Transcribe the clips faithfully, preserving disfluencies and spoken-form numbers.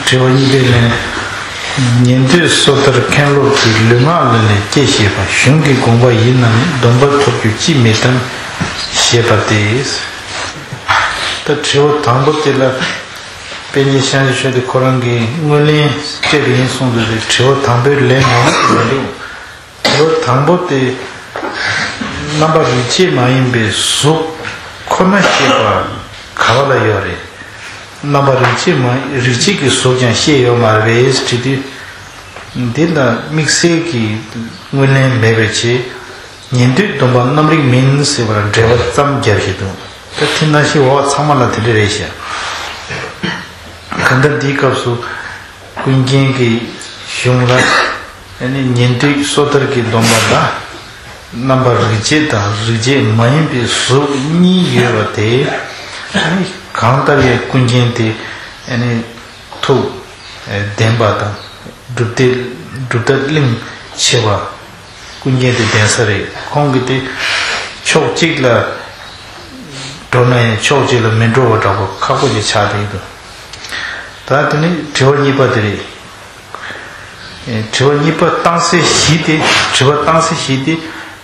དྲི་བ་གཉིས་པའི་ལན། ཉན་ཐོས་སོ་ཐར་མཁན་སློབ་ཀྱིས་ལུས་ངག་ལས་ནས་སྐྱེ་ཞེས་པ་གཞུང་གི་དགོངས་པ་ཡིན་ནམ་སྡོམ་པ་ཐོབ་རྒྱུ་ཅིས་མི་བཏང་ཞེས་པ་སྟེ། ད་དྲི་བ་དང་པོ་དེ་ལ་དཔེ་ཉེ་ཤང་ཞུ་དེ་ཁོ་རང་གིས་དངོས་ལན་སྤྲད་པ་ཡིན་གསུངས་འདུག་པས། དྲི་བ་དང་པོའི་ལན་ངོ་མ་དེ་མི་འདུག་དྲི་བ་དང་པོ་དེ། རྣམ་པ་རིག་བྱེད་མ་ཡིན་པའི་གཟུགས་ཁོ་ན་ཤེས་པ་ག་བ་ལ་ཡོད་རེད། རྣམ་པ་རིག་བྱེད་མ་རིག་བྱེད་ཀྱི་གཟུགས་ཀྱང་ཤེས་ཡོད་མ་རེད་པས་དྲིས་དུས། འདི་ལ་དམིགས་བསལ་གྱི་དངོས་ལན་མེད་པའི་ཕྱིར། ཉན་ཐོས་སྡོམ་པ་རྣམ་རིག་མིན་ཟེར་བར་འགྲེལ་པ་ཙམ་རྒྱབ་བཞིན་འདུག་ད་དེ་ནང་བཞིན་འོག་ཚང་མ་ལ་དེ་འདྲ་རེད་ཤག་གང་ལྟར་འདིའི་སྐབས་སུ། ཀུན་མཁྱེན་གྱི་གཞུང་ལ། ཨ་ནི་ཉན་ཐོས་སོ་ཐར་གྱི་སྡོམ་པ་ལ། རྣམ་པ་རིག་བྱེད་དང་རིག་བྱེད་མ་ཡིན་པའི་གཟུགས་གཉིས་ཡོད་པ་དེ། ཨ་ནི་གང་ལྟར་ཡང་ཀུན་མཁྱེན་དེ། ཨ་ནི་ཐུགས་ལྡན་པ་དང་། གྲུབ་མཐའ་གྲུབ་མཐའ་གླེང་ཆེ་བ། ཀུན་མཁྱེན་དེ་ལྡན་ས་རེད། ཁོང་གིས་དེ་ཕྱོགས་གཅིག་ལ་འགྲོ་ན་ཡང་ཕྱོགས་གཅིག་ལ་མི་འགྲོ་བ་འདྲ་པོ་ཁག་པོ་ཞིག་ཆགས་བསྡད་འདུག་ད་དེ་ནི་དྲི་བ་གཉིས་པ་དེ་རེད། དྲི་བ་གཉིས་པ་བཏང་སའི་གཞི་དེ། དྲི་བ་བཏང་སའི་གཞི་དེ་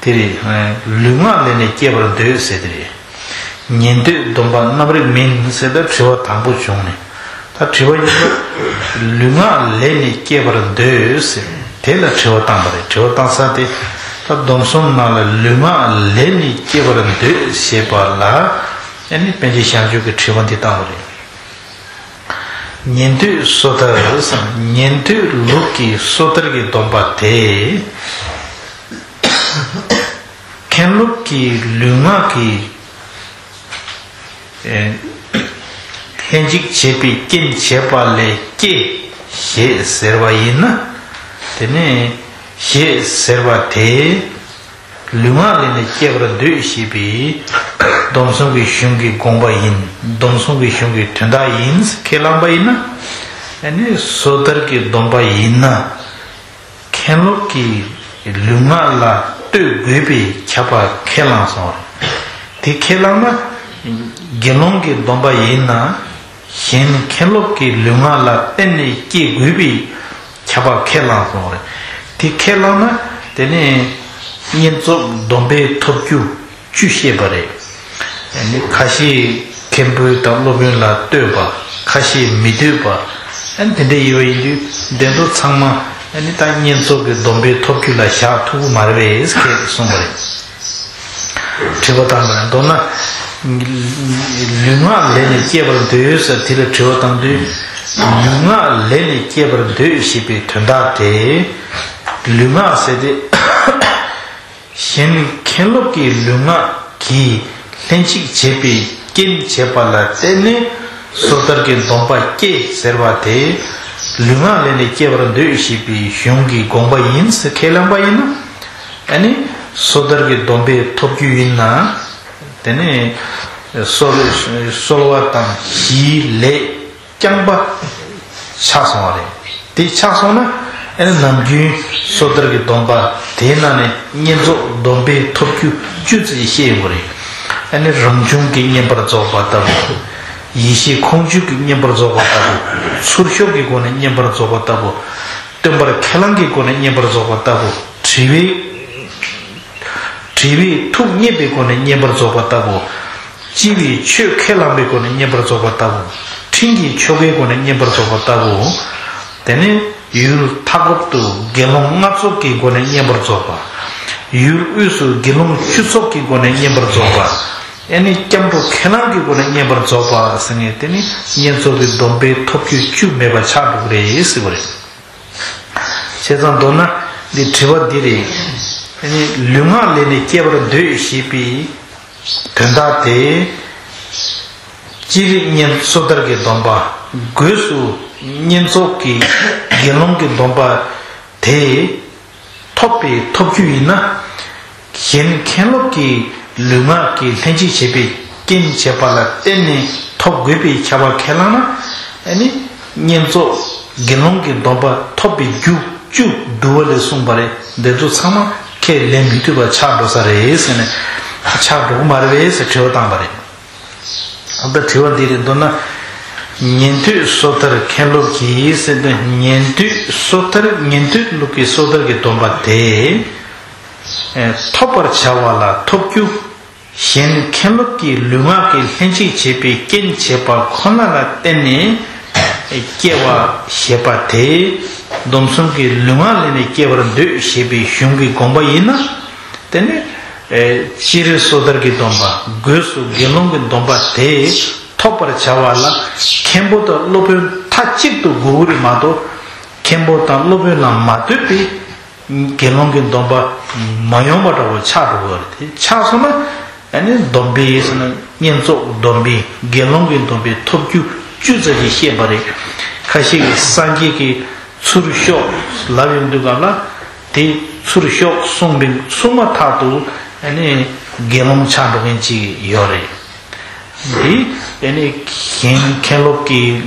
དེ་རེད། ལུས་ངག་ལས་ནས་སྐྱེ་བར་འདོད་ཟེར་དེ་རེད། ཉན་ཐོས་སྡོམ་པ་རྣམ་རིག་མིན་ཟེར་ད་དྲི་བ་དང་པོ་བྱུང་ནས། ད་དྲི་བ་གཉིས་པ། ལུས་ངག་ལས་ནས་སྐྱེ་བར་འདོད་ཟེར། དེ་ལ་དྲི་བ་བཏང་བ་རེད། དྲི་བ་བཏང་ས་དེ། ད་སྡོམ་གསུམ་ནང་ལ་ལུས་ངག་ལས་ནས་སྐྱེ་བར་འདོད་ཞེས་པ་ལ། ཨ་ནི་པཎ་ཆེན་བྱང་ཆུབ་ཀྱིས་དྲི་བ་འདི་བཏང་བ་རེད། ཉན་ཐོས་སོ་ཐར་སམ། ཉན་ཐོས་ལུགས་ཀྱི་སོ་ཐར་གྱི་སྡོམ་པ་དེ། མཁན་སློབ་ཀྱིས་ལུས་ངག་གི་ལྷན་ཅིག་བྱེད་པའི་རྐྱེན་བྱེད་པ་ལས་སྐྱེ་ཞེས་ཟེར་བ་ཡིན་ན། དེ་ནས་ཞེས་ཟེར་བ་དེ། ལུས་ངག་ལས་ནས་སྐྱེ་བར་འདོད་ཞེས་པའི་སྡོམ་གསུམ་གྱི་གཞུང་གི་དགོངས་པ་ཡིན། སྡོམ་གསུམ་གྱི་གཞུང་གི་དོན་དག་ཡིན་ཁས་བླངས་པ་ཡིན་ན། ཨ་ནི་སོ་ཐར་གྱི་སྡོམ་པ་ཡིན་ན། མཁན་སློབ་ཀྱིས་ལུས་ངག་ལ་ལྟོས་དགོས་པའི་ཁྱབ་པ་ཁས་བླངས་སོང་བ་རེད། དེ་ཁས་བླངས་ན། དགེ་སློང་གི་སྡོམ་པ་ཡིན་ན། གཞན་མཁན་སློབ་ཀྱིས་ལུས་ངག་ལ་བརྟེན་ནས་སྐྱེ་དགོས་པའི་ཁྱབ་པ་ཁས་བླངས་སོང་བ་རེད། དེ་ཁས་བླངས་ན་དེ་ནས་བསྙེན་རྫོགས་སྡོམ་པས་ཐོབ་རྒྱུ་བཅུ་བཤད་པ་རེད། ཨ་ནི་ཁ་ཤས་མཁན་པོ་དང་སློབ་དཔོན་ལ་ལྟོས་པ། ཁ་ཤས་མི་ལྟོས་པ། ཨ་ནི་དེ་འདྲ་ཡོད་པ་ཡིན་དུས་དེ་ཚོ་ཚང་མ་ཨ་ནི་ད་བསྙེན་རྫོགས་ཀྱི་སྡོམ་པས་ཐོབ་རྒྱུ་ལ་བཞག་ཐུབ་ཀྱི་མ་རེད་པས་ཁས་གསུངས་པ་རེད། དྲི་བ་བཏང་བ་རེད། མདོར་ན། ལུས་ངག་ལས་ནས་སྐྱེ་བར་འདོད་ཟེར་དེ་ལ་དྲི་བ་བཏང་དུས། ལུས་ངག་ལས་ནས་སྐྱེ་བར་འདོད་ཞེས་པའི་དོན་དག་དེ། ལུས་ངག་ཟེར་ཏེ། གཞན་མཁན་སློབ་ཀྱི་ལུས་ངག་གིས་ལྷན་ཅིག་བྱེད་པའི་རྐྱེན་བྱེད་པ་ལ་བརྟེན་ནས་སོ་ཐར་གྱི་སྡོམ་པ་སྐྱེ་ཟེར་བ་དེ། ལུས་ངག་ལས་ནས་སྐྱེ་བར་འདོད་ཞེས་པའི་གཞུང་གི་དགོངས་པ་ཡིན་ཟེར་ཁས་བླངས་པ་ཡིན་ན། ཨ་ནི་སོ་ཐར་གྱི་སྡོམ་པས་ཐོབ་རྒྱུ་ཡིན་ན། དེ་ནི་གསོལ་གསོལ་བ་དང་གཞིའི་ལས་རྐྱང་པ་ཆགས་སོང་བ་རེད། དེ་ཆགས་སོང་ན་ཨ་ནི་ནམ་རྒྱུན་སོ་ཐར་གྱི་སྡོམ་པ་དེའི་ནང་ནས་བསྙེན་རྫོགས་སྡོམ་པས་ཐོབ་རྒྱུ་བཅུ་ཙམ་བཤད་ཡོད་པ་རེད། ཨ་ནི་རང་བྱུང་གི་བསྙེན་པར་རྫོགས་པ་ལྟ་བུ། ཡེ་ཤེས་ཁོང་ཆུད་ཀྱི་བསྙེན་པར་རྫོགས་པ་ལྟ་བུ། ཚུར་ཤོག་གི་སྒོ་ནས་བསྙེན་པར་རྫོགས་པ་ལྟ་བུ། སྟོན་པར་ཁས་བླངས་ཀྱི་སྒོ་ནས་བསྙེན་པར་རྫོགས་པ་ལྟ་བུ། དྲི་བའི་དྲི་བའི་ཐུགས་མཉེས་པའི་སྒོ་ནས་བསྙེན་པར་རྫོགས་པ་ལྟ་བུ། ལྕི་བའི་ཆོས་ཁས་བླངས་པའི་སྒོ་ནས་བསྙེན་པར་རྫོགས་པ་ལྟ་བུ། ཕྲིན་གྱི་ཆོ་གའི་སྒོ་ནས་བསྙེན་པར་རྫོགས་པ་ལྟ་བུ། དེ་ནས་ཡུལ་མཐའ་འཁོབ་ཏུ་དགེ་སློང་ལྔ་ཚོགས་ཀྱི་སྒོ་ནས་བསྙེན་པར་རྫོགས་པ། ཡུལ་དབུས་སུ་དགེ་སློང་བཅུ་ཚོགས་ཀྱི་སྒོ་ནས་བསྙེན་པར་རྫོགས་པ། ཨ་ནི་སྐྱབས་འགྲོ་ཁས་བླངས་ཀྱི་སྒོ་ནས་བསྙེན་པར་རྫོགས་པ་ཟེར་མཁན་དེ་ནི་བསྙེན་རྫོགས་ཀྱི་སྡོམ་པས་ཐོབ་རྒྱུ་བཅུ་མེད་པ་ཆགས་འགྲོ་གི་རེད་ཟེར་བ་རེད། བྱས་ཙང་མདོར་ན་འདི་དྲི་བ་འདི་རེད། ཨ་ནི་ལུས་ངག་ལས་ནས་སྐྱེ་བར་འདོད་ཞེས་པའི་དོན་དག་དེ། སྤྱིར་བསྙེན་སོ་ཐར་གྱི་སྡོམ་པ། སྒོས་སུ་བསྙེན་རྫོགས་ཀྱི་དགེ་སློང་གི་སྡོམ་པ་དེ་ཐོབ་པའི་ཐོབ་རྒྱུ་ཡིན་ན། གཞན་མཁན་སློབ་ཀྱི་ལུས་ངག་གི་ལྷན་ཅིག་བྱེད་པའི་རྐྱེན་བྱེད་པ་ལ་བརྟེན་ནས་ཐོབ་དགོས་པའི་ཁྱབ་པ་ཁས་བླངས་ན། ཨ་ནི་བསྙེན་རྫོགས་དགེ་སློང་གི་སྡོམ་པ་ཐོབ་པའི་རྒྱུ་བཅུ་བསྡུ་བ་ལས་གསུངས་པ་རེད། འདི་ཚོ་ཚང་མ་ཁས་ལེན་མི་ཐུབ་པ་ཆགས་འགྲོ་ས་རེད་ཟེར་ནས། ཆགས་འགྲོ་གི་མ་རེད་པས་ཟེར་དྲི་བ་བཏང་བ་རེད། ད་དྲི་བ་འདི་རེད། མདོར་ན། ཉན་ཐོས་སོ་ཐར་མཁན་སློབ་ཀྱིས་ཟེར་ཏེ། ཉན་ཐོས་སོ་ཐར་ཉན་ཐོས་ལུགས་ཀྱི་སོ་ཐར་གྱི་སྡོམ་པ་དེ། ཨེ། ཐོབ་པར་བྱ་བ་ལ་ཐོབ་རྒྱུ། གཞན་མཁན་སློབ་ཀྱིས་ལུས་ངག་གི་ལྷན་ཅིག་བྱེད་པའི་རྐྱེན་བྱེད་པ་ཁོ་ན་ལ་བརྟེན་ནས་སྐྱེ་བ་བཞེས་པ་དེ། སྡོམ་གསུམ་གྱི་ལུས་ངག་ལེན་ནས་སྐྱེ་བར་འདོད་ཞེས་པའི་གཞུང་གི་དགོངས་པ་ཡིན་ན། དེ་ནི། ཨེ། སྤྱིར་སོ་ཐར་གྱི་སྡོམ་པ། སྒོས་སུ་དགེ་སློང་གི་སྡོམ་པ་དེ་ཐོབ་པར་བྱ་བ་ལ། མཁན་པོ་དང་སློབ་དཔོན་མཐའ་གཅིག་ཏུ་དགོས་ཀྱི་རེད་མ་གཏོགས། མཁན་པོ་དང་སློབ་དཔོན་ལ་མ་ལྟོས་པའི་དགེ་སློང་གི་སྡོམ་པ་མ་ཡོང་བ་འདྲ་བོ་ཆགས་འགྲོ་གི་རེད། དེ་ཆགས་སོང་ན། ཨ་ནི་སྡོམ་པའི་ཟེར་ན་བསྙེན་རྫོགས་སྡོམ་པའི་དགེ་སློང་གི་སྡོམ་པའི་ཐོབ་རྒྱུ་བཅུ་ཙམ་ཞིག་བཤད་པ་རེད། ཁ་ཤས་ཀྱིས་སངས་རྒྱས་ཀྱིས་ཚུར་ཤོག་ལབ་ཡོང་དུས་སྐབས་ལ། དེ་ཚུར་ཤོག་གསུངས་པའི་གསུངས་མ་ཐག་ཏུ། ཨ་ནི་དགེ་སློང་ཆགས་འགྲོ་མཁན་ཅིག་ཡོད་རེད། འདི། ཨ་ནི་གཞན་མཁན་སློབ་ཀྱི་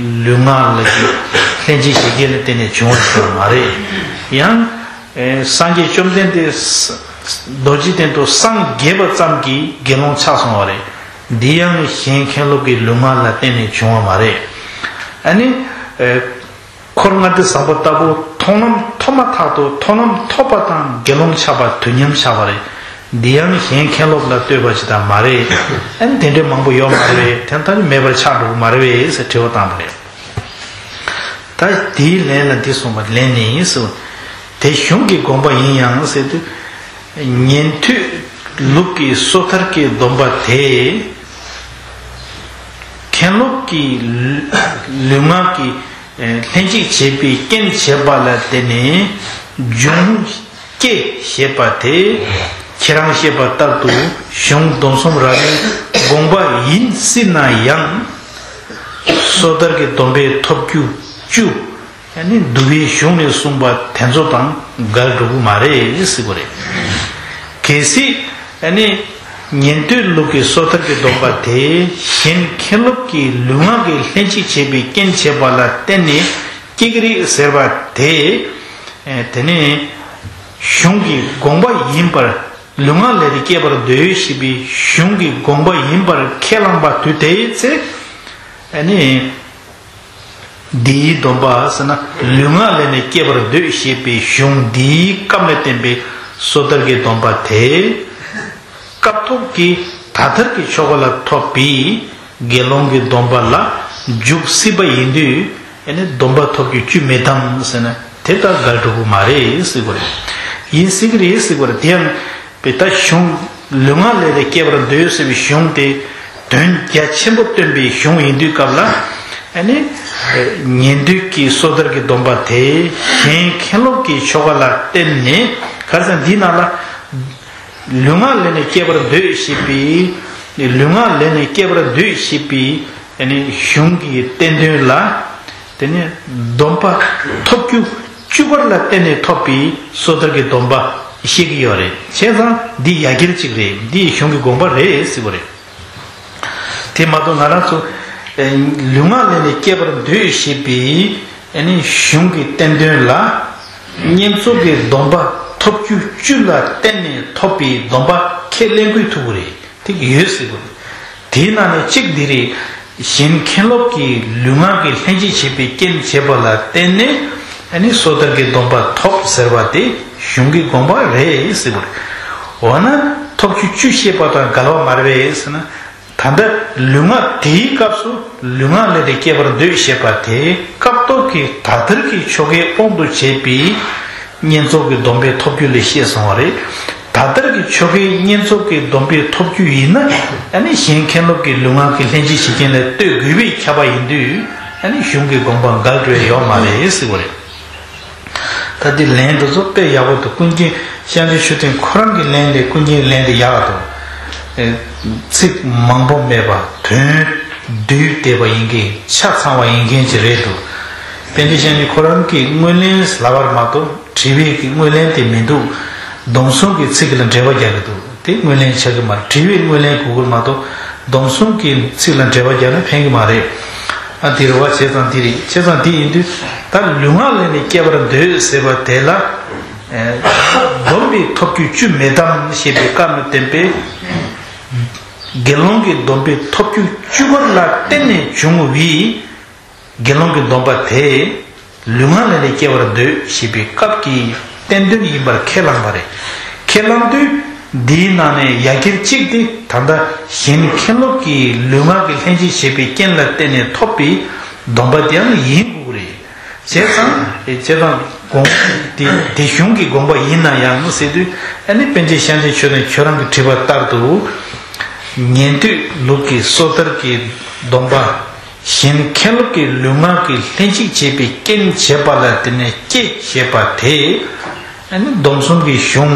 ལུས་ངག་ལ་ལྷན་ཅིག་བྱེད་རྐྱེན་ལ་བརྟེན་ནས་བྱུང་བ་ཞིག་མ་རེད། ཡང་། ཨེ། སངས་རྒྱས་བཅོམ་ལྡན་འདས་རྡོ་རྗེ་གདན་དུ་སངས་རྒྱས་པ་ཙམ་གྱིས་དགེ་སློང་ཆགས་སོང་བ་རེད། འདི་ཡང་གཞན་མཁན་སློབ་ཀྱི་ལུས་ངག་ལ་བརྟེན་ནས་བྱུང་བ་མ་རེད། ཨ་ནི། ཨེ། འཁོར་ལྔ་སྡེ་བཟང་པོ་ལྟ་བུ་མཐོང་ལམ་ཐོབ་མ་ཐག་ཏུ་མཐོང་ལམ་ཐོབ་པ་དང་དགེ་སློང་ཆགས་པ་དུས་མཉམ་ཆགས་པ་རེད། འདི་ཡང་གཞན་མཁན་སློབ་ལ་ལྟོས་པ་ཅིག་དང་མ་རེད། ཨ་ནི་དེ་འདྲའི་མང་པོ་ཡོད་མ་རེད། དེ་ལྟར་མེད་པར་ཆགས་འགྲོ་གི་མ་རེད་པས་ཟེར་དྲི་བ་བཏང་བ་རེད། ད་དེའི་ལན་ལ་འདི་གསུངས་པ་ལན་ནི་ཟེར། དེ་གཞུང་གི་དགོངས་པ་ཡིན་ཡང་ཟེར་དུས། ཉན་ཐོས་ལུགས་ཀྱི་སོ་ཐར་གྱི་སྡོམ་པ་དེ། མཁན་སློབ་ཀྱི་ལུས་ངག་གི་ལྷན་ཅིག་བྱེད་པའི་རྐྱེན་བྱེད་པ་ལ་བརྟེན་ནས་འབྱུང་སྐྱེ་ཞེས་པ་དེ། ཁྱེད་རང་བཤད་པ་ལྟར་དུ་གཞུང་སྡོམ་གསུམ་རབ་གནས་དགོངས་པ་ཡིན་སྲིད་ན་ཡང་། སོ་ཐར་གྱི་སྡོམ་པའི་ཐོབ་རྒྱུ་བཅུ། ཨ་ནི་འདུལ་བའི་གཞུང་ནས་གསུངས་པ་དེ་ཚོ་དང་འགལ་འགྲོ་གི་མ་རེད་ཟེར་གི་རེད། གལ་སྲིད། ཨ་ནི་ཉན་ཐོས་ལུགས་ཀྱི་སོ་ཐར་གྱི་སྡོམ་པ་དེ་གཞན་མཁན་སློབ་ཀྱི་ལུས་ངག་གི་ལྷན་ཅིག་བྱེད་པའི་རྐྱེན་བྱེད་པ་ལ་བརྟེན་ནས་སྐྱེ་གི་རེད་ཟེར་བ་དེ། ཨེ། དེ་ནི་གཞུང་གི་དགོངས་པ་ཡིན་པར། ལུས་ངག་ལས་ཏེ་སྐྱེ་བར་འདོད་ཞེས་པའི་གཞུང་གི་དགོངས་པ་ཡིན་པར་ཁས་བླངས་པ་དུས་དེའི་ཚེ། ཨ་ནི། འདིའི་སྡོམ་པ་ཟེར་ན་ལུས་ངག་ལས་ནི་སྐྱེ་བར་འདོད་ཞེས་པའི་གཞུང་འདིའི་སྐབས་ལ་བསྟན་པའི་སོ་ཐར་གྱི་སྡོམ་པ་དེ། སྐབས་ཐོབ་ཀྱི་ད་ལྟར་གྱི་ཆོ་ག་ལ་ཐོབ་པའི་དགེ་སློང་གི་སྡོམ་པ་ལ་འཇུག་སྲིད་པ་ཡིན་དུས། ཨ་ནི་སྡོམ་པ་ཐོབ་རྒྱུ་བཅུ་མེད་དམ་ཟེར་ན་དེ་ལྟར་འགལ་འགྲོ་གི་མ་རེད་ཟེར་གི་རེད། ཡིན་སྲིད་ཀྱི་རེད་ཟེར་གི་རེད། དེ་ཡང་། པའི་ད་གཞུང་། ལུས་ངག་ལས་ཏེ་སྐྱེ་བར་འདོད་ཟེར་བའི་གཞུང་དེ་དོན་རྒྱ་ཆེན་པོ་སྟོན་པའི་གཞུང་ཡིན་དུས་སྐབས་ལ། ཨ་ནི། ཉན་ཐོས་ཀྱི་སོ་ཐར་གྱི་སྡོམ་པ་དེ་གཞན་མཁན་སློབ་ཀྱི་ཆོ་ག་ལ་བརྟེན་ནས། ག་རེ་ཟེར་ན་འདིའི་ནང་ལ། ལུས་ངག་ལས་ནི་སྐྱེ་བར་འདོད་ཞེས་པའི། ལུས་ངག་ལས་ནི་སྐྱེ་བར་འདོད་ཞེས་པའི། ཨ་ནི་གཞུང་གི་བསྟན་དོན་ལ། དེ་ནི་སྡོམ་པ་ཐོབ་རྒྱུ་བཅུ་པར་ལ་བརྟེན་ནས་ཐོབ་པའི་སོ་ཐར་གྱི་སྡོམ་པ་བཤད་ཀྱི་ཡོད་རེད། བྱས་ཙང་འདི་ཡ་གྱལ་གཅིག་རེད། འདི་གཞུང་གི་དགོངས་པ་རེད་ཟེར་བ་རེད། དེ་མ་གཏོགས་ང་རང་ཚོ། ཨེ། ལུས་ངག་ལས་ནི་སྐྱེ་བར་འདོད་ཞེས་པའི། ཨ་ནི་གཞུང་གི་བསྟན་དོན་ལ། བསྙེན་རྫོགས་ཀྱི་སྡོམ་པ་ཐོབ་རྒྱུ་བཅུ་ལ་བརྟེན་ནས་ཐོབ་པའི་སྡོམ་པ་ཁས་ལེན་དགོས་ཐུག་གི་རེད། དེ་ཡོད་ཟེར་གི་རེད། དེའི་ནང་ནས་གཅིག་འདི་རེད། གཞན་མཁན་སློབ་ཀྱིས་ལུས་ངག་གི་ལྷན་ཅིག་བྱེད་པའི་རྐྱེན་བྱེད་པ་ལ་བརྟེན་ནས། ཨ་ནི་སོ་ཐར་གྱི་སྡོམ་པ་ཐོབ་ཟེར་བ་དེ་གཞུང་གི་དགོངས་པ་རེད་ཟེར་གི་རེད། འོ་ན་ཐོབ་རྒྱུ་བཅུ་བཤད་པ་དང་འགལ་བ་མ་རེད་པས་ཟེར་ན། ད་ལྟ་ལུས་ངག་དེའི་སྐབས་སུ་ལུས་ངག་ལས་ཏེ་སྐྱེ་བར་འདོད་ཞེས་པ་དེ་སྐབས་ཐོབ་ཀྱི་ད་ལྟར་གྱི་ཆོ་གའི་དབང་དུ་བྱས་པའི་བསྙེན་རྫོགས་ཀྱི་སྡོམ་པའི་ཐོབ་རྒྱུ་ལ་བཤད་སོང་བ་རེད། ད་ལྟར་གྱི་ཆོ་གའི་བསྙེན་རྫོགས་ཀྱི་སྡོམ་པའི་ཐོབ་རྒྱུ་ཡིན་ན། ཨ་ནི་གཞན་མཁན་སློབ་ཀྱི་ལུས་ངག་གི་ལྷན་ཅིག་བྱེད་རྐྱེན་ལ་ལྟོས་དགོས་པས་ཁྱབ་པ་ཡིན་དུས། ཨ་ནི་གཞུང་གི་དགོངས་པ་འགལ་འགྲོ་ཡ་ཡོད་མ་རེད་ཟེར་བ་རེད། ད་འདི་ལན་དེ་ཚོ་དཔེ་ཡག་པོ་འདུག་ཀུན་མཁྱེན་ཤཱཀྱ་མཆོག་ལྡན་ཁོ་རང་གི་ལན་དེ། ཀུན་མཁྱེན་ལན་དེ་ཡག་འདུག་ཨེ། ཚིག་མང་པོ་མེད་པ། དོན་བསྡུས་བསྡད་པ་ཡིན་མཁན། ཆ་ཚང་བ་ཡིན་མཁན་ཅིག་རེད་འདུག་པཎ་ཆེན་ཤཱཀྱ་ཁོ་རང་གིས་དངོས་ལན་ལབ་པ་མ་གཏོགས་དྲི་བའི་གི་དངོས་ལན་དེ་མི་འདུག་སྡོམ་གསུམ་གྱི་ཚིག་ལ་འགྲེལ་པ་རྒྱག་གི་འདུག་དེ་དངོས་ལན་ཆགས་ཀྱི་མ་རེད། དྲི་བའི་དངོས་ལན་དགོས་ཀྱི་མ་གཏོགས་སྡོམ་གསུམ་གྱི་ཚིག་ལ་འགྲེལ་པ་རྒྱག་ན་ཕན་གྱི་མ་རེད། ཨ། དེ་རེད་བ། བྱས་ཙང་འདི་རེད། བྱས་ཙང་འདི་ཡིན་དུས་ད་ལུས་ངག་ལས་ནི་སྐྱེ་བར་འདོད་ཟེར་བ་དེ་ལ། ཨེ། སྡོམ་པའི་ཐོབ་རྒྱུ་བཅུ་མེད་དམ་ཞེས་པའི་བཀའ་ནི་བསྟན་པས། དགེ་སློང་གི་སྡོམ་པའི་ཐོབ་རྒྱུ་བཅུ་པར་ལ་བརྟེན་ནས་བྱུང་བའི། དགེ་སློང་གི་སྡོམ་པ་དེ། ལུས་ངག་ལས་ནི་སྐྱེ་བར་འདོད་ཞེས་པའི་སྐབས་ཀྱི་བསྟན་དོན་ཡིན་པར་ཁས་བླངས་པ་རེད། ཁས་བླངས་དུས་འདིའི་ནང་ནས་ཡ་གྱལ་གཅིག་དེ་ད་ལྟ་གཞན་མཁན་སློབ་ཀྱིས་ལུས་ངག་གི་ལྷན་ཅིག་བྱེད་པའི་རྐྱེན་ལ་བརྟེན་ནས་ཐོབ་པའི་སྡོམ་པ་དེའང་ཡིན་དགོས་རེད། བྱས་ཙང་བྱས་ཙང་དགོངས་དེ་དེ་གཞུང་གི་དགོངས་པ་ཡིན་ན་ཡང་ཟེར་དུས་ཨ་ནི་པཎ་ཆེན་ཤཱཀྱ་མཆོག་ནས་ཁྱོད་རང་གིས་བྲིས་པ་ལྟར་དུ། ཉན་ཐོས་ལུགས་ཀྱི་སོ་ཐར་གྱི་སྡོམ་པ། གཞན་མཁན་སློབ་ཀྱིས་ལུས་ངག་གི་ལྷན་ཅིག་བྱེད་པའི་རྐྱེན་བྱེད་པ་ལ་བརྟེན་ནས་སྐྱེ་ཞེས་པ་དེ། ཨ་ནི་སྡོམ་གསུམ་གྱི་གཞུང་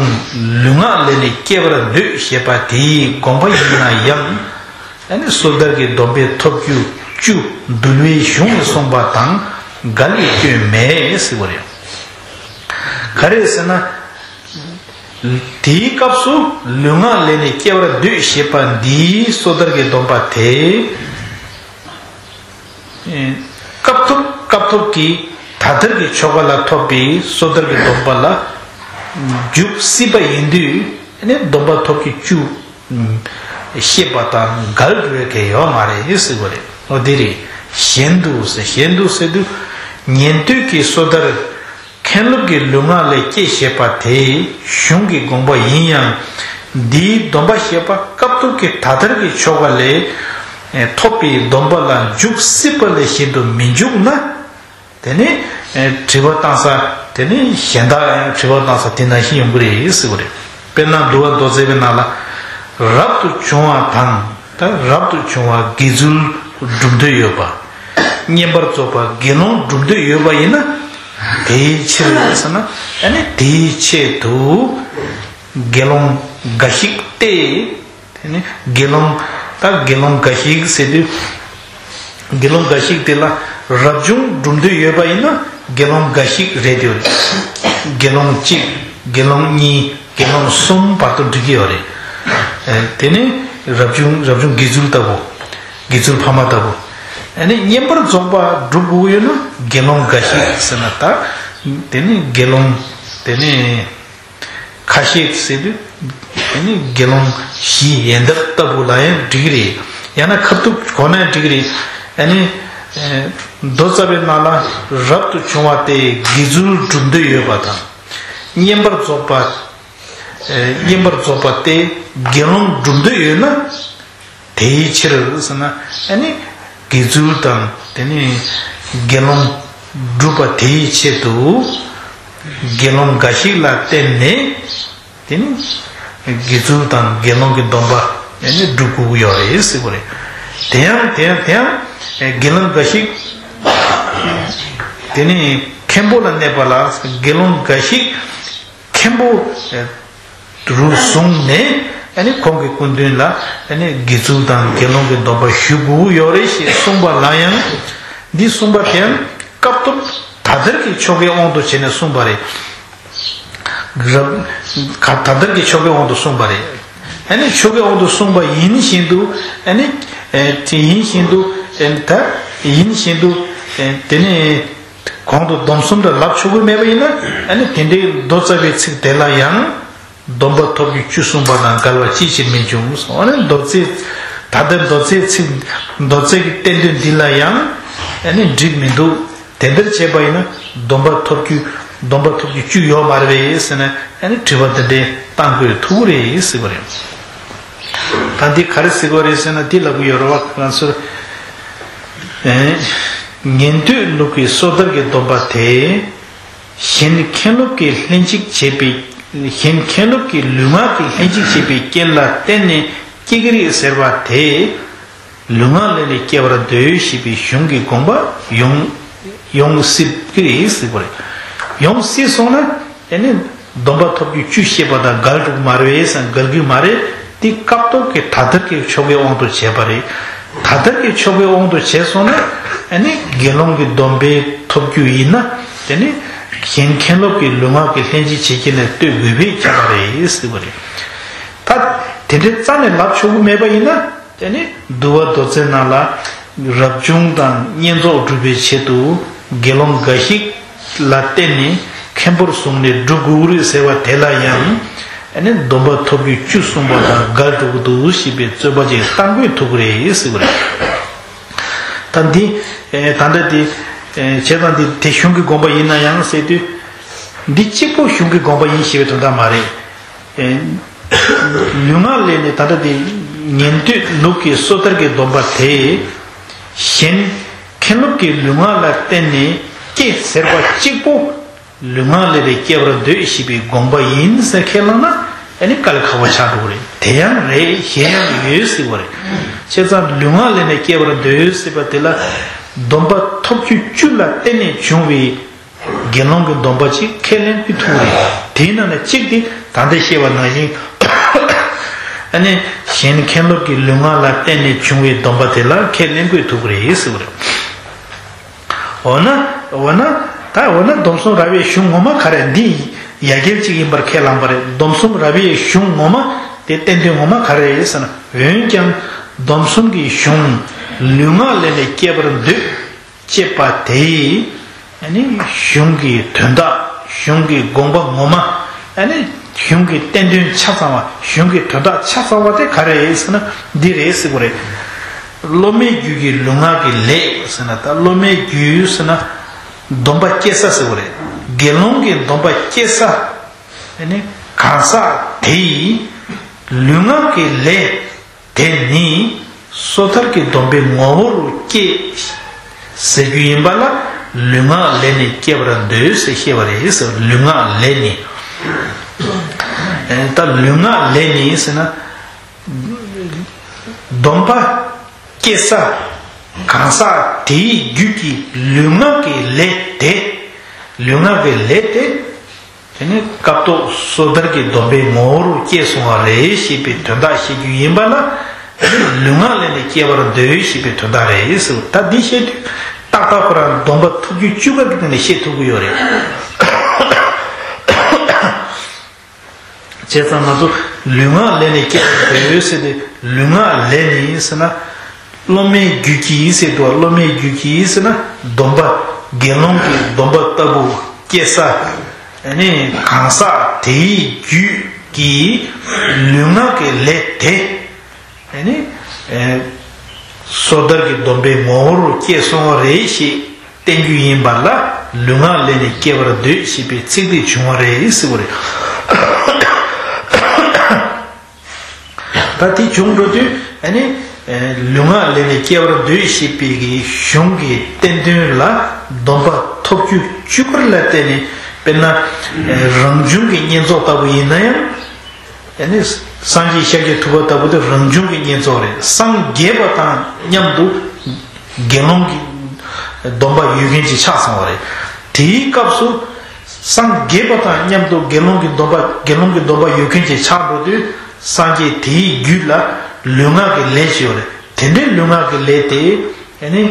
ལུས་ངག་ལས་ནི་སྐྱེ་བར་འདོད་ཞེས་པ་དེའི་དགོངས་པ་ཡིན་ན་ཡང་། ཨ་ནི་སོ་ཐར་གྱི་སྡོམ་པའི་ཐོབ་རྒྱུ་བཅུ་འདུལ་བའི་གཞུང་ནས་གསུངས་པ་དང་འགལ་བའི་སྐྱོན་མེད་ཟེར་བ་རེད། ག་རེ་ཟེར་ན། དེའི་སྐབས་སུ་ལུས་ངག་ལས་ནི་སྐྱེ་བར་འདོད་ཞེས་པ་འདིའི་སོ་ཐར་གྱི་སྡོམ་པ་དེ། སྐབས་ཐོབ་སྐབས་ཐོབ་ཀྱི་ད་ཐར་གྱི་ཆོ་ག་ལ་ཐོབ་པའི་སོ་ཐར་གྱི་སྡོམ་པ་ལ་འཇུག་སྲིད་པ་ཡིན་དུས་ནི་སྡོམ་པ་ཐོབ་རྒྱུ་བཅུ་བཤད་པ་དང་འགལ་འགྲོ་ཡ་གང་ཡོད་མ་རེད་ཟེར་བ་རེད། འོ་དེ་རེད། གཞན་དུ་ཟེར་གཞན་དུ་ཟེར་དུས་ཉན་ཐོས་ཀྱི་སོ་ཐར། མཁན་སློབ་ཀྱི་ལུས་ངག་ལས་སྐྱེ་ཞེས་པ་དེ་གཞུང་གི་དགོངས་པ་ཡིན་ཡང་། འདིའི་སྡོམ་པ་ཞེས་པ་སྐབས་ཐོབ་ཀྱི་ད་ཐར་གྱི་ཆོ་ག་ལས་ཐོབ་པའི་སྡོམ་པ་ལ་འཇུག་སྲིད་པ་ལས་གཞན་དུ་མི་འཇུག་ན། དེ་ནི་དྲི་བ་བཏང་ས་དེ་ནི་གཞན་དག་ཡང་དྲི་བ་བཏང་ས་དེ་ནང་བཞིན་ཡོང་གི་རེད་ཟེར་བ་རེད། དཔེར་ན་འདུལ་བ་མདོ་རྩ་བའི་ནང་ལ། རབ་ཏུ་བྱུང་བ་དང་། ད་རབ་ཏུ་བྱུང་བ་དགེ་ཚུལ་སྒྲུབ་འདོད་ཡོད་པ། བསྙེན་པར་རྫོགས་པ་དགེ་སློང་སྒྲུབ་འདོད་ཡོད་པ་ཡིན་ན། དེའི་ཕྱིར་ཟེར་ན་ཨ་ནི་དེའི་ཆེད་དུ་དགེ་སློང་འགའ་ཞིག་སྟེ། དེ་ནི་དགེ་སློང་ད་དགེ་སློང་འགའ་ཞིག་ཟེར་དུས། དགེ་སློང་འགའ་ཞིག་དེ་ལ་རབ་བྱུང་སྒྲུབ་འདོད་ཡོད་པ་ཡིན་ན་དགེ་སློང་འགའ་ཞིག་རེད་དེ། དགེ་སློང་གཅིག་དགེ་སློང་གཉིས། དགེ་སློང་གསུམ་བར་དུ་འགྲིག་གི་ཡོད་རེད། ཨ་དེ་ནི་རབ་བྱུང་རབ་བྱུང་དགེ་ཚུལ་ལྟ་བུ། དགེ་ཚུལ་འཕགས་མ་ལྟ་བུ། ཨ་ནི་བསྙེན་པར་རྫོགས་པ་སྒྲུབ་དགོས་ཀྱི་ཡོད་ན་དགེ་སློང་འགའ་ཞིག་ཟེར་ན་ད། དེ་ནི་དགེ་སློང་དེ་ནི་ཁ་ཤས་ཟེར་དུས། དེ་ནི་དགེ་སློང་བཞི་ཡན་འདབ་ལྟ་བུ་ལ་ཡང་འགྲིག་གི་རེད། ཡང་ན་ཁ་ཐུག་གོ་ན་འགྲིག་གི་རེད། ཨ་ནི་མདོ་རྩ་བའི་ནང་ལ་རབ་ཏུ་བྱུང་བ་སྟེ་དགེ་ཚུལ་སྒྲུབ་འདོད་ཡོད་པ་དང་། བསྙེན་པར་རྫོགས་པ། ཨེ་བསྙེན་པར་རྫོགས་པ་སྟེ་དགེ་སློང་སྒྲུབ་འདོད་ཡོད་ན། དེའི་ཕྱིར་ཟེར་ན་ཨ་ནི་དགེ་ཚུལ་དང་དེ་ནི་དགེ་སློང་སྒྲུབ་པ་དེའི་ཆེད་དུ་དགེ་སློང་འགའ་ཞིག་ལ་བརྟེན་ནས་དེ་ནི་དགེ་ཚུལ་དང་དགེ་སློང་གི་སྡོམ་པ་ཨ་ནི་སྒྲུབ་དགོས་ཀྱི་ཡོད་རེད་ཟེར་བ་རེད། དེ་ཡང་དེ་ཡང་དེ་ཡང་དགེ་སློང་འགའ་ཞིག་དེ་ནི་མཁན་པོ་ལ་གནས་པ་ལ་དགེ་སློང་འགའ་ཞིག་མཁན་པོ་རུ་བཟུང་ནས་ཨ་ནི་ཁོང་གི་སྐུ་མདུན་ལ་ཨ་ནི་དགེ་ཚུལ་དང་དགེ་སློང་གི་སྡོམ་པ་ཞུ་དགོས་ཀྱི་ཡོད་རེད་ཞེས་གསུངས་པ་ལ་ཡང་། འདི་གསུངས་པ་དེ་ཡང་སྐབས་ཐོབ་ད་ལྟར་གྱི་ཆོ་གའི་དབང་དུ་བྱས་ནས་གསུངས་པ་རེད། རབ་ག་ད་ལྟར་གྱི་ཆོ་གའི་དབང་དུ་གསུངས་པ་རེད། ཨ་ནི་ཆོ་གའི་དབང་དུ་གསུངས་པ་ཡིན་བཞིན་དུ་ཨ་ནི་ཨེ་དེ་ཡིན་བཞིན་དུ་ཨེ་ད་ཡིན་བཞིན་དུ་ཨེ་དེ་ནི། གོང་དུ་སྡོམ་གསུམ་དུ་ལབ་ཆོག་གི་མེད་པ་ཡིན་ན་ཨ་ནི་དེ་འདྲའི་མདོ་རྩ་བའི་ཚིག་དེ་ལ་ཡང་སྡོམ་པ་ཐོབ་རྒྱུ་བཅུ་གསུངས་པ་དང་འགལ་བ་ཅིའི་ཕྱིར་མི་འབྱུང་གསུངས། ཨ་ནི་མདོ་རྩའི་ད་ལྟ་མདོ་རྩའི་ཚིག་མདོ་རྩའི་གི་བསྟན་དོན་འདི་ལ་ཡང་ཨ་ནི་འགྲིག་མི་འདུག་དེ་འདྲ་བྱས་པ་ཡིན་ན་སྡོམ་པ་ཐོབ་རྒྱུ་སྡོམ་པ་ཐོབ་རྒྱུ་བཅུ་ཡོད་མ་རེད་པས་ཟེར་ན་ཨ་ནི་དྲི་བ་འདི་འདྲའི་བཏང་དགོས་ཐུག་གི་རེད་ཟེར་བ་རེད། ད་འདི་ག་རེ་ཟེར་དགོས་རེད་ཟེར་ན་འདི་ལབ་གི་ཡོད་རེད་བ། ང་ཚོར་ཨེ་ཉན་ཐོས་ལུགས་ཀྱི་སོ་ཐར་གྱི་སྡོམ་པ་དེ་གཞན་མཁན་སློབ་ཀྱིས་ལྷན་ཅིག་བྱེད་པའི་གཞན་མཁན་སློབ་ཀྱིས་ལུས་ངག་གིས་ལྷན་ཅིག་བྱེད་པའི་རྐྱེན་ལ་བརྟེན་ནས་སྐྱེ་གི་རེད་ཟེར་བ་དེ། ལུས་ངག་ལས་ལས་སྐྱེ་བར་འདོད་ཞེས་པའི་གཞུང་གི་དགོངས་པ་ཡོང་ཡོང་སྲིད་ཀྱི་རེད་ཟེར་བ་རེད། ཡོང་སྲིད་སོང་ན་དེ་ནི་སྡོམ་པ་ཐོབ་རྒྱུ་བཅུ་བཤད་པ་དང་འགལ་འགྲོ་གི་མ་རེད་ཟེར་ན་འགལ་གྱི་མ་རེད། དེ་སྐབས་ཐོབ་ཀྱི་ད་ལྟར་གྱི་ཆོ་གའི་དབང་དུ་བྱས་པ་རེད། ད་ལྟར་གྱི་ཆོ་གའི་དབང་དུ་བྱས་སོང་ན་ཨ་ནི་དགེ་སློང་གི་སྡོམ་པའི་ཐོབ་རྒྱུ་ཡིན་ན་དེ་ནི་གཞན་མཁན་སློབ་ཀྱི་ལུས་ངག་གི་ལྷན་ཅིག་བྱེད་རྐྱེན་ལས་ལྟོས་དགོས་པས་ཁྱབ་པ་རེད་ཟེར་བ་རེད། ད་དེ་འདྲའི་རྩ་ནས་ལབ་ཆོག་གི་མེད་པ་ཡིན་ན། དེ་ནི་འདུལ་བ་མདོ་རྩའི་ནང་ལ་རབ་བྱུང་དང་བསྙེན་རྫོགས་སྒྲུབ་པའི་ཆེད་དུ་དགེ་སློང་འགའ་ཞིག་ལ་བརྟེན་ནས་མཁན་པོར་བཟུང་ནས་སྒྲུབ་དགོས་ཀྱི་རེད་ཟེར་བ་དེ་ལ་ཡང་ཨ་ནི་སྡོམ་པ་ཐོབ་རྒྱུ་བཅུ་གསུངས་པ་དང་འགལ་འགྲོ་གི་འདུག་ཞེས་པའི་རྩོད་པ་ཅིག་གཏང་དགོས་ཐུག་གི་རེད་ཟེར་བ་རེད། ད་འདི་ད་ལྟ་དེ་བྱས་ཙང་འདི་དེ་གཞུང་གི་དགོངས་པ་ཡིན་ན་ཡང་ཟེར་དུས། འདི་གཅིག་པོ་གཞུང་གི་དགོངས་པ་ཡིན་ཞེས་པའི་དོན་དག་མ་རེད། ལུས་ངག་ལས་ནི་ད་ལྟ་དེ་ཉན་ཐོས་ལུགས་ཀྱི་སོ་ཐར་གྱི་སྡོམ་པ་དེ། གཞན་མཁན་སློབ་ཀྱི་ལུས་ངག་ལ་བརྟེན་ནས་སྐྱེ་ཟེར་བ་གཅིག་པོ། ལུས་ངག་ལས་ནས་སྐྱེ་བར་འདོད་ཞེས་པའི་དགོངས་པ་ཡིན་ཟེར་ཁས་བླངས་ན། ཨ་ནི་དཀའ་ལས་ཁག་པོ་ཆགས་འགྲོ་གི་རེད། དེ་ཡང་རེད། གཞན་ཡང་ཡོད་ཟེར་བ་རེད། བྱས་ཙང་ལུས་ངག་ལས་ནས་སྐྱེ་བར་འདོད་ཟེར་བ་དེ་ལ། སྡོམ་པ་ཐོབ་རྒྱུ་བཅུ་ལ་བརྟེན་ནས་བྱུང་བའི་དགེ་སློང་གི་སྡོམ་པ་ཅིག་ཁས་ལེན་དགོས་ཐུག་རེད། དེའི་ནང་ནས་གཅིག་དེ་ད་ལྟ་བཤད་པ་ནང་བཞིན། ཨ་ནི་གཞན་མཁན་སློབ་ཀྱི་ལུས་ངག་ལ་བརྟེན་ནས་བྱུང་བའི་སྡོམ་པ་དེ་ལ་ཁས་ལེན་དགོས་ཐུག་རེད་ཟེར་བ་རེད། འོ་ན། འོ་ན། ད་འོ་ན་སྡོམ་གསུམ་རབ་དབྱེ་གཞུང་ངོ་མ་ག་རེ། འདི་ཡ་གྱལ་གཅིག་ཡིན་པར་ཁས་བླངས་པ་རེད། སྡོམ་གསུམ་རབ་དབྱེ་གཞུང་ངོ་མ་དེ་བསྟན་དོན་ངོ་མ་ག་རེ་རེད་ཟེར་ན། འོན་ཀྱང་སྡོམ་གསུམ་གྱི་གཞུང་ལུས་ངག་ལས་ནས་སྐྱེ་བར་འདོད་ཅེས་པ་དེ། ཨ་ནི་གཞུང་གི་དོན་དག་གཞུང་གི་དགོངས་པ་ངོ་མ། ཨ་ནི་གཞུང་གི་བསྟན་དོན་ཆ་ཚང་བ། གཞུང་གི་དོན་དག་ཆ་ཚང་བ་དེ་ག་རེ་རེད་ཟེར་ན། འདི་རེད་ཟེར་བ་རེད། སློབ་མའི་རྒྱུད་ཀྱི་ལུས་ངག་གི་ལས་ཟེར་ན། ད་སློབ་མའི་རྒྱུད་ཟེར་ན་སྡོམ་པ་སྐྱེ་ས་ཟེར་བ་རེད། དགེ་སློང་གི་སྡོམ་པ་སྐྱེ་ས་ནི་གང་ཟག་དེ་ཡི་ལུས་ངག་གི་ལས་དེ་ནི་སོ་ཐར་གྱི་སྡོམ་པའི་ངོ་བོ་རུ་སྐྱེ་ཟེར་རྒྱུ་ཡིན་པ་ལ། ལུས་ངག་ལས་ནི་སྐྱེ་བར་འདོད་ཟེར་བཤད་པ་རེད་ཟེར། ལུས་ངག་ལས་ནི། ད་ལུས་ངག་ལས་ནི་ཟེར་ན། སྡོམ་པ་སྐྱེ་ས་གང་ཟག་དེའི་རྒྱུད་ཀྱི་ལུས་ངག་གི་ལས་དེ། ལུས་ངག་གི་ལས་དེ། དེ་ནི་སྐབས་ཐོག་སོ་ཐར་གྱི་སྡོམ་པའི་ངོ་བོ་རུ་སྐྱེས་སོང་བ་རེད་ཞེས་པའི་དོན་དག་བཤད་རྒྱུ་ཡིན་པ་ན། ལུས་ངག་ལས་ནི་སྐྱེ་བར་འདོད་ཞེས་པའི་དོན་དག་རེད་ཟེར། ད་འདི་བཤད་དུས་ཏག་ཏག་ཁོ་རང་སྡོམ་པ་ཐོབ་རྒྱུ་བཅུ་ག་གི་སྟེང་ནས་བཤད་ཐུབ་ཀྱི་ཡོད་རེད། བྱས་ཙང་ང་ཚོ་ལུས་ངག་ལས་ནས་སྐྱེ་བར་འདོད་ཟེར་ཏེ། ལུས་ངག་ལས་ནི་ཟེར་ན། སློབ་མའི་རྒྱུད་ཀྱིས་ཟེར་འདུག་སློབ་མའི་རྒྱུད་ཀྱིས་ཟེར་ན། སྡོམ་པ། དགེ་སློང་གི་སྡོམ་པ་ལྟ་བུ་སྐྱེ་ས། ཨ་ནི་གང་ཟག་དེའི་རྒྱུད་ཀྱི་ལུས་ངག་གི་ལས་དེ། ཨ་ནི་ཨེ། སོ་ཐར་གྱི་སྡོམ་པའི་ངོ་བོ་རུ་སྐྱེས་སོང་བ་རེད་ཞེས་བསྟན་རྒྱུ་ཡིན་པ་ལ། ལུས་ངག་ལས་ནི་སྐྱེ་བར་འདོད་ཞེས་པའི་ཚིག་དེ་བྱུང་བ་རེད་ཟེར་བ་རེད། ད་དེ་བྱུང་འགྲོ་དུས་ཨ་ནི་ཨེ། ལུས་ངག་ལས་ནི་སྐྱེ་བར་འདོད་ཞེས་པའི་གི་གཞུང་གི་བསྟན་དོན་ལ། སྡོམ་པ་ཐོབ་རྒྱུ་བཅུ་ག་ལ་བརྟེན་ནས། དཔེར་ན་ཨེ། རང་བྱུང་གི་བསྙེན་རྫོགས་ལྟ་བུ་ཡིན་ན་ཡང་། ཨ་ནི་སངས་རྒྱས་ཤཱཀྱ་ཐུབ་པ་ལྟ་བུ་དེ་རང་བྱུང་གི་བསྙེན་རྫོགས་རེད། སངས་རྒྱས་པ་དང་མཉམ་དུ་དགེ་སློང་གི་སྡོམ་པ་ཡོད་མཁན་ཅིག་ཆགས་སོང་བ་རེད། དེའི་སྐབས་སུ་སངས་རྒྱས་པ་དང་མཉམ་དུ་དགེ་སློང་གི་སྡོམ་པ། དགེ་སློང་གི་སྡོམ་པ་ཡོད་མཁན་ཅིག་ཆགས་འགྲོ་དུས། སངས་རྒྱས་དེའི་རྒྱུད་ལ་ལུས་ངག་གི་ལས་ཅིག་ཡོད་རེད། དེ་འདྲའི་ལུས་ངག་གི་ལས་དེ། ཨ་ནི་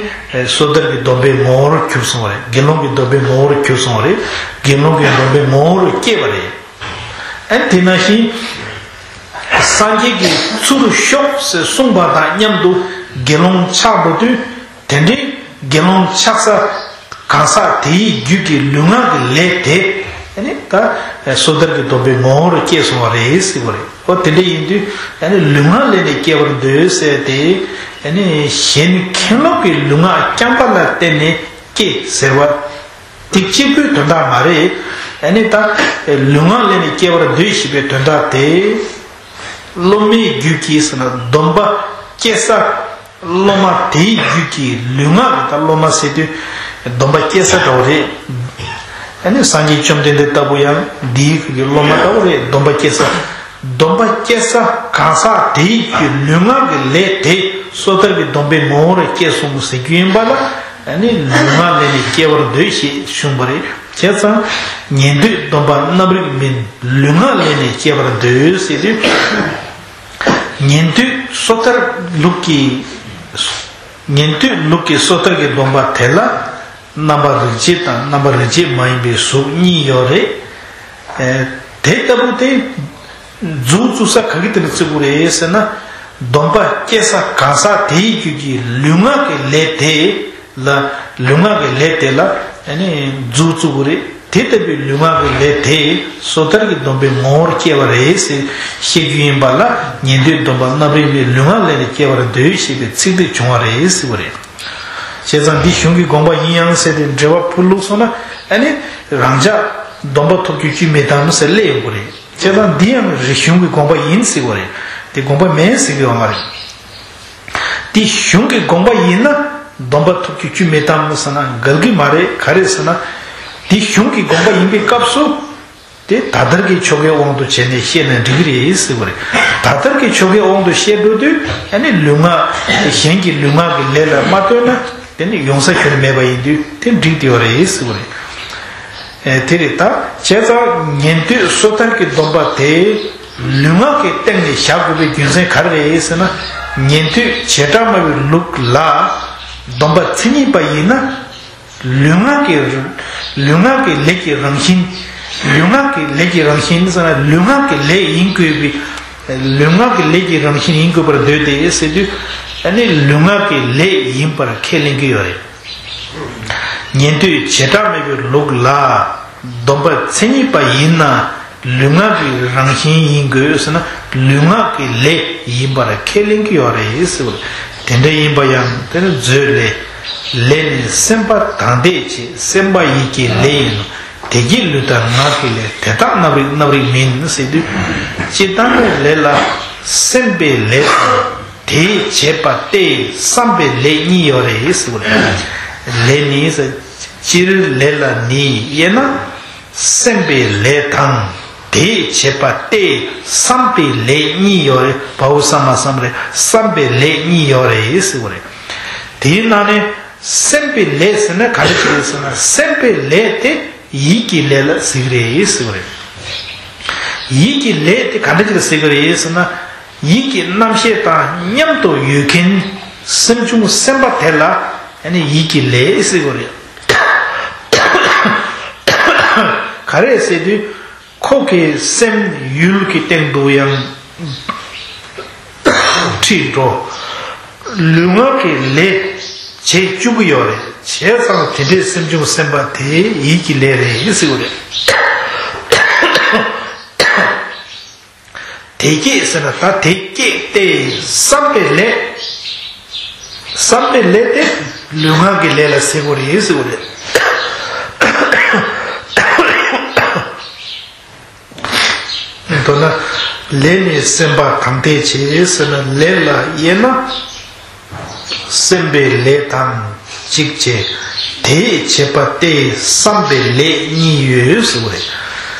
སོ་ཐར་གྱི་སྡོམ་པའི་ངོ་བོར་གྱུར་སོང་བ་རེད། དགེ་སློང་གི་སྡོམ་པའི་ངོ་བོར་གྱུར་སོང་བ་རེད། དགེ་སློང་གི་སྡོམ་པའི་ངོ་བོར་སྐྱེས་པ་རེད། ཨ་ནི་དེ་ནང་བཞིན་སངས་རྒྱས་ཀྱིས་ཚུར་ཤོག་ཟེར་གསུངས་པ་དང་མཉམ་དུ་དགེ་སློང་ཆགས་འགྲོ་དུས། དེ་འདྲའི་དགེ་སློང་ཆགས་ས་གང་ཟག་དེའི་རྒྱུད་ཀྱི་ལུས་ངག་གི་ལས་དེ། ཨ་ནི་ད་སོ་ཐར་གྱི་སྡོམ་པའི་ངོ་བོར་སྐྱེས་སོང་བ་རེད་ཟེར་བ་རེད། ཨོ་དེ་འདྲ་ཡིན་དུས་ཨ་ནི་ལུས་ངག་ལས་ནི་སྐྱེ་བར་འདོད་ཟེར་ཏེ། ཨ་ནི་གཞན་མཁན་སློབ་ཀྱི་ལུས་ངག་རྐྱང་པ་ལ་བརྟེན་ནས་སྐྱེ་ཟེར་བ་དེ་གཅིག་པུའི་དོན་དག་མ་རེད། ཨ་ནི་ད་ལུས་ངག་ལས་ནི་སྐྱེ་བར་འདོད་ཞེས་པའི་དོན་དག་དེ། སློབ་མའི་རྒྱུད་ཀྱིས་ཟེར་ན་སྡོམ་པ་སྐྱེ་ས། སློབ་མ་དེའི་རྒྱུད་ཀྱི་ལུས་ངག་གི། ད་སློབ་མ་ཟེར་དུས་སྡོམ་པ་སྐྱེ་ས་འདྲ་བོ་རེད། ཨ་ནི་སངས་རྒྱས་བཅོམ་ལྡན་འདས་ལྟ་བུ་ཡང་འདིའི་ཁུལ་གྱི་སློབ་མ་འདྲ་བོ་རེད། སྡོམ་པ་སྐྱེ་ས། སྡོམ་པ་སྐྱེ་ས་གང་ཟག་དེའི་རྒྱུད་ཀྱི་ལུས་ངག་གི་ལས་དེ་སོ་ཐར་གྱི་སྡོམ་པའི་ངོ་བོར་སྐྱེས་སོང་ཟེར་རྒྱུ་ཡིན་པ་ལ། ཨ་ནི་ལུས་ངག་ལས་ནི་སྐྱེ་བར་འདོད་ཞེས་གསུངས་པ་རེད། བྱས་ཙང་ཉན་ཐོས་སྡོམ་པ་རྣམ་རིག་མིན། ལུས་ངག་ལས་ནི་སྐྱེ་བར་འདོད་ཟེར་དུས། ཉན་ཐོས་སོ་ཐར་ལུགས་ཀྱི། ཉན་ཐོས་ལུགས་ཀྱི་སོ་ཐར་གྱི་སྡོམ་པ་དེ་ལ་རྣམ་པ་རིག་བྱེད་དང་རྣམ་པ་རིག་བྱེད་མ་ཡིན་པའི་གཟུགས་གཉིས་ཡོད་རེད། ཨེ། དེ་ལྟ་བུ་དེ་མཛུབ་བཙུགས་ས་ག་གི་སྟེང་ནས་བཙུགས་དགོས་རེད་ཟེར་ན། སྡོམ་པ་སྐྱེ་ས་གང་ཟག་དེའི་རྒྱུད་ཀྱི་ལུས་ངག་གི་ལས་དེ་ལ། ལུས་ངག་གི་ལས་དེ་ལ་ཨ་ནི་མཛུབ་བཙུགས་དགོས་རེད། དེ་ལྟ་བུའི་ལུས་ངག་གི་ལས་དེ་སོ་ཐར་གྱི་སྡོམ་པའི་ངོ་བོར་སྐྱེ་བ་རེད་ཟེར་བཤད་རྒྱུ་ཡིན་པ་ལ། ཉན་ཐོས་སྡོམ་པ་རྣམ་རིག་མིན། ལུས་ངག་ལས་ནི་སྐྱེ་བར་འདོད་ཞེས་པའི་ཚིག་དེ་བྱུང་བ་རེད་ཟེར་བ་རེད། བྱས་ཙང་འདི་གཞུང་གི་དགོངས་པ་ཡིན་ཡང་ཟེར་ཏེ་འགྲེལ་པ་ཕུལ་ལུགས་སོང་ན། ཨ་ནི་རང་ཅག་སྡོམ་པ་ཐོབ་རྒྱུ་བཅུད་མི་གཏང་ཟེར་སླེབས་ཡོང་གི་རེད། བྱས་ཙང་འདི་ཡང་རིགས་གཞུང་གི་དགོངས་པ་ཡིན་ཟེར་བ་རེད། དེ་དགོངས་པ་མེད་ཟེར་གི་ཡོད་མ་རེད། འདི་གཞུང་གི་དགོངས་པ་ཡིན་ན་སྡོམ་པ་ཐོབ་རྒྱུ་བཅུད་མི་གཏང་ཟེར་ན་འགལ་གི་མ་རེད། ག་རེ་ཟེར་ན། འདི་གཞུང་གི་དགོངས་པ་ཡིན་པའི་སྐབས་སུ། དེ་ད་ལྟར་གྱི་ཆོ་གའི་དབང་དུ་བྱས་ནས་བཤད་ན་འགྲིག་གི་རེད་ཟེར་བ་རེད། ད་ལྟར་གྱི་ཆོ་གའི་དབང་དུ་བཤད་འགྲོ་དུས་ཨ་ནི་ལུས་ངག་གཞན་གྱི་ལུས་ངག་གི་ལས་ལ་མ་ལྟོས་ན་དེ་ནི་ཡོང་ས་ཁྱོན་མེད་པ་ཡིན་དུས་དེ་འགྲིག་བསྡད་ཡོད་རེད་ཟེར་བ་རེད། ཨེ་དེ་རེད་ད། བྱས་ཙང་ཉན་ཐོས་སོ་ཐར་གྱི་སྡོམ་པ་དེ་ལུས་ངག་གི་སྟེང་ནས་བཞག་དགོས་པའི་རྒྱུ་མཚན་ག་རེ་རེད་ཟེར་ན། ཉན་ཐོས་བྱེ་བྲག་སྨྲ་བའི་ལུགས་ལ་སྡོམ་པ་མཚན་ཉིད་པ་ཡིན་ན། ལུས་ངག་གི་ལུས་ངག་གི་ལས་ཀྱི་རང་བཞིན། ལུས་ངག་གི་ལས་ཀྱི་རང་བཞིན་ཟེར་ན་ལུས་ངག་གི་ལས་ཡིན་དགོས་པའི། ལུས་ངག་གི་ལས་ཀྱི་རང་བཞིན་ཡིན་དགོས་པར་འདོད་དེ་ཟེར་དུས། ཨ་ནི་ལུས་ངག་གི་ལས་ཡིན་པར་ཁས་ལེན་གྱི་ཡོད་རེད། ཉན་ཐོས་བྱེ་བྲག་སྨྲ་བའི་ལུགས་ལ་སྡོམ་པ་མཚན་ཉིད་པ་ཡིན་ན། ལུས་ངག་གི་རང་བཞིན་ཡིན་དགོས་ཟེར་ན་ལུས་ངག་གི་ལས་ཡིན་པར་ཁས་ལེན་གྱི་ཡོད་རེད་ཟེར་བ་རེད། དེ་འདྲ་ཡིན་པ་ཡང་དེ་ནི་མཛོད་ལས། ལས་ནི་སེམས་པ་དང་དེས་བྱེད། སེམས་པ་ཡིད་ཀྱི་ལས་ཡིན་ནོ། དེ་བསྐྱེད་ལུས་དང་ངག་གི་ལས། དེ་དག་རྣམ་རིག་རྣམ་རིག་མིན་ཟེར་དུས། སྤྱིར་བཏང་གི་ལས་ལ་སེམས་པའི་ལས་དང་། དེས་བྱེད་པ་སྟེ་བསམ་པའི་ལས་གཉིས་ཡོད་རེད་ཟེར་བ་རེད། ལས་ནི་ཟེར། སྤྱིར་ལས་ལ་ནི་དབྱེ་ན། སེམས་པའི་ལས་དང་། དེས་བྱེད་པ་སྟེ་བསམ་པའི་ལས་གཉིས་ཡོད་རེད། བའོ་བསམ་མ་བསམ་རེད། བསམ་པའི་ལས་གཉིས་ཡོད་རེད་ཟེར་བ་རེད། དེའི་ནང་ནས་སེམས་པའི་ལས་ཟེར་ན་ག་རེ་ཞིག་རེད་ཟེར་ན། སེམས་པའི་ལས་དེ་ཡིད་ཀྱི་ལས་ལ་ཟེར་གི་རེད་ཟེར་བ་རེད། ཡིད་ཀྱི་ལས་དེ་ག་འདྲ་ཞིག་ལ་ཟེར་གི་རེད་ཟེར་ན། ཡིད་ཀྱི་རྣམ་ཤེས་དང་མཉམ་དུ་ཡོད་མཁན་སེམས་བྱུང་སེམས་པ་དེ་ལ་ཨ་ནི་ཡིད་ཀྱི་ལས་ཟེར་གི་རེད། ག་རེ་ཟེར་དུས། ཁོ་གི་སེམས་ཡུལ་གྱི་སྟེང་དུ་ཡང་ཁྲིད་འགྲོ། ལུས་ངག་གི་ལས་བྱེད་བཅུག་གི་ཡོད་རེད། བྱས་ཙང་དེ་འདྲའི་སེམས་བྱུང་སེམས་པ་དེ་ཡིད་ཀྱི་ལས་རེད་ཟེར་གི་རེད། དེ་བསྐྱེད་ཟེར་ན་ད་དེ་བསྐྱེད་དེ་བསམ་པའི་ལས། བསམ་པའི་ལས་དེ་ལུས་ངག་གི་ལས་ལ་ཟེར་གི་རེད་ཟེར་གི་རེད། མདོར་ན། ལས་ནི་སེམས་པ་དང་དེས་བྱེད་ཟེར་ན་ལས་ལ་དབྱེ་ན། སེམས་པའི་ལས་དང་གཅིག་བྱས། དེས་བྱེད་པ་སྟེ་བསམ་པའི་ལས་གཉིས་ཡོད་ཟེར་བ་རེད།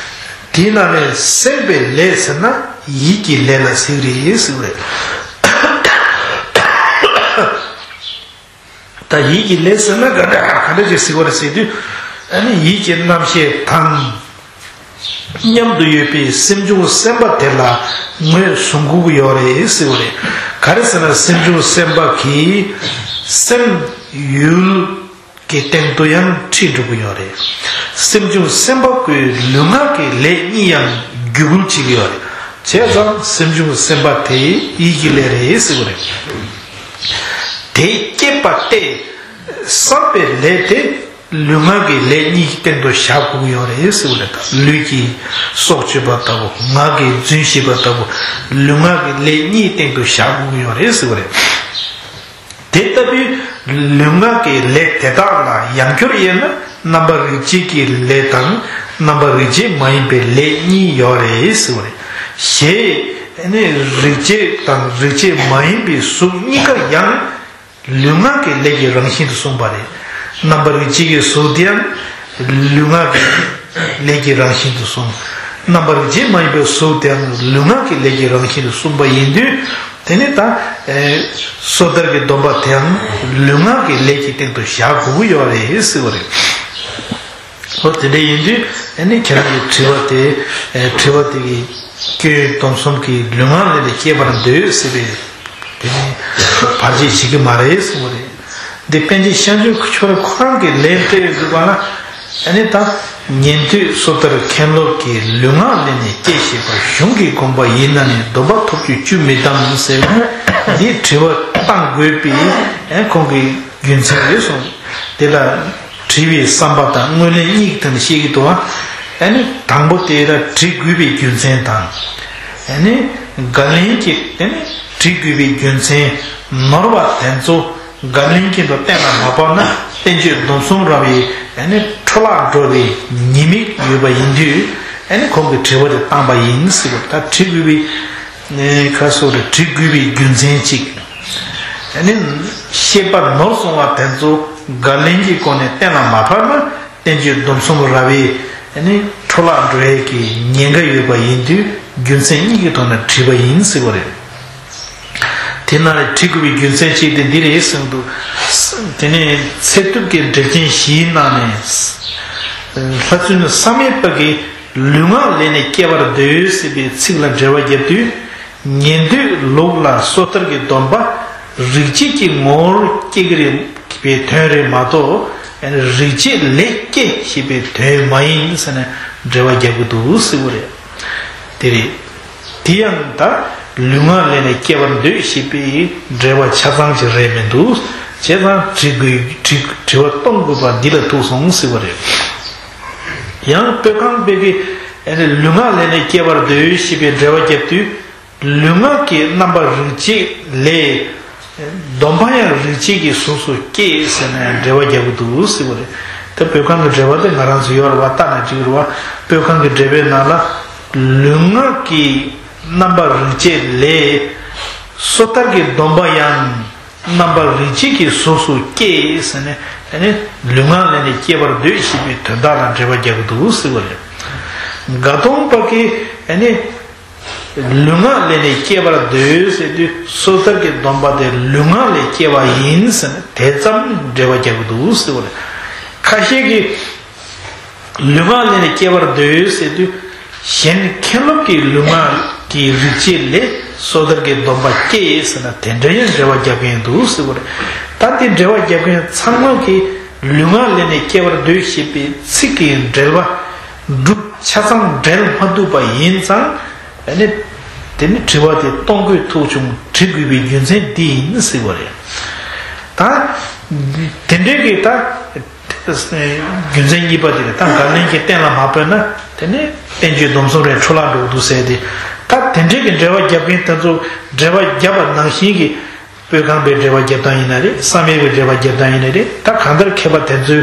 དེའི་ནང་ནས་སེམས་པའི་ལས་ཟེར་ན་ཡིད་ཀྱི་ལས་ལ་ཟེར་གི་རེད་ཟེར་བ་རེད། ད་ཡིད་ཀྱི་ལས་ཟེར་ན་ག་འདྲ་ག་འདྲ་ཅིག་ཟེར་བ་རེད་ཟེར་དུས། ཨ་ནི་ཡིད་ཀྱི་རྣམ་ཤེས་དང་མཉམ་དུ་ཡོད་པའི་སེམས་བྱུང་སེམས་པ་དེ་ལ་ངོས་བཟུང་དགོས་ཀྱི་ཡོད་རེད་ཟེར་བ་རེད། ག་རེ་ཟེར་ན་སེམས་བྱུང་སེམས་པ་གིས་སེམས་ཡུལ་གྱི་སྟེང་དུ་ཡང་ཁྲིད་འགྲོ་གི་ཡོད་རེད། སེམས་བྱུང་སེམས་པ་ཀྱིས་ལུས་ངག་གི་ལས་གཉིས་ཡང་བརྒྱུད་སྐུལ་བྱེད་ཀྱི་ཡོད་རེད། བྱས་ཙང་སེམས་བྱུང་སེམས་པ་དེ་ཡིད་ཀྱི་ལས་རེད་ཟེར་བ་རེད། དེ་བསྐྱེད་པ་སྟེ། བསམ་པའི་ལས་དེ་ལུས་ངག་གི་ལས་གཉིས་ཀྱི་སྟེང་དུ་བཞག་དགོས་ཀྱི་ཡོད་རེད་ཟེར་བ་རེད། ད་ལུས་ཀྱིས་སྲོག་གཅོད་པ་ལྟ་བུ། ངག་གིས་རྫུན་བཤད་པ་ལྟ་བུ། ལུས་ངག་གི་ལས་གཉིས་སྟེང་དུ་བཞག་དགོས་ཀྱི་ཡོད་རེད་ཟེར་བ་རེད། དེ་ལྟ་བུའི་ལུས་ངག་གི་ལས་དེ་དག་ལ་ཡང་བསྐྱར་དབྱེ་ན་རྣམ་པ་རིགས་བརྒྱད་ཀྱི་ལས་དང་། རྣམ་པ་རིགས་བརྒྱད་མ་ཡིན་པའི་ལས་གཉིས་ཡོད་རེད་ཟེར་བ་རེད། ཞེས་ནི་རིགས་བརྒྱད་དང་རིགས་བརྒྱད་མ་ཡིན་པའི་གཟུགས་གཉིས་ཀ་ཡང་ལུས་ངག་གི་ལས་ཀྱི་རང་བཞིན་དུ་གསུངས་པ་རེད། རྣམ་པ་རིགས་བརྒྱད་ཀྱི་གཟུགས་དེའང་ལུས་ངག་གི་ལས་ཀྱི་རང་བཞིན་དུ་གསུངས། རྣམ་པ་རིགས་བརྒྱད་མ་ཡིན་པའི་གཟུགས་དེའང་ལུས་ངག་གི་ལས་ཀྱི་རང་བཞིན་དུ་གསུངས་པ་ཡིན་དུས། དེ་ནི་ད་ཨེ་སོ་ཐར་གྱི་སྡོམ་པ་དེའང་ལུས་ངག་གི་ལས་ཀྱི་སྟེང་དུ་བཞག་དགོས་ཀྱི་ཡོད་རེད་ཟེར་བ་རེད། འོ་དེ་འདྲ་ཡིན་དུས་ཨ་ནི་ཁྱེད་རང་གི་དྲི་བ་དེ་ཨེ་དྲི་བ་དེ་གི་སྐྱོན་སྡོམ་གསུམ་གྱི་ལུས་ངག་ལས་ལས་སྐྱེས་པར་འདོད་ཟེར་བའི་དེ་ནི་བར་ཆད་བྱེད་ཀྱི་མ་རེད་གསུངས་པ་རེད། འདི་པཎ་ཆེན་ཤཱཀྱ་ཆོས་རབ་ཁོ་རང་གིས་ལན་སྤྲད་ཡོད་འདུག་པ་ལ། ཨ་ནི་ད་ཉན་ཐོས་སོ་ཐར་མཁན་སློབ་ཀྱིས་ལུས་ངག་ལས་ནི་སྐྱེས་ཞེས་པ་གཞུང་གི་དགོངས་པ་ཡིན་ན་ནི་སྡོམ་པ་ཐོབ་རྒྱུ་བཅུད་མི་གཏང་ཟེར་ན་འདི་དྲི་བ་བཏང་དགོས་པའི་ཨ་ཁོང་གི་རྒྱུ་མཚན་རེད་གསུངས། དེ་ལ་དྲི་བའི་བསམ་པ་དང་དངོས་ལན་གཉིས་ཀྱི་ཐོག་ནས་བཤད་ཀྱི་འདུག་ཨ། ཨ་ནི་དང་པོ་དེ་ལ་དྲི་དགོས་པའི་རྒྱུ་མཚན་དང་། ཨ་ནི་བརྒལ་ལན་གྱི་ཨ་ནི་དྲི་དགོས་པའི་རྒྱུ་མཚན། ནོར་བ་དེ་ཚོ་ འགལ་རློམ་གྱི་དོན་གཏན་ལ་མ་ཕབ་ན་བསྟན་བཅོས་སྡོམ་གསུམ་ར་བའི་ཨ་ནི་འཕྲོ་བརླག་འགྲོ་བའི་ཉེས་དམིགས་ཡོད་པ་ཡིན་དུས། ཨ་ནི་ཁོང་གིས་དྲི་བ་དེ་བཏང་པ་ཡིན་ཟེར་བ། ད་དྲི་དགོས་པའི་ཁ་སོགས་ལ་དྲི་དགོས་པའི་རྒྱུ་མཚན་གཅིག་ཨ་ནི་བཤད་པ་ནོར་སོང་བ་དེ་ཚོ་འགལ་རློམ་གྱི་སྒོ་ནས་གཏན་ལ་མ་ཕབ་ན། བསྟན་བཅོས་སྡོམ་གསུམ་ར་བའི་ཨ་ནི་འཕྲོ་བརླག་འགྲོ་ཡས་ཀྱི་ཉེན་ཁ་ཡོད་པ་ཡིན་དུས། རྒྱུ་མཚན་གཉིས་ཀྱི་ཐོག་ནས་དྲིས་པ་ཡིན་ཟེར་བ་རེད། དེ་ན་དྲི་དགོས་པའི་རྒྱུ་མཚན་གཅིག་དེ་འདི་རེད་གསུངས་འདུག་དེ་ནས་ཚད་ཐུབ་ཀྱི་འགྲེལ་ཆེན་བཞིའི་ནང་ནས། ལྷ་བཙུན་བསམ་ཡས་པ་གིས་ལུས་ངག་ལས་ནི་སྐྱེ་བར་འདོད་ཟེར་བའི་ཚིག་ལ་འགྲེལ་བ་བརྒྱབ་དུས། ཉན་ཐོས་ལུགས་ལ་སོ་ཐར་གྱི་སྡོམ་པ་རིག་བྱེད་ཀྱི་ངོ་བོར་སྐྱེ་གི་རེད། པའི་དོན་རེད་མ་གཏོགས། རིག་བྱེད་ལས་སྐྱེ་ཞེས་པའི་དོན་མ་ཡིན་ཟེར་ནས་འགྲེལ་བ་རྒྱག་གི་འདུག་ཟེར་བ་རེད། དེ་རེད། དེ་ཡང་ད་ལུས་ངག་ལས་ནི་སྐྱེ་བར་འདོད་ཞེས་པའི་འགྲེལ་བ་ཆ་ཚང་ཅིག་རེད་མི་འདུག་བྱས་ཙང་དྲི་དགོས་དྲི་དྲི་བ་གཏོང་དགོས་པ་འདི་ལ་ཐུག་སོང་ཟེར་བ་རེད། ཡང་པོད་ཁང་པས་ཀྱིས་ལུས་ངག་ལས་ནི་སྐྱེ་བར་འདོད་ཞེས་པའི་འགྲེལ་བ་རྒྱབ་དུས། ལུས་ངག་གི་རྣམ་པ་རིག་བྱེད་ལས། སྡོམ་པ་ཡང་རིག་བྱེད་ཀྱི་གཟུགས་སུ་སྐྱེ་ཟེར་ནས་འགྲེལ་བ་རྒྱག་གི་འདུག་ཟེར་བ་རེད། དེ་པོད་ཁང་གི་འགྲེལ་བ་དེ་ང་རང་ཚོ་ཡོད་རེད་བ། ལྟ་ན་འགྲིག་རེད་བ། པོད་ཁང་གི་འགྲེལ་པའི་ནང་ལ། ལུས་ངག་གི་རྣམ་པ་རིག་བྱེད་ལས། སོ་ཐར་གྱི་སྡོམ་པ་ཡང་རྣམ་པ་རིག་བྱེད་ཀྱི་གཟུགས་སུ་སྐྱེ་ཟེར་ནས། ལུས་ངག་ལས་ནི་སྐྱེ་བར་འདོད་ཞེས་པའི་དོན་དག་ལ་འགྲེལ་བ་རྒྱག་གི་འདུག་ཟེར་བ་རེད། སྒ་སྟོང་པ་གིས། ལུས་ངག་ལས་ནི་སྐྱེ་བར་འདོད་ཟེར་དུས། སོ་ཐར་གྱི་སྡོམ་པ་དེ་ལུས་ངག་ལས་སྐྱེ་བ་ཡིན་ཟེར་ནས་དེ་ཙམ་འགྲེལ་བ་རྒྱག་གི་འདུག་ཟེར་བ་རེད། ཁ་ཤས་ཀྱིས་ལུས་ངག་ལས་ནི་སྐྱེ་བར་འདོད་ཟེར་དུས། གཞན་མཁན་སློབ་ཀྱི་ལུས་ངག་གི་རིག་བྱེད་ལས་སོ་ཐར་གྱི་སྡོམ་པ་སྐྱེ་ཟེར་ན་དེ་འདྲ་ཡང་འགྲེལ་བ་རྒྱག་གི་འདུག་ཟེར་བ་རེད། ད་དེ་འགྲེལ་བ་རྒྱག་མཁན་ཚང་མ་གིས་ལུས་ངག་ལས་ནི་སྐྱེ་བར་འདོད་ཞེས་པའི་ཚིག་གི་འགྲེལ་བ་སྒྲུབ། ཆ་ཚང་འགྲེལ་མ་ཐུབ་པ་ཡིན་ཙང་། ཨ་ནི། དེ་ནི་དྲི་བ་དེ་གཏོང་དགོས་ཐུག་བྱུང་། དྲི་དགོས་པའི་རྒྱུ་མཚན་འདི་ཡིན་ཟེར་བ་རེད། ད། དེ་འདྲའི་གི་ད། རྒྱུ་མཚན་གཉིས་པ་དེ་རེད། ད་འགལ་རློམ་གྱི་གཏན་ལ་མ་ཕབ་ན་དེ་ནི་བསྟན་བཅོས་སྡོམ་གསུམ་རེ་འཕྲོ་བརླག་འགྲོ་གི་འདུག་ཟེར་ཏེ། ད་དེ་འདྲའི་གི་འགྲེལ་བ་རྒྱབ་མཁན་དེ་ཚོ་འགྲེལ་བ་རྒྱབ་པ་ནང་བཞིན་གྱི། པོད་ཁང་པའི་འགྲེལ་བ་རྒྱབ་སྟངས་ཡིན་ན་རེད། བསམ་ཡས་པའི་འགྲེལ་བ་རྒྱབ་སྟངས་ཡིན་ན་རེད། ད་གང་ལྟར་མཁས་པ་དེ་ཚོའི་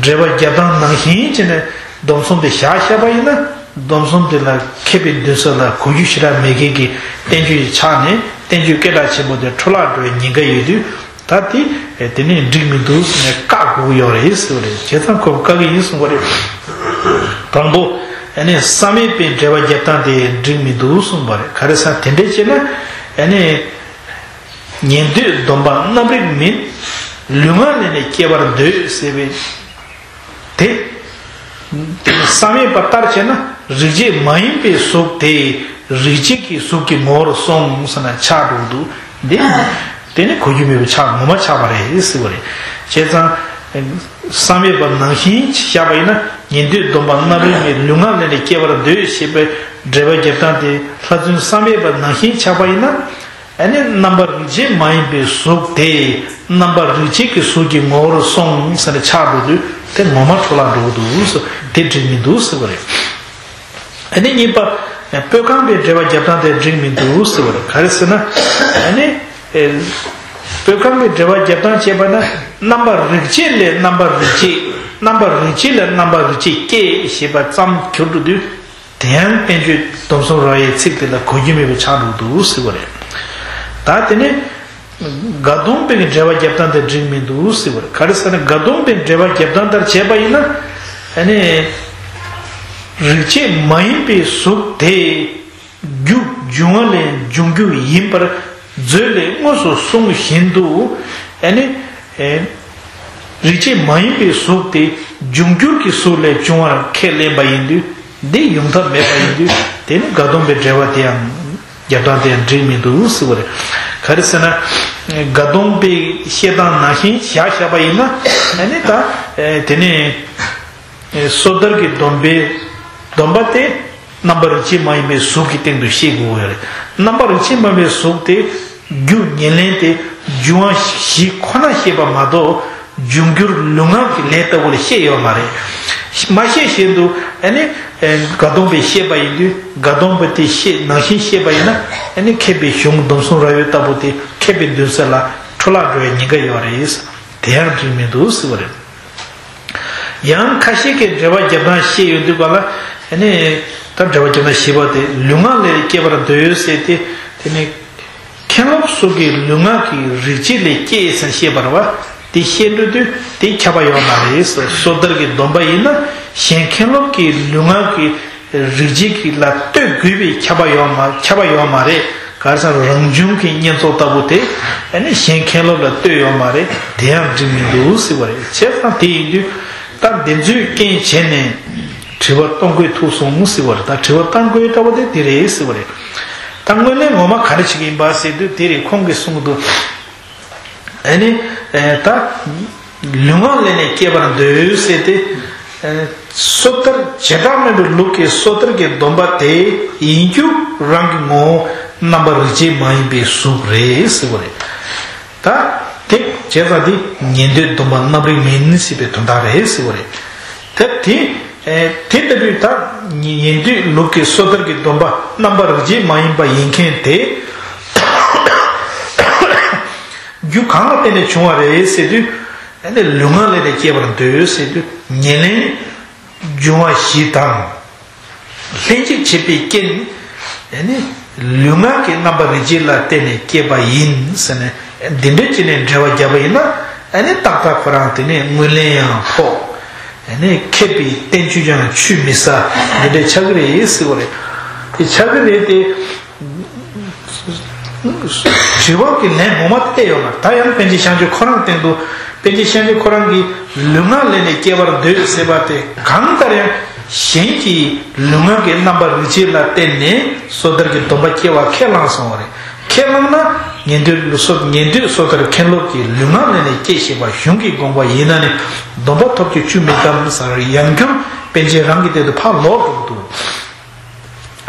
འགྲེལ་བ་རྒྱབ་སྟངས་ནང་བཞིན་བྱས་ནས་སྡོམ་གསུམ་དེ་བཞག་བཞག་པ་ཡིན་ན། སྡོམ་གསུམ་དེ་ལ་མཁས་པའི་འདུན་ས་ལ་གོ་རྒྱུ་ཞེ་དྲག་མེད་མཁན་གྱི་བསྟན་བཅོས་ཆགས་ནས། བསྟན་བཅོས་སྐད་གྲགས་ཆེན་པོ་དེ་འཕྲོ་བརླག་འགྲོ་བའི་ཉེན་ཁ་ཡོད་དུས། ད་དེ་དེ་ནས་འགྲིག་མི་འདུག་ཟེར་ནས་བཀག་དགོས་ཀྱི་ཡོད་རེད་ཟེར་བ་རེད། བྱས་ཙང་ཁོས་བཀག་གི་ཡིན་གསུངས་པ་རེད། དང་པོ། ཨ་ནི་བསམ་ཡས་པའི་འགྲེལ་བ་རྒྱབ་སྟངས་དེ་འགྲིག་མི་འདུག་གསུངས་པ་རེད། ག་རེ་ཟེར་ན་དེ་འདྲ་བྱས་ན། ཨ་ནི། ཉན་ཐོས་སྡོམ་པ་རྣམ་རིག་མིན། ལུས་ངག་ལས་ནི་སྐྱེ་བར་འདོད་ཟེར་བའི་དེ། དེ་ནི་བསམ་ཡས་པ་ལྟར་བྱས་ན་རིག་བྱེད་མ་ཡིན་པའི་གཟུགས་དེ་རིག་བྱེད་ཀྱི་གཟུགས་ཀྱི་ངོ་བོར་སོང་ཟེར་ན་ཆགས་འགྲོ་གི་འདུག་འདི། དེ་ནི་གོ་རྒྱུ་མེད་པའི་ཆགས། ངོ་མ་ཆགས་པ་རེད་ཟེར་བ་རེད། བྱས་ཙང་། བསམ་ཡས་པ་ནང་བཞིན་བཞག་པ་ཡིན་ན། ཉན་ཐོས་སྡོམ་པ་རྣམ་རིག་མིན། ལུས་ངག་ལས་ནི་སྐྱེ་བར་འདོད་ཞེས་པའི་འགྲེལ་པ་རྒྱབ་སྟངས་དེ་ལྷ་བཙུན་བསམ་ཡས་པ་ནང་བཞིན་ཆགས་པ་ཡིན་ན། ཨ་ནི་རྣམ་པ་རིག་བྱེད་མ་ཡིན་པའི་གཟུགས་དེ་རྣམ་པ་རིག་བྱེད་ཀྱི་གཟུགས་ཀྱི་ངོ་བོར་སོང་ཟེར་ནས་ཆགས་འགྲོ་དུས་དེ་ངོ་མ་འཕྲོ་བརླག་འགྲོ་གི་འདུག་ཟེར། དེ་འགྲིག་མི་འདུག་ཟེར་བ་རེད། ཨ་ནི་གཉིས་པ། པོད་ཁང་པའི་འགྲེལ་པ་རྒྱབ་སྟངས་དེ་འགྲིག་མི་འདུག་ཟེར་བ་རེད། ག་རེ་ཟེར་ན། ཨ་ནི། པོད་ཁང་པའི་འགྲེལ་པ་རྒྱབ་སྟངས་བྱས་པ་ན། རྣམ་པ་རིག་བྱེད་ལས་རྣམ་པ་རིག་བྱེད། རྣམ་པ་རིག་བྱེད་ལས་རྣམ་པ་རིག་བྱེད་སྐྱེ་ཞེས་པ་ཙམ་གྱུར་འགྲོ་དུས། དེ་ཡང་བསྟན་བཅོས་སྡོམ་གསུམ་ར་བའི་ཚིག་དེ་ལ་གོ་རྒྱུ་མེད་པ་ཆགས་འགྲོ་འདུག་ཟེར་བ་རེད། ད་དེ་ནས་སྒ་སྟོང་པའི་འགྲེལ་པ་རྒྱབ་སྟངས་དེ་འགྲིག་མི་འདུག་ཟེར་བ་རེད། ག་རེ་ཟེར་ན་སྒ་སྟོང་པའི་འགྲེལ་པ་རྒྱབ་སྟངས་ལྟར་བྱས་པ་ཡིན་ན། ཨ་ནི། རིག་བྱེད་མ་ཡིན་པའི་གཟུགས་དེ་རྒྱུ་འབྱུང་བ་ལས་འབྱུང་རྒྱུ་ཡིན་པར། མཛོད་ལས་དངོས་སུ་གསུངས་བཞིན་དུ། ཨ་ནི། ཨེ། རིག་བྱེད་མ་ཡིན་པའི་གཟུགས་དེ་འབྱུང་འགྱུར་གྱི་གཟུགས་ལས་བྱུང་བར་ཁས་ལེན་པ་ཡིན་དུས། འདི་ཡོང་ཐབས་མེད་པ་ཡིན་དུས། དེ་ནི་སྒ་སྟོང་པའི་འགྲེལ་པ་དེ་ཡང་རྒྱབ་སྟངས་དེ་ཡང་འགྲིག་མི་འདུག་ཟེར་བ་རེད། ག་རེ་ཟེར་ན། སྒ་སྟོང་པའི་བཤད་སྟངས་ནང་བཞིན་བཞག་བཞག་པ་ཡིན་ན། ཨ་ནི་ད། ཨེ། དེ་ནི། ཨེ། སོ་ཐར་གྱི་སྡོམ་པའི། སྡོམ་པ་དེ། རྣམ་པར་རིག་བྱེད་མ་ཡིན་པའི་གཟུགས་ཀྱི་སྟེང་དུ་བཤད་དགོས་ཡོད་རེད། རྣམ་པར་རིག་བྱེད་མ་ཡིན་པའི་གཟུགས་དེ་རྒྱུ་ཉེར་ལེན་ཏེ་འབྱུང་བ་བཞི་ཁོ་ན་བཤད་པ་མ་གཏོགས། འབྱུང་འགྱུར་ལུས་ངག་གི་ལས་ལྟ་བུ་ལ་བཤད་ཡོད་མ་རེད། མ་བཤད་བཞིན་དུ་ཨ་ནི་སྒ་སྟོང་པས་བཤད་པ་ཡིན་དུས། སྒ་སྟོང་པ་དེ་བཤད་ནང་བཞིན་བཤད་པ་ཡིན་ན། ཨ་ནི་མཁས་པའི་གཞུང་སྡོམ་གསུམ་ར་བའི་ལྟ་བུ་དེ་མཁས་པའི་འདུན་ས་ལ་ འཕྲོ་བརླག་འགྲོ་བའི་ཉེན་ཁ་ཡོད་རེད། དེ་ཡང་འགྲིག་མི་འདུག་ཟེར་བ་རེད། ཡང་ཁ་ཤས་ཀྱིས་འགྲེལ་པ་རྒྱབ་སྟངས་བཤད་ཡོང་དུས་ག་ལ་ཨ་ནི་ད་འགྲེལ་པ་རྒྱབ་སྟངས་བཞི་པ་དེ་ལུས་ངག་ལས་སྐྱེ་བར་འདོད་ཟེར་ཏེ། དེ་ནི་མཁན་སློབ་སོགས་ཀྱིས་ལུས་ངག་གི་རིག་བྱེད་ལས་སྐྱེས་ཟེར་བཤད་པ་རེད་བ། དེ་བཤད་འགྲོ་དུས་དེ་ཁྱབ་པ་ཡོད་མ་རེད། སོ་ཐར་གྱི་སྡོམ་པ་ཡིན་ན་གཞན་མཁན་སློབ་ཀྱིས་ལུས་ངག་གི་རིག་བྱེད་ཀྱི་ལ་ལྟོས་དགོས་པའི་ཁྱབ་པ་ཡོད་མ་ཁྱབ་པ་ཡོད་མ་རེད། ག་རེ་ཟེར་ན་རང་བྱུང་གི་བསྙེན་རྫོགས་ལྟ་བུ་དེ་ཨ་ནི་གཞན་མཁན་སློབ་ལ་ལྟོས་ཡོད་མ་རེད། དེ་ཡང་འགྲིག་མི་འདུག་ཟེར་བ་རེད། བྱས་ཙང་དེ་ཡིན་དུས་ད་འདི་ཚོས་རྐྱེན་བྱས་ནས་དྲི་བ་གཏོང་དགོས་ཐུག་སོང་ཟེར་བ་རེད། ད་དྲི་བ་གཏང་དགོས་ལྟ་བུ་དེ་དེ་རེད་ཟེར་བ་རེད། ད་དངོས་གནས་ངོ་མ་ག་རེ་བྱེད་ཀྱི་ཡིན་པ་ཟེར་དུས་དེ་རེད། ཁོང་གིས་གསུང་གི་འདུག་ཨ་ནི་ཨེ་ད་ལུས་ངག་ལས་ནས་སྐྱེ་བར་འདོད་ཟེར་ཏེ། ཨེ་སོ་ཐར་བྱེ་བྲག་སྨྲ་བའི་ལུགས་ཀྱི་སོ་ཐར་གྱི་སྡོམ་པ་དེ་ཡིན་རྒྱུ་རང་གི་ངོ་བོ་རྣམ་པ་རིག་བྱེད་མ་ཡིན་པའི་གཟུགས་རེད་ཟེར་བ་རེད། ད་དེ་བྱས་ཙང་དེ་ཉན་ཐོས་སྡོམ་པ་རྣམ་རིག་མིན་ཟེར་བའི་དོན་དག་རེད་ཟེར་བ་རེད། ད་དེ་ཨེ་དེ་ལྟ་བུའི་ད་ཉན་ཐོས་ལུགས་ཀྱི་སོ་ཐར་གྱི་སྡོམ་པ་རྣམ་པ་རིག་བྱེད་མ་ཡིན་པ་ཡིན་མཁན་དེ། རྒྱུ་གང་ལ་བརྟེན་ནས་བྱུང་བ་རེད་ཟེར་དུས། ཨ་ནི་ལུས་ངག་ལས་ནས་སྐྱེ་བར་འདོད་ཟེར་དུས་ཉེར་ལེན་འབྱུང་བ་བཞི་དང་། ལྷན་ཅིག་བྱེད་པའི་རྐྱེན། ཨ་ནི་ལུས་ངག་གི་རྣམ་པ་རིག་བྱེད་ལ་བརྟེན་ནས་སྐྱེས་པ་ཡིན་ཟེར་ནས་འདི་འདྲ་བྱས་ནས་འགྲེལ་བ་བརྒྱབ་པ་ཡིན་ན། ཨ་ནི་ཏག་ཏག་ཁོ་རང་དེ་ནས་དངོས་ལན་ཡང་ཕོག་ཨ་ནི་མཁས་པའི་བསྟན་བཅོས་ཀྱང་ཆུད་མི་ཟ། འདི་འདྲ་ཆགས་ཀྱི་རེད་ཟེར་བ་རེད། དེ་ཆགས་ཀྱི་རེད་དེ། དྲི་བ་གི་ལན་ངོ་མ་བལྟས་ཡོད་མ་རེད། ད་ཡང་པཎ་ཆེན་ཤངས་ཆོས་ཁོ་རང་སྟེང་དུ། པཎ་ཆེན་ཤངས་ཆོས་ཁོ་རང་གིས་ལུས་ངག་ལས་ནས་སྐྱེ་བར་འདོད་ཟེར་བ་དེ་གང་ལྟར་ཡང་གཞན་གྱིས་ལུས་ངག་གི་རྣམ་པར་རིག་བྱེད་ལ་བརྟེན་ནས་སོ་ཐར་གྱི་སྡོམ་པ་སྐྱེ་བ་ཁས་བླངས་སོང་བ་རེད། ཁས་བླངས་ན་ཉན་ཐོས་སོ་ཉན་ཐོས་སོ་ཐར་མཁན་སློབ་ཀྱིས་ལུས་ངག་ལས་ནས་སྐྱེས་ཞེས་པ་གཞུང་གི་དགོངས་པ་ཡིན་ན་ནི་སྡོམ་པ་ཐོབ་རྒྱུ་བཅུ་མི་གདམ་ཟེར་ཡང་བསྐྱར་པཎ་ཆེན་རང་གི་སྟེང་དུ་ཕར་ལོག་འགྲོ་གི་འདུག་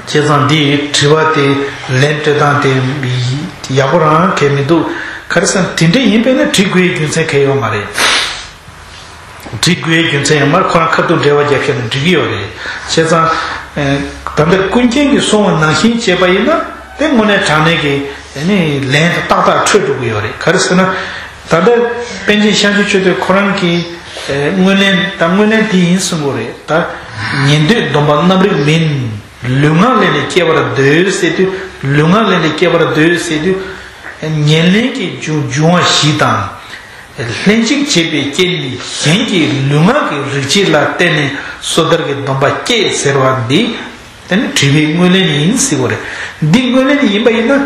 བྱས་ཙང་འདིའི་དྲི་བ་དེ་ལན་སྤྲོད་སྟངས་དེ་ཡག་པོ་རང་གལ་མི་འདུག་ག་རེ་ཟེར་ན་དེ་འདྲ་ཡིན་པས་ན་དྲི་དགོས་རྒྱུ་མཚན་གལ་ཡོད་མ་རེད། དྲི་དགོས་རྒྱུ་མཚན་ཡང་མར་ཁོ་རང་ཁ་ཐུག་འགྲེལ་བ་རྒྱབ་ཤེས་ན་འགྲིག་གི་ཡོད་རེད། བྱས་ཙང་ད་ལྟ་ཀུན་མཁྱེན་གྱིས་གསུངས་པ་ནང་བཞིན་བྱས་པ་ཡིན་ན་དེ་དངོས་གནས་དྲང་གནས་ཀྱི་ལན་དེ་ཏག་ཏག་འཕྲོད་འགྲོ་གི་ཡོད་རེད། ག་རེ་ཟེར་ན། ད་ལྟ་པཎ་ཆེན་ཤངས་ཆོས་མཆོད་རྟེན་ཁོ་རང་གིས་དངོས་ལན་ད་དངོས་ལན་དེ་ཡིན་གསུང་གི་རེད། ད་ཉན་ཐོས་སྡོམ་པ་རྣམ་རིག་མིན། ལུས་ངག་ལས་ནས་སྐྱེ་བར་འདོད་ཟེར་དུས་ལུས་ངག་ལས་ནས་སྐྱེ་བར་འདོད་ཟེར་དུས། ཉེར་ལེན་གྱི་འབྱུང་འབྱུང་བ་བཞི་དང་། ལྷན་ཅིག་བྱེད་པའི་རྐྱེན་ནི་གཞན་གྱི་ལུས་ངག་གི་རིག་བྱེད་ལ་བརྟེན་ནས་སོ་ཐར་གྱི་སྡོམ་པ་སྐྱེས་ཟེར་བ་འདི། དེ་ནི་དྲི་བའི་དངོས་ལན་ཡིན་ཟེར་བ་རེད། འདི་དངོས་ལན་ཡིན་པ་ཡིན་ན།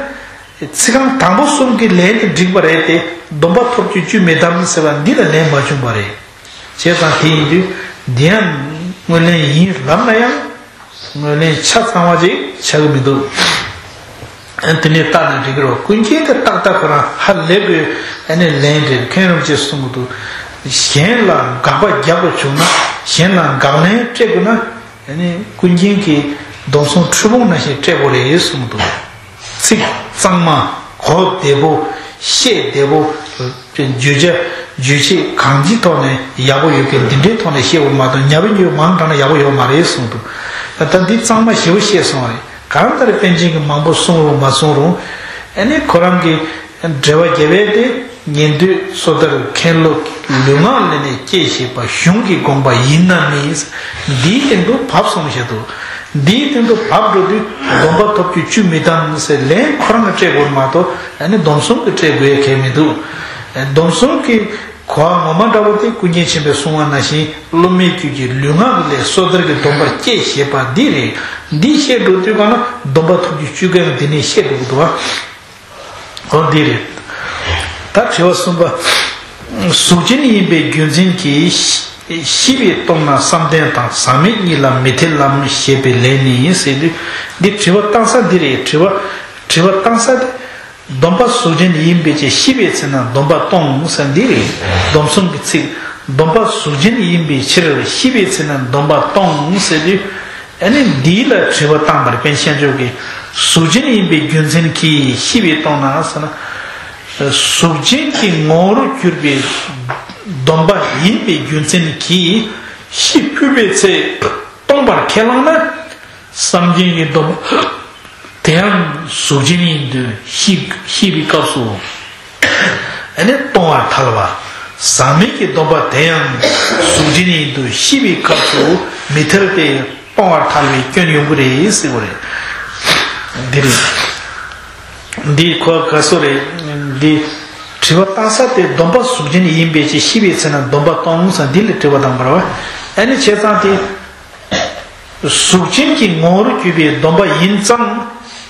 ཚིག་རྐང་དང་པོ་གསུམ་གྱི་ལན་དེ་འགྲིག་པ་རེད་དེ། སྡོམ་པ་ཐོབ་རྒྱུ་བཅུ་མི་གདམ་ཟེར་བ་འདི་ལ་ལན་མ་བྱུང་བ་རེད། བྱས་ཙང་དེ་ཡིན་དུས་འདི་ཡང་དངོས་ལན་ཡིན་ལབ་ན་ཡང་དངོས་ལན་ཆ་ཚང་བ་ཅིག་ཆགས་ཀྱི་མི་འདུག་ཨ་དེ་ནས་བལྟས་ན་འགྲིག་གི་རེད། ཀུན་མཁྱེན་གྱིས་ཏག་ཏག་ཁོ་རང་ཧ་ལས་དགོས། ཨ་ནི་ལན་རེད། མཁན་རིན་པོ་ཆེས་གསུང་གི་འདུག་གཞན་ལ་དགག་པ་རྒྱག་དགོས་བྱུང་ན་གཞན་ལ་དགག་ལན་སྤྲད་དགོས་ན། ཨ་ནི་ཀུན་མཁྱེན་གྱིས་སྡོམ་གསུམ་འཁྲུལ་སྤོང་ནང་བཞིན་སྤྲད་དགོས་རེད་གསུངས་འདུག་ཚིག་གཙང་མ། གོ་བདེ་པོ། བཤད་བདེ་པོ། བརྗོད་བྱ་རྗོད་བྱེད་གང་ཅིའི་ཐོག་ནས་ཡག་པོ་ཡོད་མཁན་འདི་འདྲའི་ཐོག་ནས་བཤད་དགོས་མ་གཏོགས་ཉབ་ཉུབ་མང་དྲགས་ན་ཡག་པོ་ཡོད་མ་རེད་གསུངས་འདུག་ད་འདི་གཙང་མ་ཞེ་པོ་བཤད་སོང་རེད། གང་ལྟར་པཎ་ཆེན་གྱིས་མང་པོ་གསུངས་རུང་མ་གསུངས་རུང་། ཨ་ནི་ཁོ་རང་གི་འགྲེལ་པ་རྒྱབ་པ་དེ། ཉན་ཐོས་སོ་ཐར་མཁན་སློབ་ཀྱི་ལུས་ངག་ལས་ནས་སྐྱེས་ཞེས་པ་གཞུང་གི་དགོངས་པ་ཡིན་ན་མིན། འདིའི་སྟེང་དུ་བབས་སོང་བཤད་དོ། འདིའི་སྟེང་དུ་བབས་འགྲོ་དུས་སྡོམ་པ་ཐོབ་རྒྱུ་བཅུ་མི་གདམ་ཟེར་ལན་ཁོ་རང་གིས་སྤྲད་དགོས་མ་གཏོགས་ཨ་ནི་སྡོམ་གསུམ་གྱིས་སྤྲད་དགོས་གལ་མི་འདུག་སྡོམ་གསུམ་གྱི་གོ་བ་ངོ་མ་འདྲ་བོ་དེ་ཀུན་མཁྱེན་ཆེན་པོས་གསུངས་པ་ནང་བཞིན་སློབ་མའི་རྒྱུད་ཀྱི་ལུས་ངག་ལས་སོ་ཐར་གྱི་སྡོམ་པ་སྐྱེས་ཞེས་པ་འདི་རེད། འདི་བཤད་འགྲོ་དུས་གང་ལ་སྡོམ་པ་ཐོབ་རྒྱུ་བཅུ་གདམ་འདི་ནས་བཤད་འགྲོ་གི་འདུག་བ། འོ་འདི་རེད། ད་དྲི་བ་གསུམ་པ། གཟུགས་ཅན་ཡིན་པའི་རྒྱུ་མཚན་གྱིས་ཤི་བའི་སྟོང་ན་བསམ་གཏན་དང་ཟག་མེད་གཉིས་ལ་མི་འཐད་ལམ་ཞེས་པའི་ལན་ནི་ཟེར་དུས། འདི་དྲི་བ་བཏང་ས་འདི་རེད། དྲི་བ་དྲི་བ་བཏང་ས་དེ། སྡོམ་པ་གཟུགས་ཅན་ཡིན་པའི་ཕྱིར། ཤི་བའི་ཚེ་ན་སྡོམ་པ་གཏོང་ཟེར་འདི་རེད། སྡོམ་གསུམ་གྱི་ཚིག་སྡོམ་པ་གཟུགས་ཅན་ཡིན་པའི་ཕྱིར། ཤི་བའི་ཚེ་ན་སྡོམ་པ་གཏོང་ཟེར་དུས། ཨ་ནི་འདི་ལ་དྲི་བ་བཏང་བར་པཎ་ཆེན་མཆོག་གིས་གཟུགས་ཅན་ཡིན་པའི་རྒྱུ་མཚན་གྱིས་ཤི་བའི་སྟོང་ན་ཟེར་ན། གཟུགས་ཅན་གྱི་ངོ་བོར་གྱུར་པའི་སྡོམ་པ་ཡིན་པའི་རྒྱུ་མཚན་གྱིས་ཤི་འཕོས་པའི་ཚེ་སྟོང་པར་ཁས་བླངས་ན། བསམ་གཏན་གྱི་སྡོམ་པ་དེའང་གཟུགས་ཅན་ཡིན་དུས་ཤི་ཤི་བའི་སྐབས་སུ། ཨ་ནི་སྟོང་བར་ཐལ་བ། ཟག་མེད་ཀྱི་སྡོམ་པ་དེ་ཡང་གཟུགས་ཅན་ཡིན་དུ་ཤེས་པའི་སྐབས་སུ་མི་ཐལ་ཏེ་སྟོང་བར་ཐལ་བའི་སྐྱོན་ཡོང་གི་རེད་ཟེར་བ་རེད། འདི་རེད། འདི་ཁོ་ག་སོ་རེད། འདི་དྲི་བ་བཏང་ས་དེ་སྡོམ་པ་གཟུགས་ཅན་ཡིན་པའི་ཕྱིར་ཤེས་པའི་ཚེ་ན་སྡོམ་པ་སྟོང་ཟེར་འདི་ལ་དྲི་བ་བཏང་བ་རེད་བ། ཨ་ནི་བྱས་ཙང་དེ། གཟུགས་ཅན་གྱི་ངོ་བོར་གྱུར་པའི་སྡོམ་པ་ཡིན་ཙང་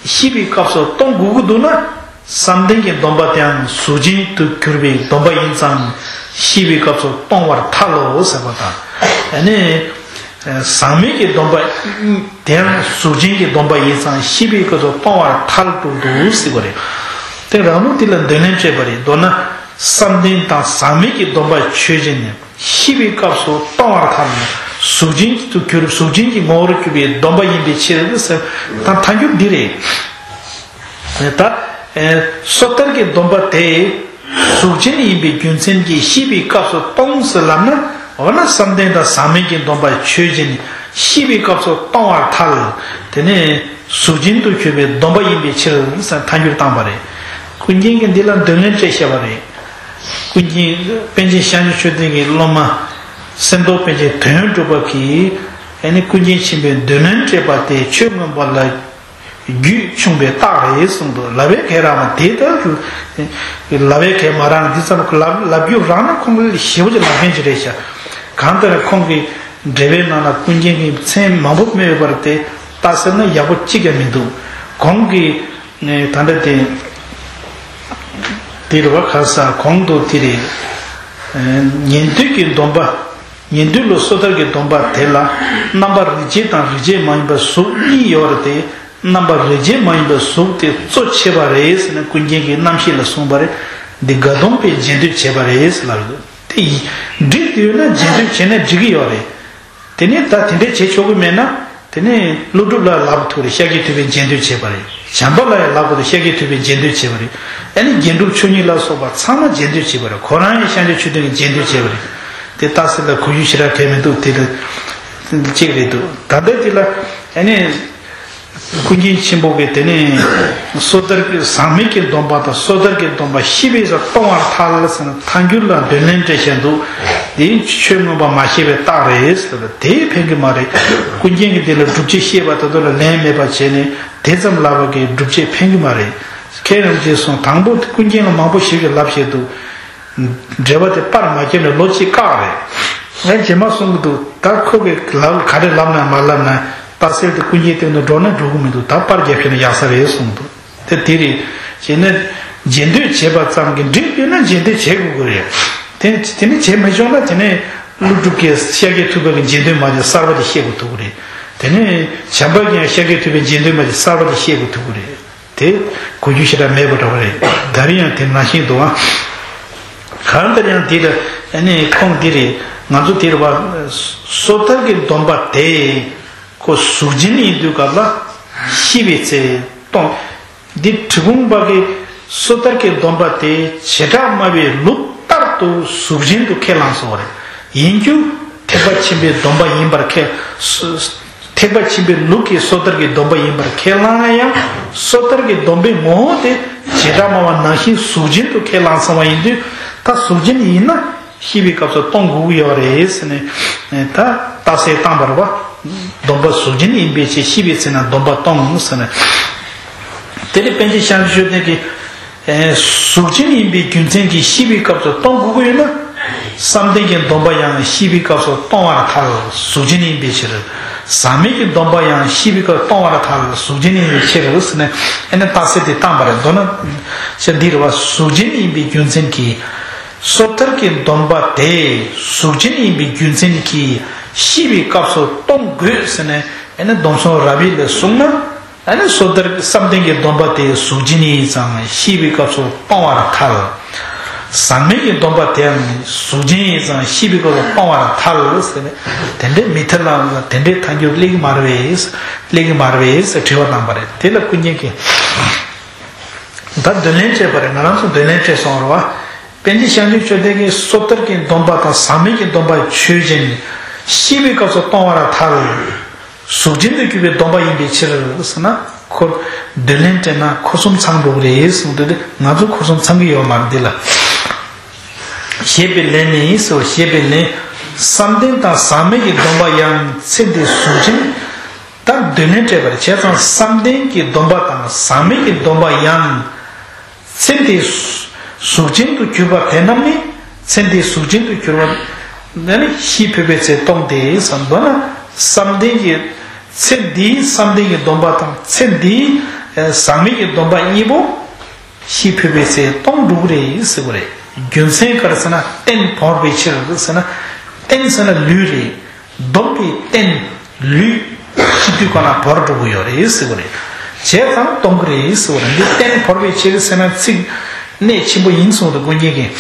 ཤེས་པའི་སྐབས་སུ་སྟོང་དགོས་ཀྱི་འདུག་ན། བསམ་གཏན་གྱི་སྡོམ་པ་དེའང་གཟུགས་ཅན་དུ་གྱུར་པའི་སྡོམ་པ་ཡིན་ཙང་ཤེས་པའི་སྐབས་སུ་སྟོང་བར་ཐལ་ལོ་ཟེར་བ་དང་། ཨ་ནི། ཟག་མེད་ཀྱི་སྡོམ་པ་དེའང་གཟུགས་ཅན་གྱི་སྡོམ་པ་ཡིན་ཙང་ཤེས་པའི་སྐབས་སུ་སྟོང་བར་ཐལ་དུ་འདུག་ཟེར་བ་རེད། དེ་རང་ལུགས་དེ་ལ་འདོད་ལན་སྤྲད་པ་རེད། མདོར་ན་བསམ་གཏན་དང་ཟག་མེད་ཀྱི་སྡོམ་པ་ཆོས་ཅན་ནི། ཤེས་པའི་སྐབས་སུ་སྟོང་བར་ཐལ། གཟུགས་ཅན་དུ་གྱུར་གཟུགས་ཅན་གྱི་ངོ་བོར་གྱུར་པའི་སྡོམ་པ་ཡིན་པའི་ཕྱིར་ཟེར། ད་ཐལ་འགྱུར་འདི་རེད། ད་སོ་ཐར་གྱི་སྡོམ་པ་དེ་གཟུགས་ཅན་ཡིན་པའི་རྒྱུ་མཚན་གྱིས་ཤེས་པའི་སྐབས་སུ་སྟོང་ཟེར་ལབ་ན། འོ་ན་བསམ་གཏན་དང་ཟག་མེད་ཀྱི་སྡོམ་པ་ཆོས་ཅན་ཤེས་པའི་སྐབས་སུ་སྟོང་བར་ཐལ། དེ་ནས་གཟུགས་ཅན་དུ་གྱུར་པའི་སྡོམ་པ་ཡིན་པའི་ཕྱིར་ཟེར་ཐལ་འགྱུར་བཏང་བ་རེད། ཀུན་མཁྱེན་གྱིས་འདི་ལ་འདོད་ལན་སྤྲད་བཞག་པ་རེད། ཀུན་མཁྱེན་པཎ་ཆེན་ཤཱཀྱ་མཆོག་ལྡན་གྱི་སློབ་མ་སེམས་རྟོགས་པཎ་ཆེན་དོན་གྲུབ་པ་གིས་ཨ་ནི་ཀུན་མཁྱེན་ཆེན་པོས་འདོད་ལན་སྤྲད་པ་དེ་ཆོས་མངོན་པ་ལ་རྒྱུས་ཆུང་བའི་རྟགས་རེད་གསུངས་འདུག་ལབ་པའི་གལ་རང་བ་དེ་ལྟར་དུ་ལབ་པའི་གལ་མ་རང་འདི་ཙམ་ལབ་ལབ་རྒྱུ་རང་ན་ཁོང་གི་ཞེ་པོ་ཅིག་ལབ་མཁན་ཅིག་རེད་ཤག་གང་ལྟར་ཁོང་གི་འགྲེལ་པའི་ནང་ལ་ཀུན་མཁྱེན་གྱི་མཚན་མང་པོ་སྨོས་ཡོད་པར་དེ་ལྟ་ཟེར་ན་ཡག་པོ་གཅིག་ཀྱང་མི་འདུག་གོང་གི་ནས་ད་ལྟ་དེ། དེ་རུ་བ་ཁ་ས་གོང་དུ་དེ་རེད། ཉན་ཐོས་ཀྱི་སྡོམ་པ། ཉན་ཐོས་ལ་སོ་ཐར་གྱི་སྡོམ་པ་དེ་ལ་རྣམ་པ་རིགས་བརྒྱད་དང་རིགས་བརྒྱད་མ་ཡིན་པ་གཟུགས་གཉིས་ཡོད་རེད་དེ། རྣམ་པ་རིགས་བརྒྱད་མ་ཡིན་པ་གཟུགས་དེ་གཙོ་ཆེ་བ་རེད་ཟེར་ནས་ཀུན་མཁྱེན་གྱི་རྣམ་བཤད་ལ་གསུངས་པ་རེད། འདི་དགག་སྡོམ་པས་རྗེས་ཟློས་བྱས་པ་རེད་ཟེར་ལབ་ཡོད། དེ་ཡིན། འགྲིག་དུས་ན་རྗེས་ཟློས་བྱས་ན་འགྲིག་གི་ཡོད་རེད། དེ་ནས་ད་དེ་འདྲས་བྱེད་ཆོག་གི་མེད་ན། དེ་ནས་ཀླུ་སྒྲུབ་ལ་ལབ་ཐུབ་རེད། ཤཱཀྱ་ཐུབ་པས་རྗེས་ཟློས་བྱས་པ་རེད། བྱམས་པ་ལ་ཡང་ལབ་དགོས་རེད། ཤཱཀྱ་ཐུབ་པས་རྗེས་ཟློས་བྱས་པ་རེད། ཨ་ནི་རྒྱན་དྲུག་མཆོག་གཉིས་ལ་སོགས་པ་ཚང་མ་རྗེས་ཟློས་བྱས་པ་རེད། ཁོ་རང་ཡང་ཤཱཀྱ་མཆོག་ལྡན་གྱིས་རྗེས་ཟློས་བྱས་པ་རེད། དེ་ལྟ་ཟེར་ལ་གོ་རྒྱུ་ཞེ་དྲག་གལ་མི་འདུག་དེ་ལ་གཅིག་རེད་འདུག་ད་ལྟ་དེ་ལ་ཨ་ནི། ཀུན་མཁྱེན་ཆེན་པོ་གིས་དེ་ནས་སོ་ཐར་གྱི་ཟག་མེད་ཀྱི་སྡོམ་པ་དང་སོ་ཐར་གྱི་སྡོམ་པ་ཤེས་པས་སྟོང་བར་ཐལ་ཟེར་ན་ཐལ་འགྱུར་ལ་འདོད་ལན་སྤྲད་བཞིན་འདུག་དེ་ཆོས་མངོན་པ་མ་ཤེས་པའི་རྟགས་རེད་ཟེར་བ་དེ་ཕན་གྱི་མ་རེད། ཀུན་མཁྱེན་གྱིས་དེ་ལ་སྒྲུབ་བྱེད་བཤད་པ་དེ་ཚོ་ལ་ལན་མེད་པ་བྱས་ནས་དེ་ཙམ་ལབ་པ་གིས་སྒྲུབ་བྱེད་ཕན་གྱི་མ་རེད། མཁན་རིན་པོ་ཆེས་གསུངས། དང་པོ་ཀུན་མཁྱེན་ལ་མང་པོ་ཞིག་གིས་ལབ་བཞིན་འདུག་འགྲེལ་པ་དེ་པར་མ་བརྒྱབ་ནས་ལོ་གཅིག་བཀག་རེད། ངས་རྗེས་མ་གསུང་གི་འདུག་ད་ཁོ་གིས་ལབ་ག་རེ་ལབ་ན་མ་ལབ་ན་ལྟ་གསལ་དུ་ཀུན་མཁྱེན་སྟེང་དུ་འགྲོ་ན་འགྲོ་གི་མི་འདུག་ད་པར་རྒྱབ་ཤེས་ན་ཡག་ས་རེད་གསུངས་འདུག་དེ་དེ་རེད། བྱས་ན་རྗེས་ཟློས་བྱས་པ་ཙམ་གྱིས་འགྲིག་ཡོད་ན་རྗེས་ཟློས་བྱེད་དགོས་ཀྱི་རེད། དེ་དེ་ནི་བྱེད་མི་ཆོག་ན་དེ་ནས་ཀླུ་སྒྲུབ་ཀྱིས་ཤཱཀྱ་ཐུབ་པ་གི་རྗེས་ཟློས་མ་བྱས་གསར་པ་དེ་བཤད་དགོས་ཐུག་གི་རེད། དེ་ནས་བྱམས་པ་གིས་ཡང་ཤཱཀྱ་ཐུབ་པའི་རྗེས་ཟློས་མ་བྱས་གསར་པ་དེ་བཤད་དགོས་ཐུག་གི་རེད། དེ་གོ་རྒྱུ་ཞེ་དྲག་མེད་པ་འདྲ་བ་རེད། ད་རེས་ཡང་དེ་ནང་བཞིན་འདུག་ཨ། གང་ལྟར་ཡང་དེ་ལ་ཨ་ནི་ཁོང་འདི་རེད། ང་ཚོ་དེ་རེད་བ། སོ་ཐར་གྱི་སྡོམ་པ་དེ་ཁོ་གཟུགས་ཅན་ཡིན་དུས་སྐབས་ལ་ཤེས་པའི་ཚེ་སྟོང་། འདི་འབྲི་གུང་པ་གིས་སོ་ཐར་གྱི་སྡོམ་པ་དེ་བྱེ་བྲག་སྨྲ་བའི་ལུགས་ལྟར་དུ་གཟུགས་ཅན་དུ་ཁས་བླངས་སོང་བ་རེད། ཡིན་རྒྱུ་ཐེག་པ་ཆེན་པོའི་སྡོམ་པ་ཡིན་པར་ཁས། ཐེག་པ་ཆེན་པོའི་ལུགས་ཀྱི་སོ་ཐར་གྱི་སྡོམ་པ་ཡིན་པར་ཁས་བླངས་ན་ཡང་སོ་ཐར་གྱི་སྡོམ་པའི་ངོ་བོ་དེ་བྱེ་བྲག་སྨྲ་བ་ནང་བཞིན་གཟུགས་ཅན་དུ་ཁས་བླངས་སོང་བ་ཡིན་དུས་ད་གཟུགས་ཅན་ཡིན་ན་ཤེས་པའི་སྐབས་སུ་སྟོང་དགོས་ཀྱི་ཡོད་རེད་ཟེར་ནས་ད་རྟགས་གསལ་བཏང་བ་རེད་བ། སྡོམ་པ་གཟུགས་ཅན་ཡིན་པའི་ཕྱིར་ཤེས་པའི་ཚེ་ན་སྡོམ་པ་སྟོང་ཟེར་ནས། དེ་ནས་པཎ་ཆེན་ཤཱཀྱ་མཆོག་ལྡན་གྱིས། གཟུགས་ཅན་ཡིན་པའི་རྒྱུ་མཚན་གྱིས་ཤེས་པའི་སྐབས་སུ་སྟོང་དགོས་ཀྱི་ཡོད་ན། བསམ་གཏན་གྱི་སྡོམ་པ་ཡང་ཤེས་པའི་སྐབས་སུ་སྟོང་བར་ཐལ། གཟུགས་ཅན་ཡིན་པའི་ཕྱིར། ཟག་མེད་ཀྱི་སྡོམ་པ་ཡང་ཤེས་པའི་སྐབས་སུ་སྟོང་བར་ཐལ། གཟུགས་ཅན་ཡིན་པའི་ཕྱིར་ཟེར་ནས་ཨ་ནི་རྟགས་གསལ་དེ་བཏང་བ་རེད། མདོར་ན་ཤ་འདི་རེད་བ། གཟུགས་ཅན་ཡིན་པའི་རྒྱུ་མཚན་གྱིས། སོ་ཐར་གྱི་སྡོམ་པ་དེ་གཟུགས་ཅན་ཡིན་པའི་རྒྱུ་མཚན་གྱིས་ཤེས་པའི་སྐབས་སུ་སྟོང་དགོས་ཟེར་ནས་ཨ་ནི་སྡོམ་གསུམ་རབ་དབྱེ་ལ་གསུངས་ན། ཨ་ནི་སོ་ཐར་བསམ་གཏན་གྱི་སྡོམ་པ་དེ་གཟུགས་ཅན་ཡིན་ཙང་ཤེས་པའི་སྐབས་སུ་སྟོང་བར་ཐལ། ཟག་མེད་ཀྱི་སྡོམ་པ་དེའང་གཟུགས་ཅན་ཡིན་ཙང་ཤེས་པའི་སྐབས་སུ་སྟོང་བར་ཐལ་ཟེར་ནས་དེ་འདྲའི་མི་ཐལ་ལ་དེ་འདྲའི་ཐལ་འགྱུར་སླེབས་ཀྱི་མ་རེད་པས། སླེབས་ཀྱི་མ་རེད་པས་ཟེར་དྲི་བ་བཏང་པ་རེད། དེ་ལ་ཀུན་མཁྱེན་གྱིས་ད་འདོད་ལན་སྤྲད་པ་རེད། ང་རང་ཚོ་འདོད་ལན་སྤྲད་སོང་རེད་བ། པཎ་ཆེན་ཤཱཀྱ་མཆོག་ལྡན་གྱིས་སོ་ཐར་གྱི་སྡོམ་པ་དང་ཟག་མེད་ཀྱི་སྡོམ་པ་ཆོས་ཅན། ཤེས་པའི་སྐབས་སུ་སྟོང་བར་ཐལ། གཟུགས་ཅན་དུ་གྱུར་པའི་སྡོམ་པ་ཡིན་པའི་ཕྱིར་ཟེར་ན། ཁོ་འདོད་ལན་སྤྲད་ན་འཁོར་གསུམ་ཚང་འགྲོ་གི་རེད་གསུངས་དུས་ང་ཚོ་འཁོར་གསུམ་ཚང་གི་ཡོད་མ་རེད་འདི་ལ། ཞེས་པའི་ལན་ནི་ཟེར་བ། ཞེས་པའི་ལན། བསམ་གཏན་དང་ཟག་མེད་ཀྱི་སྡོམ་པ་ཡང་ཚེ་འདིའི་གཟུགས་ཅན། ད་དོན་ལན་སྤྲད་པར་བྱས་ཙང་བསམ་གཏན་གྱི་སྡོམ་པ་དང་ཟག་མེད་ཀྱི་སྡོམ་པ་ཡང་ཚེ་འདིའི་གཟུགས་ཅན་དུ་གྱུར་པ་དེ་རྣམས་ནི། ཚེ་འདིའི་གཟུགས་ཅན་དུ་གྱུར་པ་ནི་ཤི་འཕོས་པའི་ཚེ་སྟོང་སྟེ་བསམ་པ་ན། བསམ་གཏན་གྱི་ཚེ་འདིའི་བསམ་གཏན་གྱི་སྡོམ་པ་དང་ཚེ་འདིའི་ཟག་མེད་ཀྱི་སྡོམ་པ་གཉིས་པོ་ཤི་འཕོས་པའི་ཚེ་སྟོང་འགྲོ་གི་རེད་ཟེར་བ་རེད། རྒྱུ་མཚན་ག་རེ་ཟེར་ན་རྟེན་བོར་བའི་ཕྱིར་ཟེར་ན། རྟེན་ཟེར་ན་ལུས་རེད། སྡོམ་པའི་རྟེན་ལུས་ཤི་དུས་གང་ལ་བོར་འགྲོ་གི་ཡོད་རེད་ཟེར་བ་རེད། བྱས་ཙང་སྟོང་གི་རེད་ཟེར་བ་རེད། འདི་རྟེན་བོར་བའི་ཕྱིར་ཟེར་ན་ཚིག་གནད་ཆེན་པོ་ཡིན་གསུངས་འདུག་ཀུན་མཁྱེན་གྱིས།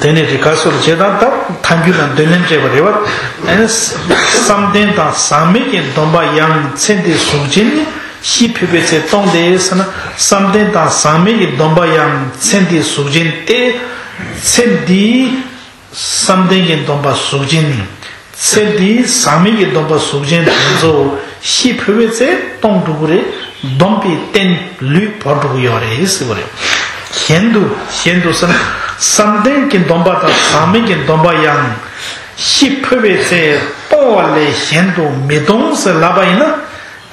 དེ་ནས་རེ་ཁ་སོར་བྱས་ཙང་ད་ཐལ་འགྱུར་དང་དོན་ལན་སྤྲད་པ་རེད་བ། ཨ་ནི་བསམ་གཏན་དང་ཟག་མེད་ཀྱི་སྡོམ་པ་ཡང་ཚེ་འདིའི་གཟུགས་ཅན་ནི། ཤི་འཕོས་པའི་ཚེ་སྟོང་སྟེ་ཟེར་ན། བསམ་གཏན་དང་ཟག་མེད་ཀྱི་སྡོམ་པ་ཡང་ཚེ་འདིའི་གཟུགས་ཅན་ཏེ། ཚེ་འདིའི་བསམ་གཏན་གྱི་སྡོམ་པ་གཟུགས་ཅན། ཚེ་འདིའི་ཟག་མེད་ཀྱི་སྡོམ་པ་གཟུགས་ཅན་དེ་ཚོ་ཤི་འཕོས་པའི་ཚེ་སྟོང་འགྲོ་གི་རེད། སྡོམ་པའི་རྟེན་ལུས་བོར་འགྲོ་གི་ཡོད་རེད་ཟེར་བ་རེད། གཞན་དུ་གཞན་དུ་ཟེར་ན། བསམ་གཏན་གྱི་སྡོམ་པ་དང་ཟག་མེད་ཀྱི་སྡོམ་པ་ཡང་ཤི་འཕོས་པའི་ཚེ་སྟོང་བ་ལས་གཞན་དུ་མི་སྟོང་ཟེར་ལབ་པ་ཡིན་ན།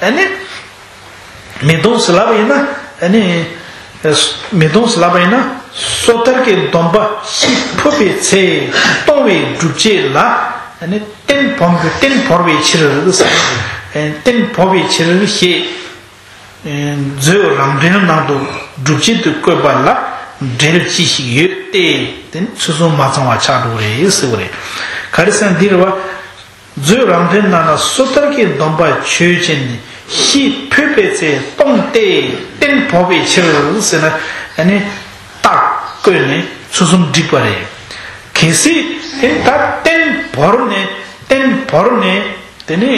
ཨ་ནི། མི་སྟོང་ཟེར་ལབ་པ་ཡིན་ན། ཨ་ནི། མི་སྟོང་ཟེར་ལབ་པ་ཡིན་ན། སོ་ཐར་གྱི་སྡོམ་པ་ཤི་འཕོས་པའི་ཚེ་སྟོང་བའི་སྒྲུབ་བྱེད་ལ། ཨ་ནི་རྟེན་བོར་རྟེན་བོར་བའི་ཕྱིར། རྟེན་བོར་བའི་ཕྱིར་ཞེས། མཛོད་རང་འགྲེལ་ནང་དུ་སྒྲུབ་བྱེད་དུ་བཀོད་པ་ལ་འབྲེལ་ཅི་ཞིག་ཡོད་དེ། དེ་ནི་ཚུལ་གསུམ་མ་ཚང་བ་ཆགས་འགྲོ་གི་རེད་ཟེར་བ་རེད། ག་རེ་ཟེར་ན་འདི་རེད་བ། མཛོད་རང་འགྲེལ་ནང་ལ་སོ་ཐར་གྱི་སྡོམ་པ་ཆོས་ཅན། ཤི་འཕོས་པའི་ཚེ་སྟོང་སྟེ་རྟེན་བོར་བའི་ཕྱིར་ཟེར་ན། ཨ་ནི་རྟགས་བཀོད་ནས་ཚུལ་གསུམ་བསྒྲིགས་པ་རེད། གལ་སྲིད་དེ་ད་རྟེན་བོར་ནས་རྟེན་བོར་ནས་དེ་ནི་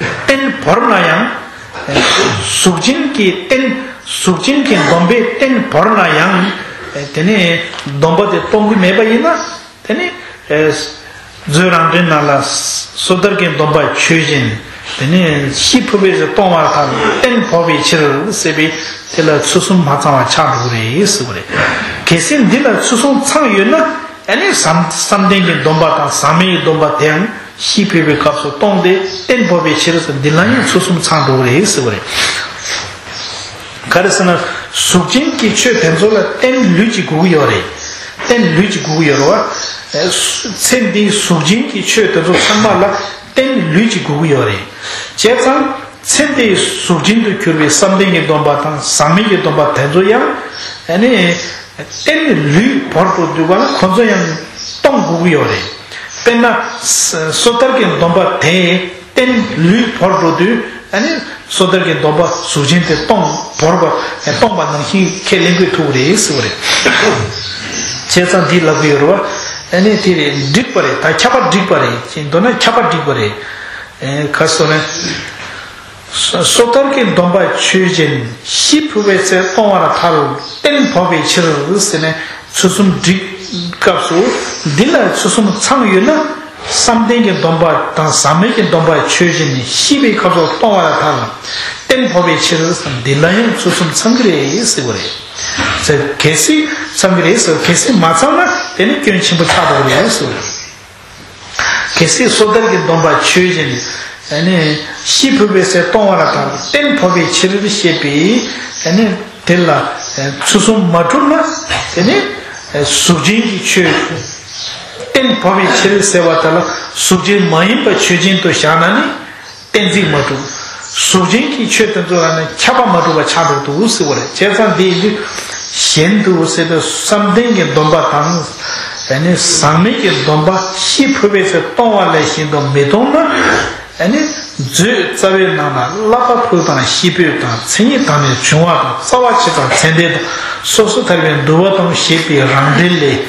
རྟེན་བོར་ན་ཡང་། གཟུགས་ཅན་གྱི་རྟེན་གཟུགས་ཅན་གྱི་སྡོམ་པའི་རྟེན་བོར་ན་ཡང་། དེ་ནི་སྡོམ་པ་དེ་སྟོང་གི་མེད་པ་ཡིན་ན། དེ་ནི། ཨེ། མཛོད་རང་འགྲེལ་ནང་ལ་སོ་ཐར་གྱི་སྡོམ་པ་ཆོས་ཅན། དེ་ནི་ཤི་འཕོས་པའི་ཚེ་སྟོང་བར་ཐལ། རྟེན་བོར་བའི་ཕྱིར་ཟེར་བའི་དེ་ལ་ཚུལ་གསུམ་མ་ཚང་བ་ཆགས་འགྲོ་གི་རེད་ཟེར་བ་རེད། གལ་སྲིད་འདི་ལ་ཚུལ་གསུམ་ཚང་ཡོད་ན། ཨ་ནི་བསམ་བསམ་གཏན་གྱི་སྡོམ་པ་དང་ཟག་མེད་ཀྱི་སྡོམ་པ་དེའང་ཤི་འཕོས་པའི་སྐབས་སུ་སྟོང་སྟེ་རྟེན་བོར་བའི་ཕྱིར་ཟེར། འདི་ལ་ཡང་ཚུལ་གསུམ་ཚང་འགྲོ་གི་རེད་ཟེར་བ་རེད། ག་རེ་ཟེར་ན། གཟུགས་ཅན་གྱི་ཆོས་དེ་ཚོ་ལ་རྟེན་ལུས་ཀྱི་དགོས་ཀྱི་ཡོད་རེད། རྟེན་ལུས་ཀྱི་དགོས་ཀྱི་ཡོད་རེད་བ། ཚེ་འདིའི་གཟུགས་ཅན་གྱི་ཆོས་དེ་ཚོ་ཚང་མ་ལ་རྟེན་ལུས་ཀྱི་དགོས་ཀྱི་ཡོད་རེད། བྱས་ཙང་ཚེ་འདིའི་གཟུགས་ཅན་དུ་གྱུར་པའི་བསམ་གཏན་གྱི་སྡོམ་པ་དང་ཟག་མེད་ཀྱི་སྡོམ་པ་དེ་ཚོ་ཡང་། ཨ་ནི། རྟེན་ལུས་བོར་འགྲོ་དུས་ག་ལ་ཁོ་ཚོ་ཡང་སྟོང་དགོས་ཀྱི་ཡོད་རེད། དཔེར་ན། སོ་ཐར་གྱི་སྡོམ་པ་དེ་རྟེན་ལུས་བོར་འགྲོ་དུས། ཨ་ནི་སོ་ཐར་གྱི་སྡོམ་པ་གཟུགས་ཅན་དེ་སྟོང་བོར་བ་སྟོང་པ་ནང་བཞིན་ཁས་ལེན་དགོས་ཐུག་རེད་ཟེར་བ་རེད། བྱས་ཙང་འདི་ལབ་ཀྱི་ཡོད་རེད་བ། ཨ་ནི་དེ་རེད། འགྲིག་པ་རེད། ད་ཁྱབ་པ་འགྲིག་པ་རེད། ཅེས་མདོར་ན་ཁྱབ་པ་འགྲིག་པ་རེད། ཨེ། ག་སོ་ནས། སོ་ཐར་གྱི་སྡོམ་པ་ཆོས་ཅན། ཤི་འཕོས་པའི་ཚེ་སྟོང་བར་ཐལ། རྟེན་བོར་བའི་ཕྱིར་ཟེར་ནས་ཚུལ་གསུམ་བསྒྲིགས་སྐབས་སུ། འདི་ལ་ཚུལ་གསུམ་ཚང་ཡོད་ན། བསམ་གཏན་གྱི་སྡོམ་པ་དང་ཟག་མེད་ཀྱི་སྡོམ་པ་ཆོས་ཅན་ནི་ཤི་བའི་སྐབས་སུ་སྟོང་བར་ཐལ། རྟེན་བོར་བའི་ཕྱིར་ཟེར། འདི་ལ་ཡང་ཚུལ་གསུམ་ཚང་གི་རེད་ཟེར་བ་རེད། ཟེར། གལ་སྲིད་ཚང་གི་རེད་ཟེར། གལ་སྲིད་མ་ཚང་ན་དེ་ནི་སྐྱོན་ཆེན་པོ་ཆགས་འགྲོ་གི་རེད་ཟེར་བ་རེད། གལ་སྲིད་སོ་ཐར་གྱི་སྡོམ་པ་ཆོས་ཅན། ཨ་ནི་ཤི་འཕོས་པའི་ཚེ་སྟོང་བར་ཐལ། རྟེན་བོར་བའི་ཕྱིར་ཞེས་པའི། ཨ་ནི་དེ་ལ་ཚུལ་གསུམ་མ་གྲུབ་ན། དེ་ནི་གཟུགས་ཅན་གྱི་ཆོས། རྟེན་བོར་བའི་ཕྱིར་ཟེར་བ་དེ་ལ་གཟུགས་ཅན་མ་ཡིན་པ་ཆོས་ཅན་དུ་བཞག་ན་ནི། གཏན་ཚིགས་མ་གྲུབ། གཟུགས་ཅན་གྱི་ཆོས་དེ་ཚོ་ལ་ནི་ཁྱབ་པ་མ་གྲུབ་པ་ཆགས་འགྲོ་འདུག་ཟེར་བ་རེད། བྱས་ཙང་འདི་ཡིན་དུས་གཞན་དུ་ཟེར་དུས་བསམ་གཏན་གྱི་སྡོམ་པ་དང་། ཨ་ནི་ཟག་མེད་ཀྱི་སྡོམ་པ་ཤི་འཕོས་པའི་ཚེ་སྟོང་བ་ལས་གཞན་དུ་མི་སྟོང་ན། ཨ་ནི་མཛོད་རྩ་བའི་ནང་ན་བསླབ་པ་ཕུགས་དང་ཤི་འཕོས་དང་མཚན་ཉིད་དང་ནི་འབྱུང་བ་དང་རྩ་བ་ཆེ་དང་ཚད་ལྡན་དང་སོ་སོ་ཐར་པའི་འདུལ་བ་དང་ཞེས་པའི་རང་འགྲེལ་ལས།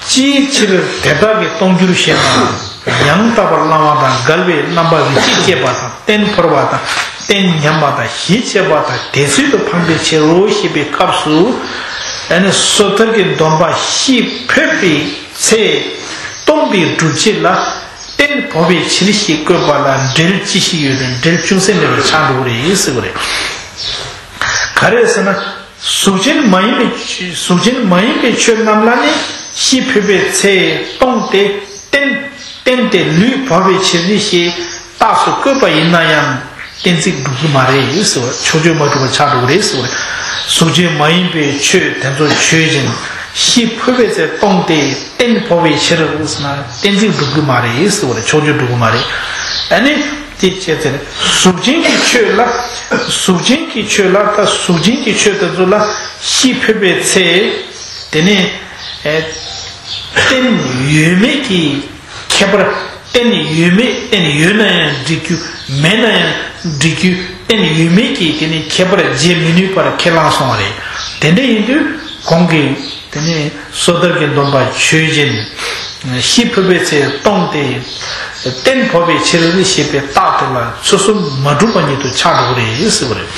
ཅིའི་ཕྱིར་དེ་དག་གི་སྟོང་འགྱུར་ཞེ་ན། ཡང་དག་པར་བླང་བ་དང་འགལ་བའི་རྣམ་པ་རིགས་གཅིག་སྐྱེས་པ་དང་། རྟེན་བོར་བ་དང་རྟེན་ཉམས་པ་དང་གཞི་བཅད་པ་དང་དེ་ཚུལ་དུ་འཕངས་པའི་ཕྱིར་རོ་ཞེས་པའི་སྐབས་སུ། ཨ་ནི་སོ་ཐར་གྱི་སྡོམ་པ་ཤི་འཕོས་པའི་ཚེ་སྟོང་པའི་སྒྲུབ་བྱེད་ལ་རྟེན་བོར་བའི་ཕྱིར་ཞེས་བཀོད་པ་ལ་འབྲེལ་ཅི་ཞིག་ཡོད་དམ། འབྲེལ་ཅུང་ཟད་མེད་པར་ཆགས་འགྲོ་གི་རེད་ཟེར་བ་རེད། ག་རེ་ཟེར་ན། གཟུགས་ཅན་མ་ཡིན་པའི་གཟུགས་ཅན་མ་ཡིན་པའི་ཆོས་རྣམས་ལ་ནི་ཤི་འཕོས་པའི་ཚེ་སྟོང་སྟེ། རྟེན་རྟེན་ཏེ་ལུས་བོར་བའི་ཕྱིར་ཞེས་རྟགས་སུ་བཀོད་པ་ཡིན་ན་ཡང་གཏན་ཚིགས་འགྲུབ་ཀྱི་མ་རེད་ཟེར་བ། ཕྱོགས་ཆོས་མ་གྲུབ་པ་ཆགས་འགྲོ་གི་རེད་ཟེར་བ་རེད། གཟུགས་ཅན་མ་ཡིན་པའི་ཆོས་དེ་ཚོ་ཆོས་ཅན། ཤི་འཕོས་པའི་ཚེ་སྟོང་སྟེ། རྟེན་བོར་བའི་ཕྱིར་ཟེར་ན་གཏན་ཚིགས་འགྲུབ་ཀྱི་མ་རེད་ཟེར་བ་རེད། ཕྱོགས་ཆོས་འགྲུབ་ཀྱི་མ་རེད། ཨ་ནི་དེ་བྱས་ཚེ་གཟུགས་ཅན་གྱི་ཆོས་ལ། གཟུགས་ཅན་གྱི་ཆོས་ལ་ད་གཟུགས་ཅན་གྱི་ཆོས་དེ་ཚོ་ལ་ཤི་འཕོས་པའི་ཚེ། དེ་ནས་ཨེ་རྟེན་ཡོད་མེད་ཀྱི་ཁྱད་པར། རྟེན་ཡོད་མེད། རྟེན་ཡོད་ན་ཡང་འགྲིག་རྒྱུ། མེད་ན་ཡང་འགྲིག་རྒྱུ། རྟེན་ཡོད་མེད་ཀྱི་དེ་ནི་ཁྱད་པར་འབྱེད་མི་ནུས་པར་ཁས་བླངས་སོང་བ་རེད། དེ་འདྲ་ཡིན་དུས་གོང་གི་དེ་ནི་སོ་ཐར་གྱི་སྡོམ་པ་ཆོས་ཅན། ཤི་འཕོས་པའི་ཚེ་སྟོང་སྟེ། རྟེན་བོར་བའི་ཕྱིར་ཞེས་པའི་རྟགས་དེ་ལ་ཚུལ་གསུམ་མ་གྲུབ་པ་ཉིད་དུ་ཆགས་འགྲོ་གི་རེད་ཟེར་བ་རེད།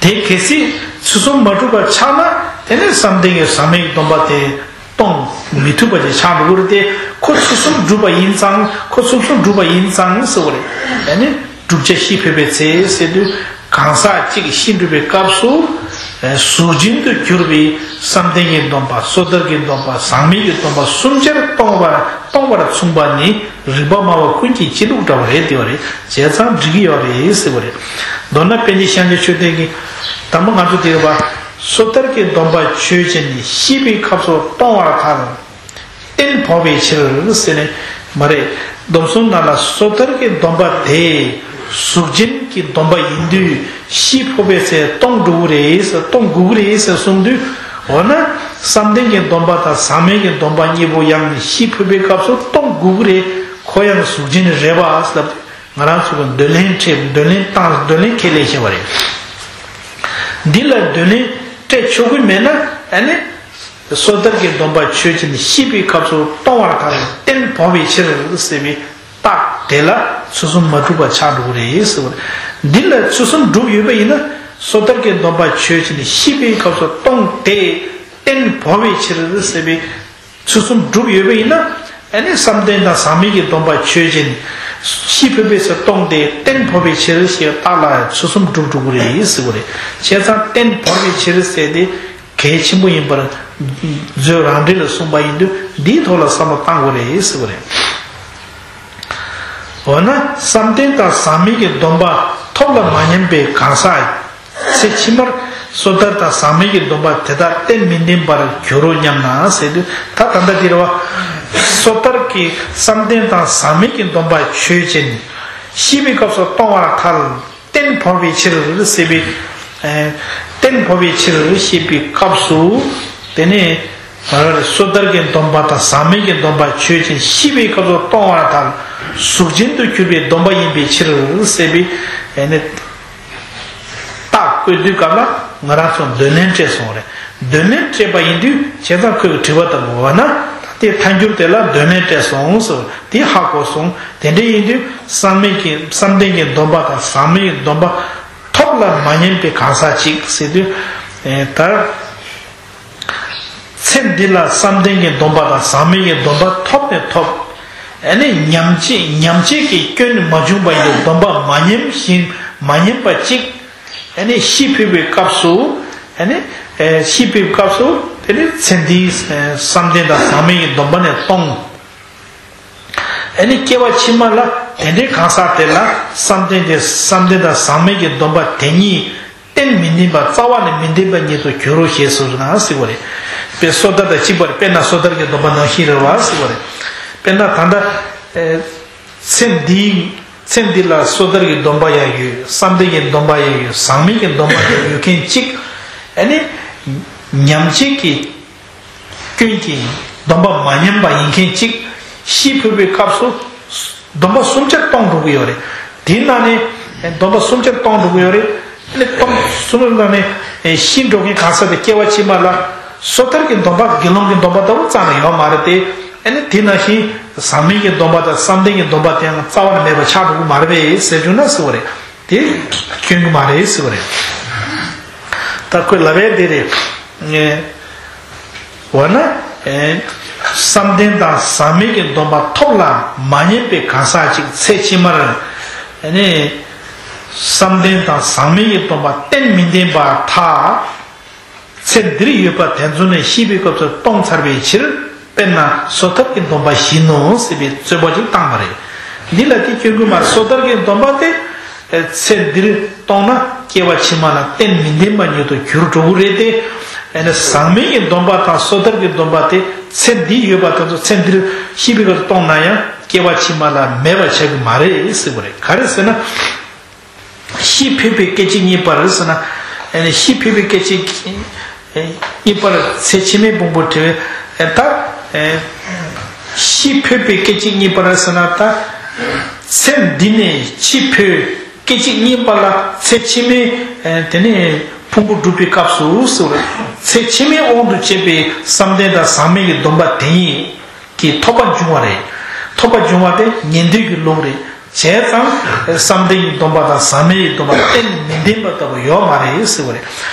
དེ་གལ་སྲིད་ཚུལ་གསུམ་མ་གྲུབ་པ་ཆགས་ན། དེ་ནི་བསམ་གཏན་གྱི་ཟག་མེད་ཀྱི་སྡོམ་པ་དེ་གཏོང་མི་ཐུབ་པ་ཞིག་ཆགས་འགྲོ་གི་རེད་དེ། ཁོ་ཚུལ་གསུམ་གྲུབ་པ་ཡིན་ཙང་། ཁོ་ཚུལ་གསུམ་གྲུབ་པ་ཡིན་ཙང་ཟེར་བ་རེད། ཨ་ནི་བསྒྲུབ་བྱ་ཤི་འཕོས་པའི་ཚེ་ཟེར་དུས། གང་ཟག་གཅིག་ཤི་འགྲོ་བའི་སྐབས་སུ་གཟུགས་ཅན་དུ་གྱུར་པའི་བསམ་གཏན་གྱི་སྡོམ་པ། སོ་ཐར་གྱི་སྡོམ་པ། ཟག་མེད་ཀྱི་སྡོམ་པ་གསུམ་ཆར་གཏོང་བར་གཏོང་བར་མཚུངས་པ་ནི་རིགས་པ་སྨྲ་བ་ཀུན་གྱི་སྤྱི་ལུགས་འདྲ་བ་རེད། དེ་བ་རེད། བྱས་ཙང་འགྲིག་གི་ཡོད་རེད་ཟེར་བ་རེད། མདོར་ན་པཎ་ཆེན་ཤཱཀྱ་མཆོད་རྟེན་གྱིས་དང་པོ་ང་ཚོ་དེ་བ། སོ་ཐར་གྱི་སྡོམ་པ་ཆོས་ཅན་ནི་ཤི་བའི་སྐབས་སུ་གཏོང་བར་ཐལ། རྟེན་བོར་བའི་ཕྱིར་ཟེར་ནས་མ་རེད། སྡོམ་གསུམ་ནང་ལ་སོ་ཐར་གྱི་སྡོམ་པ་དེ་གཟུགས་ཅན་གྱི་སྡོམ་པ་ཡིན་དུས། ཤི་འཕོས་པའི་ཚེ་གཏོང་འགྲོ་གི་རེད་ཟེར། གཏོང་དགོས་ཀྱི་རེད་ཟེར་གསུངས་དུས། འོ་ན་བསམ་གཏན་གྱི་སྡོམ་པ་དང་ཟག་མེད་ཀྱི་སྡོམ་པ་གཉིས་པོ་ཡང་ཤི་འཕོས་པའི་སྐབས་སུ་གཏོང་དགོས་ཀྱི་རེད། ཁོ་ཡང་གཟུགས་ཅན་རེད་པ་ལབ་དུས། ང་རང་ཚོ་གི་འདོད་ལན་འཕྲད། འདོད་ལན་བཏང་། འདོད་ལན་ཁས་ལེན་བྱས་པ་རེད། འདི་ལ་འདོད་ལན་སྤྲད་ཆོག་གི་མེད་ན། ཨ་ནི་སོ་ཐར་གྱི་སྡོམ་པ་ཆོས་ཅན། ཤི་བའི་སྐབས་སུ་གཏོང་བར་ཐལ། རྟེན་བོར་བའི་ཕྱིར་ཟེར་བའི་རྟགས་དེ་ལ་ཚུལ་གསུམ་མ་གྲུབ་པ་ཆགས་འགྲོ་གི་རེད་ཟེར་བ་རེད། འདི་ལ་ཚུལ་གསུམ་གྲུབ་ཡོད་པ་ཡིན་ན། སོ་ཐར་གྱི་སྡོམ་པ་ཆོས་ཅན། ཤི་བའི་སྐབས་སུ་གཏོང་སྟེ། རྟེན་བོར་བའི་ཕྱིར་ཟེར་བའི་ཚུལ་གསུམ་གྲུབ་ཡོད་པ་ཡིན་ན། ཨ་ནི་བསམ་གཏན་དང་ཟག་མེད་ཀྱི་སྡོམ་པ་ཆོས་ཅན། ཤི་འཕོས་པའི་ཚེ་གཏོང་སྟེ། རྟེན་བོར་བའི་ཕྱིར་ཞེས་རྟགས་ལ་ཚུལ་གསུམ་གྲུབ་འགྲོ་གི་རེད་ཟེར་བ་རེད། བྱས་ཙང་རྟེན་བོར་བའི་ཕྱིར་ཟེར་དེ་གལ་ཆེན་པོ་ཡིན་པར་མཛོད་རང་འགྲེལ་ལ་གསུངས་པ་ཡིན་དུས། འདིའི་ཐོག་ལ་བསམ་བློ་བཏང་དགོས་རེད་ཟེར་བ་རེད། འོ་ན་བསམ་གཏན་དང་ཟག་མེད་ཀྱི་སྡོམ་པ་ཐོབ་ལ་མ་ཉན་པའི་གང་ཟག་ཚེ་ཕྱི་མར་སོ་ཐར་དང་ཟག་མེད་ཀྱི་སྡོམ་པ་དེ་དག་རྟེན་མི་བདེན་པར་འགྱུར་རོ་སྙམ་ན་ཟེར་དུས། ད་ད་ལྟ་འདིར་བ། སོ་ཐར་གྱི་བསམ་གཏན་དང་ཟག་མེད་ཀྱི་སྡོམ་པ་ཆོས་ཅན། ཤི་བའི་སྐབས་སུ་གཏོང་བར་ཐལ། རྟེན་བོར་བའི་ཕྱིར་ཟེར་བའི། ཨེ། རྟེན་བོར་བའི་ཕྱིར་ཞེས་པའི་སྐབས་སུ། དེ་ནས་སོ་ཐར་གྱི་སྡོམ་པ་དང་ཟག་མེད་ཀྱི་སྡོམ་པ་ཆོས་ཅན། ཤི་བའི་སྐབས་སུ་གཏོང་བར་ཐལ། གཟུགས་ཅན་དུ་གྱུར་པའི་སྡོམ་པ་ཡིན་པའི་ཕྱིར་ཟེར་བའི། ཨེ་ནི། རྟགས་བཀོད་དུས་སྐབས་ལ་ང་རང་ཚོ་འདོད་ལན་སྤྲད་སོང་རེད། འདོད་ལན་སྤྲད་པ་ཡིན་དུས། བྱས་ཙང་ཁོས་དྲི་བ་ལྟ་བུ་བ་ན། ད་དེ་ཐལ་འགྱུར་དེ་ལ་འདོད་ལན་སྤྲད་སོང་ཟེར། དེ་ཧ་གོ་སོང་། དེ་འདྲ་ཡིན་དུས་བསམ་མེད་ཀྱི་བསམ་གཏན་གྱི་སྡོམ་པ་དང་ཟག་མེད་ཀྱི་སྡོམ་པ་ཐོབ་ལ་མ་ཉན་པའི་གང་ཟག་ཅིག་ཟེར་དུས། ཨེ། ད་ཚེ་འདི་ལ་བསམ་གཏན་གྱི་སྡོམ་པ་དང་ཟག་མེད་ཀྱི་སྡོམ་པ་ཐོབ་ནས་ཐོབ། ཨ་ནི་ཉམས་བྱེད་ཉམས་བྱེད་ཀྱི་སྐྱོན་མ་བྱུང་བ་ཡི་སྡོམ་པ་མ་ཉན་ཞིང་མ་ཉན་པ་ཅིག་ཨ་ནི་ཤི་འཕོས་པའི་སྐབས་སུ། ཨ་ནི་ཨེ། ཤི་འཕོས་པའི་སྐབས་སུ། དེ་ནི་ཚེ་འདིའི་བསམ་གཏན་དང་ཟག་མེད་ཀྱི་སྡོམ་པ་ནས་གཏོང་། ཨ་ནི་སྐྱེ་བ་ཕྱི་མ་ལ་དེ་འདྲའི་གང་ཟག་དེ་ལ་བསམ་གཏན་དེ། བསམ་གཏན་དང་ཟག་མེད་ཀྱི་སྡོམ་པ་དེ་གཉིས་རྟེན་མི་བདེན་པ། རྩ་བ་ནས་མི་བདེན་པ་ཉིད་དུ་འགྱུར་རོ་ཞེས་གསུངས་ན་ཟེར་བ་རེད། དཔེ་སོ་ཐར་དང་གཅིག་པ་རེད། དཔེར་ན་སོ་ཐར་གྱི་སྡོམ་པ་ནང་བཞིན་རེད་བ་ཟེར་བ་རེད། དཔེར་ན་ད་ལྟ་ཨེ། ཚེ་འདིའི། ཚེ་འདི་ལ་སོ་ཐར་གྱི་སྡོམ་པ་ཡང་ཡོད། བསམ་གཏན་གྱི་སྡོམ་པ་ཡང་ཡོད། ཟག་མེད་ཀྱི་སྡོམ་པ་ཡང་ཡོད་མཁན་གཅིག་ཨ་ནི་ཉམས་བྱེད་ཀྱི་སྐྱོན་གྱིས་སྡོམ་པ་མ་ཉན་པ་ཡིན་མཁན་གཅིག་ཤི་འཕོས་པའི་སྐབས་སུ་སྡོམ་པ་གསུམ་ཆར་གཏོང་འགྲོ་གི་ཡོད་རེད། དེའི་ནང་ནས་སྡོམ་པ་གསུམ་ཆར་གཏོང་འགྲོ་གི་ཡོད་རེད། ཨ་ནི་གཏོང་། གསུམ་ཆར་ནང་ནས་ཤི་འགྲོ་མཁན་གང་ཟག་དེ་སྐྱེ་བ་ཕྱི་མ་ལ་སོ་ཐར་གྱི་སྡོམ་པ། དགེ་སློང་གི་སྡོམ་པ་ལྟ་བུ་རྩ་ནས་ཡོད་མ་རེད་དེ། ཨ་ནི་དེ་ནང་བཞིན་ཟག་མེད་ཀྱི་སྡོམ་པ་དང་བསམ་གཏན་གྱི་སྡོམ་པ་དེའང་རྩ་བ་ནས་མེད་པ་ཆགས་འགྲོ་གི་མ་རེད་པས་ཟེར་བྱུང་ན་ཟེར་བ་རེད། དེ་སྐྱོན་གྱི་མ་རེད་ཟེར་བ་རེད། ད་ཁོས་ལབ་པ་དེ་རེད། འོ་ན། ཨེ། བསམ་གཏན་དང་ཟག་མེད་ཀྱི་སྡོམ་པ་ཐོབ་ལ་མ་ཉན་པའི་གང་ཟག་ཅིག་ཚེ་ཕྱི་མར། ཨ་ནི། བསམ་གཏན་དང་ཟག་མེད་ཀྱི་སྡོམ་པ་གཏན་མི་འདེབས་པར་ཐལ། ཚེ་འདིར་ཡོད་པ་དེ་ཚོ་ནི་ཤི་བའི་སྐབས་སུ་སྟོང་ཚར་བའི་ཕྱིར། དཔེར་ན་སོ་ཐར་གྱི་སྡོམ་པ་བཞིན་ནོ་ཟེར་བའི་རྩོད་པ་ཅིག་བཏང་བ་རེད། འདི་ལ་དེ་སྐྱོན་གྱི་མ་རེད། སོ་ཐར་གྱི་སྡོམ་པ་དེ་ཚེ་འདིར་གཏོང་ན་སྐྱེ་བ་ཕྱི་མ་ལ་གཏན་མི་འདེབས་པ་ཉིད་དུ་གྱུར་འགྲོ་གི་རེད་དེ། ཨ་ནི་ཟག་མེད་ཀྱི་སྡོམ་པ་དང་སོ་ཐར་གྱི་སྡོམ་པ་དེ་ཚེ་འདི་ཡོད་པ་དེ་ཚོ་ཚེ་འདིར་ཤི་བའི་སྐབས་སུ་གཏོང་ན་ཡང་སྐྱེ་བ་ཕྱི་མ་ལ་མེད་པ་ཆགས་ཀྱི་མ་རེད་ཟེར་བ་རེད། ག་རེ་ཟེར་ན། ཤི་འཕོས་པའི་སྐད་ཅིག་གཉིས་པར་ཟེར་ན། ཨ་ནི་ཤི་འཕོས་པའི་སྐད་ཅིག་གཉིས་པར་ཚེ་ཕྱི་མའི་ཕུང་པོ་བྲི་བའི་ད། ཤི་འཕོས་པའི་སྐད་ཅིག་གཉིས་པར་ཟེར་ན་ད། ཚེ་འདི་ནས་འཆི་འཕོས་སྐད་ཅིག་གཉིས་པ་ལ་ཚེ་ཕྱི་མའི་དེ་ནས་ཕུང་པོ་སྒྲུབ་པའི་སྐབས་སུ་ཟེར་བ་རེད། ཚེ་ཕྱི་མའི་དབང་དུ་བྱས་པའི་བསམ་གཏན་དང་ཟག་མེད་ཀྱི་སྡོམ་པ་དེ་ཉིད་ཀྱི་ཐོབ་པ་འབྱུང་བ་རེད། ཐོབ་པ་འབྱུང་བ་དེ་ཉན་ཐོས་ཀྱི་ལུགས་རེད། བྱས་ཙང་བསམ་གཏན་གྱི་སྡོམ་པ་དང་ཟག་མེད་ཀྱི་སྡོམ་པ་གཏན་མི་འདེབས་པ་ལྟ་བུ་ཡོད་མ་རེད་ཟེར་བ་རེད།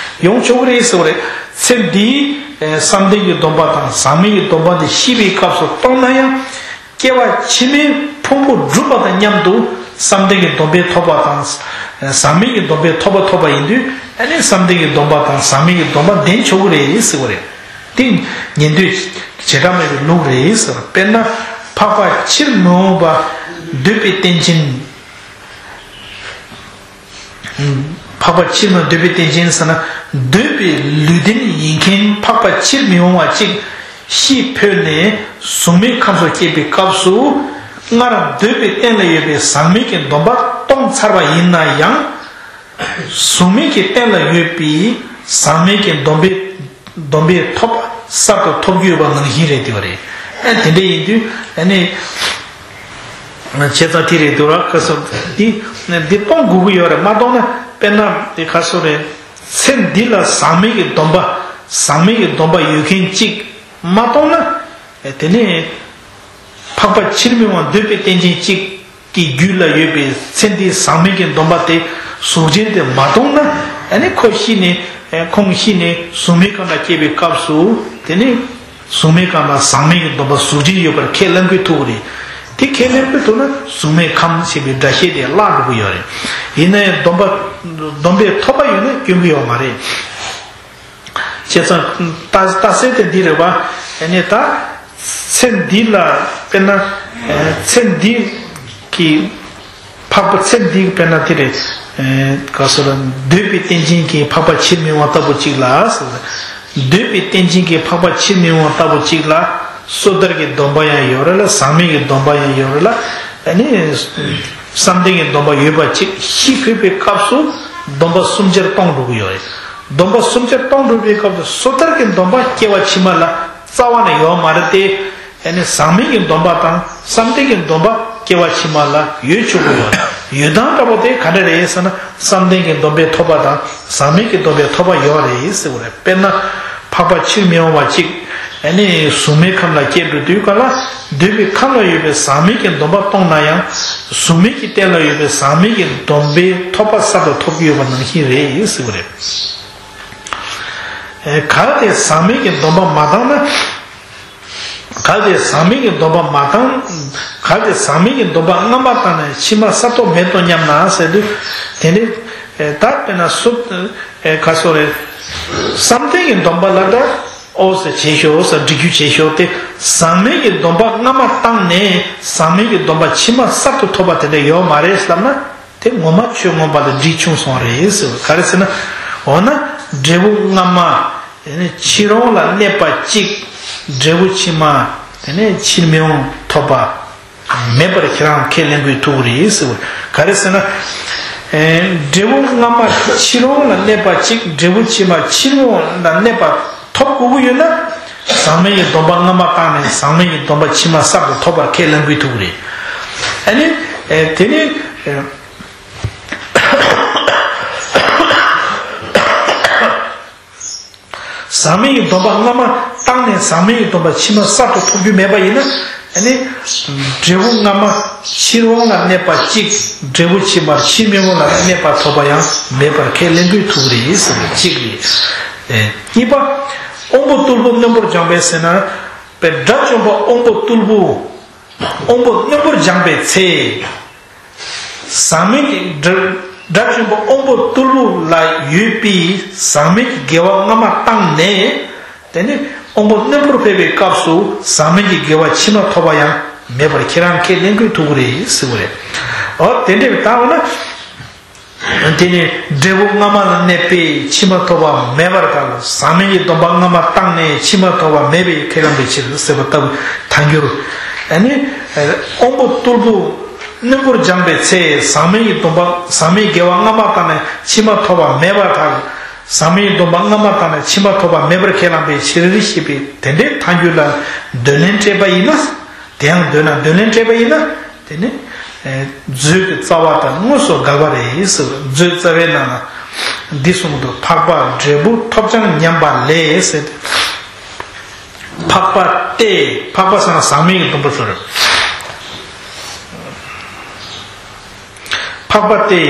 ཡོང་ཆོག་གི་རེད་ཟེར་བ་རེད། ཚེ་འདིའི་བསམ་གཏན་གྱི་སྡོམ་པ་དང་ཟག་མེད་ཀྱི་སྡོམ་པ་འདི་ཤི་བའི་སྐབས་སུ་གཏོང་ན་ཡང་། སྐྱེ་བ་ཕྱི་མའི་ཕུང་པོ་སྒྲུབ་པ་དང་མཉམ་དུ་བསམ་གཏན་གྱི་སྡོམ་པའི་ཐོབ་པ་དང་། ཟག་མེད་ཀྱི་སྡོམ་པའི་ཐོབ་པ་ཐོབ་པ་ཡིན་དུས། ཨ་ནི་བསམ་གཏན་གྱི་སྡོམ་པ་དང་ཟག་མེད་ཀྱི་སྡོམ་པ་ལྡན་ཆོག་གི་རེད་ཟེར་བ་རེད། དེ་ཉན་ཐོས་བྱེ་བྲག་མེད་པའི་ལུགས་རེད་ཟེར། དཔེར་ན་འཕགས་པ་ཕྱིར་མི་འོང་བ་འདོད་པའི་རྟེན་ཅན། འཕགས་པ་ཕྱིར་མི་འོང་འདོད་པའི་རྟེན་ཅན་ཟེར་ན། འདོད་པའི་ལུས་རྟེན་ཡིན་མཁན་འཕགས་པ་ཕྱིར་མི་འོང་བ་གཅིག་ཤི་འཕོས་ནས་གཟུགས་མེད་ཁམས་སུ་སྐྱེས་པའི་སྐབས་སུ། སྔར་འདོད་པའི་རྟེན་ལ་ཡོད་པའི་ཟག་མེད་ཀྱི་སྡོམ་པ་གཏོང་ཚར་བ་ཡིན་ན་ཡང་། གཟུགས་མེད་ཀྱི་རྟེན་ལ་ཡོད་པའི་ཟག་མེད་ཀྱི་སྡོམ་པའི་སྡོམ་པའི་ཐོབ་པ་གསར་དུ་ཐོབ་རྒྱུ་ཡོད་པ་ནང་བཞིན་རེད་དེ་བ་རེད། ཨ་དེ་འདྲ་ཡིན་དུས་ཨ་ནི། བྱས་ཙང་དེ་རེད་འདུག་ར། ཁ་སང་འདི་འདི་གཏོང་དགོས་ཀྱི་ཡོད་རེད། མ་གཏོང་ན། དཔེར་ན་དེ་ཁ་སང་རེད། ཚེ་འདི་ལ་ཟག་མེད་ཀྱི་སྡོམ་པ། ཟག་མེད་ཀྱི་སྡོམ་པ་ཡོད་མཁན་གཅིག་མ་གཏོང་ན། དེ་ནས་འཕགས་པ་ཕྱིར་མི་འོང་འདོད་པའི་རྟེན་ཅན་གཅིག་གི་རྒྱུད་ལ་ཡོད་པའི་ཚེ་འདིའི་ཟག་མེད་ཀྱི་སྡོམ་པ་དེ་གཟུགས་ཅན་དེ་མ་གཏོང་ན། ཨ་ནི་ཁོ་ཤི་ནས་ཁོང་ཤི་ནས་གཟུགས་མེད་ཁམས་ལ་སྐྱེས་པའི་སྐབས་སུ། དེ་ནས་གཟུགས་མེད་ཁམས་ལ་ཟག་མེད་ཀྱི་སྡོམ་པ་གཟུགས་ཅན་ཡོད་པར་ཁས་ལེན་དགོས་ཐུག་གི་རེད། དེ་ཁས་ལེན་དགོས་ཐུག་ན་གཟུགས་མེད་ཁམས་ཞེས་པའི་སྒྲ་བཤད་དེ་བརླག་འགྲོ་གི་ཡོད་རེད། ཡིན་ན་ཡང་སྡོམ་པ་སྡོམ་པའི་ཐོབ་པ་ཡོད་ན་སྐྱོན་གྱི་ཡོད་མ་རེད། བྱས་ཙང་རྟགས་རྟགས་གསལ་དེ་འདི་རེད་པ། ཨ་ནི་ད་ཚེ་འདི་ལ་དཔེར་ན་ཚེ་འདི་གི་འཕགས་པ་ཚེ་འདི་དཔེར་ན་དེ་རེད། ག་སོ་ལ་འདོད་པའི་རྟེན་ཅན་གྱི་འཕགས་པ་ཕྱིར་མི་འོང་ལྟ་བུ་གཅིག་ལ་ཟེར། འདོད་པའི་རྟེན་ཅན་གྱི་འཕགས་པ་ཕྱིར་མི་འོང་ལྟ་བུ་གཅིག་ལ། སོ་ཐར་གྱི་སྡོམ་པ་ཡང་ཡོད་རེད་ལ། ཟག་མེད་ཀྱི་སྡོམ་པ་ཡང་ཡོད་རེད་ལ། ཨ་ནི་བསམ་གཏན་གྱི་སྡོམ་པ་ཡོད་པ་གཅིག་ཤི་འཕོས་པའི་སྐབས་སུ་སྡོམ་པ་གསུམ་ཆར་གཏོང་འགྲོ་གི་ཡོད་རེད། སྡོམ་པ་གསུམ་ཆར་གཏོང་འགྲོ་བའི་སྐབས་སུ་སོ་ཐར་གྱི་སྡོམ་པ་སྐྱེ་བ་ཕྱི་མ་ལ་རྩ་བ་ནས་ཡོད་མ་རེད་དེ། ཨ་ནི་ཟག་མེད་ཀྱི་སྡོམ་པ་དང་བསམ་གཏན་གྱི་སྡོམ་པ་སྐྱེ་བ་ཕྱི་མ་ལ་ཡོད་ཆོག་གི་ཡོད། ཡོད་སྟངས་འདྲ་པོ་དེ་ག་འདྲ་རེད་ཟེར་ན། བསམ་གཏན་གྱི་སྡོམ་པའི་ཐོབ་པ་དང་ཟག་མེད་ཀྱི་སྡོམ་པའི་ཐོབ་པ་ཡོད་རེད་ཟེར་བ་རེད། དཔེར་ན་འཕགས་པ་ཕྱིར་མི་འོང་བ་གཅིག་ཨ་ནི་གཟུགས་མེད་ཁམས་ལ་སྐྱེས་འགྲོ་དུས་ག་ལ། འདོད་པའི་ཁམས་ལ་ཡོད་པའི་ཟག་མེད་ཀྱི་སྡོམ་པ་གཏོང་ན་ཡང་། གཟུགས་མེད་ཀྱི་རྟེན་ལ་ཡོད་པའི་ཟག་མེད་ཀྱི་སྡོམ་པའི་ཐོབ་པ་གསར་དུ་ཐོབ་ཀྱི་ཡོད་པ་ནང་བཞིན་རེད་ཟེར་བ་རེད། གལ་ཏེ་ཟག་མེད་ཀྱི་སྡོམ་པ་མ་བཏང་ན། གལ་ཏེ་ཟག་མེད་ཀྱི་སྡོམ་པ་མ་བཏང་། གལ་ཏེ་ཟག་མེད་ཀྱི་སྡོམ་པ་སྔ་མ་བཏང་ནས་ཕྱི་མ་གསར་དུ་མེད་དོ་སྙམ་ན་ཟེར་དུས། དེ་ནི་ད་དཔེར་ན་སུ་ག་སོ་རེད། བསམ་གཏན་གྱི་སྡོམ་པ་ལ་ད་ཨོ་ཟེར་བྱེད་ཤོག་ཟེར་འགྲིག་རྒྱུ་བྱེད་ཤོག་སྟེ། ཟག་མེད་ཀྱི་སྡོམ་པ་སྔ་མ་བཏང་ནས་ཟག་མེད་ཀྱི་སྡོམ་པ་ཕྱི་མ་གསར་དུ་ཐོབ་པ་དེ་འདྲ་ཡོད་མ་རེད་ལབ་ན། དེ་ངོ་མ་ཆོས་མངོན་པ་དང་འགྲིག་བྱུང་སོང་རེད་ཟེར་བ། ག་རེ་ཟེར་ན། འོ་ན་འབྲས་བུ་སྔ་མ་དེ་ནས་ཕྱིར་འོང་ལ་གནས་པ་གཅིག་འབྲས་བུ་ཕྱི་མ་དེ་ནས་ཕྱིར་མི་འོང་ཐོབ་པ་མེད་པར་ཁྱེད་རང་ཁས་ལེན་དགོས་ཐུག་རེད་ཟེར་བ། ག་རེ་ཟེར་ན། འབྲས་བུ་སྔ་མ་ཕྱིར་འོང་ལ་གནས་པ་གཅིག་འབྲས་བུ་ཕྱི་མ་ཕྱིར་མི་འོང་ལ་གནས་པ་ཐོབ་དགོས་ཀྱི་ཡོད་ན། ཟག་མེད་ཀྱི་སྡོམ་པ་སྔ་མ་བཏང་ནས་ཟག་མེད་ཀྱི་སྡོམ་པ་ཕྱི་མ་གསར་དུ་ཐོབ་པར་ཁས་ལེན་དགོས་ཐུག་རེད། ཨ་ནི། དེ་ནི། ཟག་མེད་ཀྱི་སྡོམ་པ་སྔ་མ་བཏང་ནས་ཟག་མེད་ཀྱི་སྡོམ་པ་ཕྱི་མ་གསར་དུ་ཐོབ་རྒྱུ་མེད་པ་ཡིན་ན། ཨ་ནི། འབྲས་བུ་སྔ་མ་ཕྱིར་འོང་ལ་གནས་པ་གཅིག་འབྲས་བུ་ཕྱི་མར་ཕྱིར་མི་འོང་ལ་གནས་པ་ཐོབ་པ་ཡང་མེད་པར་ཁས་ལེན་དགོས་ཐུག་རེད་ཟེར་བ་གཅིག་རེད། གཉིས་པ། དབང་པོ་རྟུལ་པོ་རྣོན་པོར་སྦྱངས་པས་ཟེར་ན། པའི་དགྲ་བཅོམ་པ་དབང་པོ་རྟུལ་པོ། དབང་པོ་རྣོན་པོར་སྦྱངས་པའི་ཚེ། ཟག་མེད་ཀྱི་འབྲས། དགྲ་བཅོམ་པ་དབང་པོ་རྟུལ་པོ་ལ་ཡོད་པའི་ཟག་མེད་ཀྱི་དགེ་བ་སྔ་མ་བཏང་ནས། དེ་ནས་དབང་པོ་རྣོན་པོར་ཕེབས་པའི་སྐབས་སུ་ཟག་མེད་ཀྱི་དགེ་བ་ཕྱི་མ་ཐོབ་པ་ཡང་མེད་པར་ཁྱེད་རང་ཁས་ལེན་དགོས་ཐུག་གི་རེད་ཟེར་བ་རེད། འོ་དེ་འདྲ་ད་འོ་ན། དེ་ནས་འབྲས་བུ་སྔ་མ་ལ་གནས་པས་ཕྱི་མ་ཐོབ་པ་མེད་པར་ཐལ། ཟག་མེད་ཀྱི་སྡོམ་པ་སྔ་མ་བཏང་ནས་ཕྱི་མ་ཐོབ་པ་མེད་པས་ཁས་བླངས་པའི་ཕྱིར་ཟེར་བ་ལྟ་བུ་ཐལ་འགྱུར། ཨ་ནི། དབང་པོ་རྟུལ་པོ་རྣོན་པོར་སྦྱངས་པའི་ཚེ་ཟག་མེད་ཀྱི་སྡོམ་པ་ཟག་མེད་དགེ་བ་སྔ་མ་བཏང་ནས་ཕྱི་མ་ཐོབ་པ་མེད་པར་ཐལ། ཟག་མེད་ཀྱི་སྡོམ་པ་སྔ་མ་བཏང་ནས་ཕྱི་མ་ཐོབ་པ་མེད་པར་ཁས་བླངས་པའི་ཕྱིར་ཞེས་པའི་དེ་འདྲའི་ཐལ་འགྱུར་ལ་འདོད་ལན་སྤྲད་པ་ཡིན་ན། དེ་ཡང་འདོད་ན་འདོད་ལན་སྤྲད་པ་ཡིན་ན། དེ་ནི། མཛོད་ཀྱི་རྩ་བ་དང་དངོས་སུ་འགལ་བ་རེད་ཟེར། མཛོད་རྩ་བའི་ནང་ན་འདི་གསུངས་འདུག། འཕགས་པ་འབྲས་བུ་ཐོབ་ཀྱང་ཉམས་པ་ལས་ཟེར་ཏེ། འཕགས་པ་སྟེ། འཕགས་པ་ཟེར་ན་ཟག་མེད་ཀྱི་སྡོམ་པ་ཟེར། འཕགས་པ་སྟེ།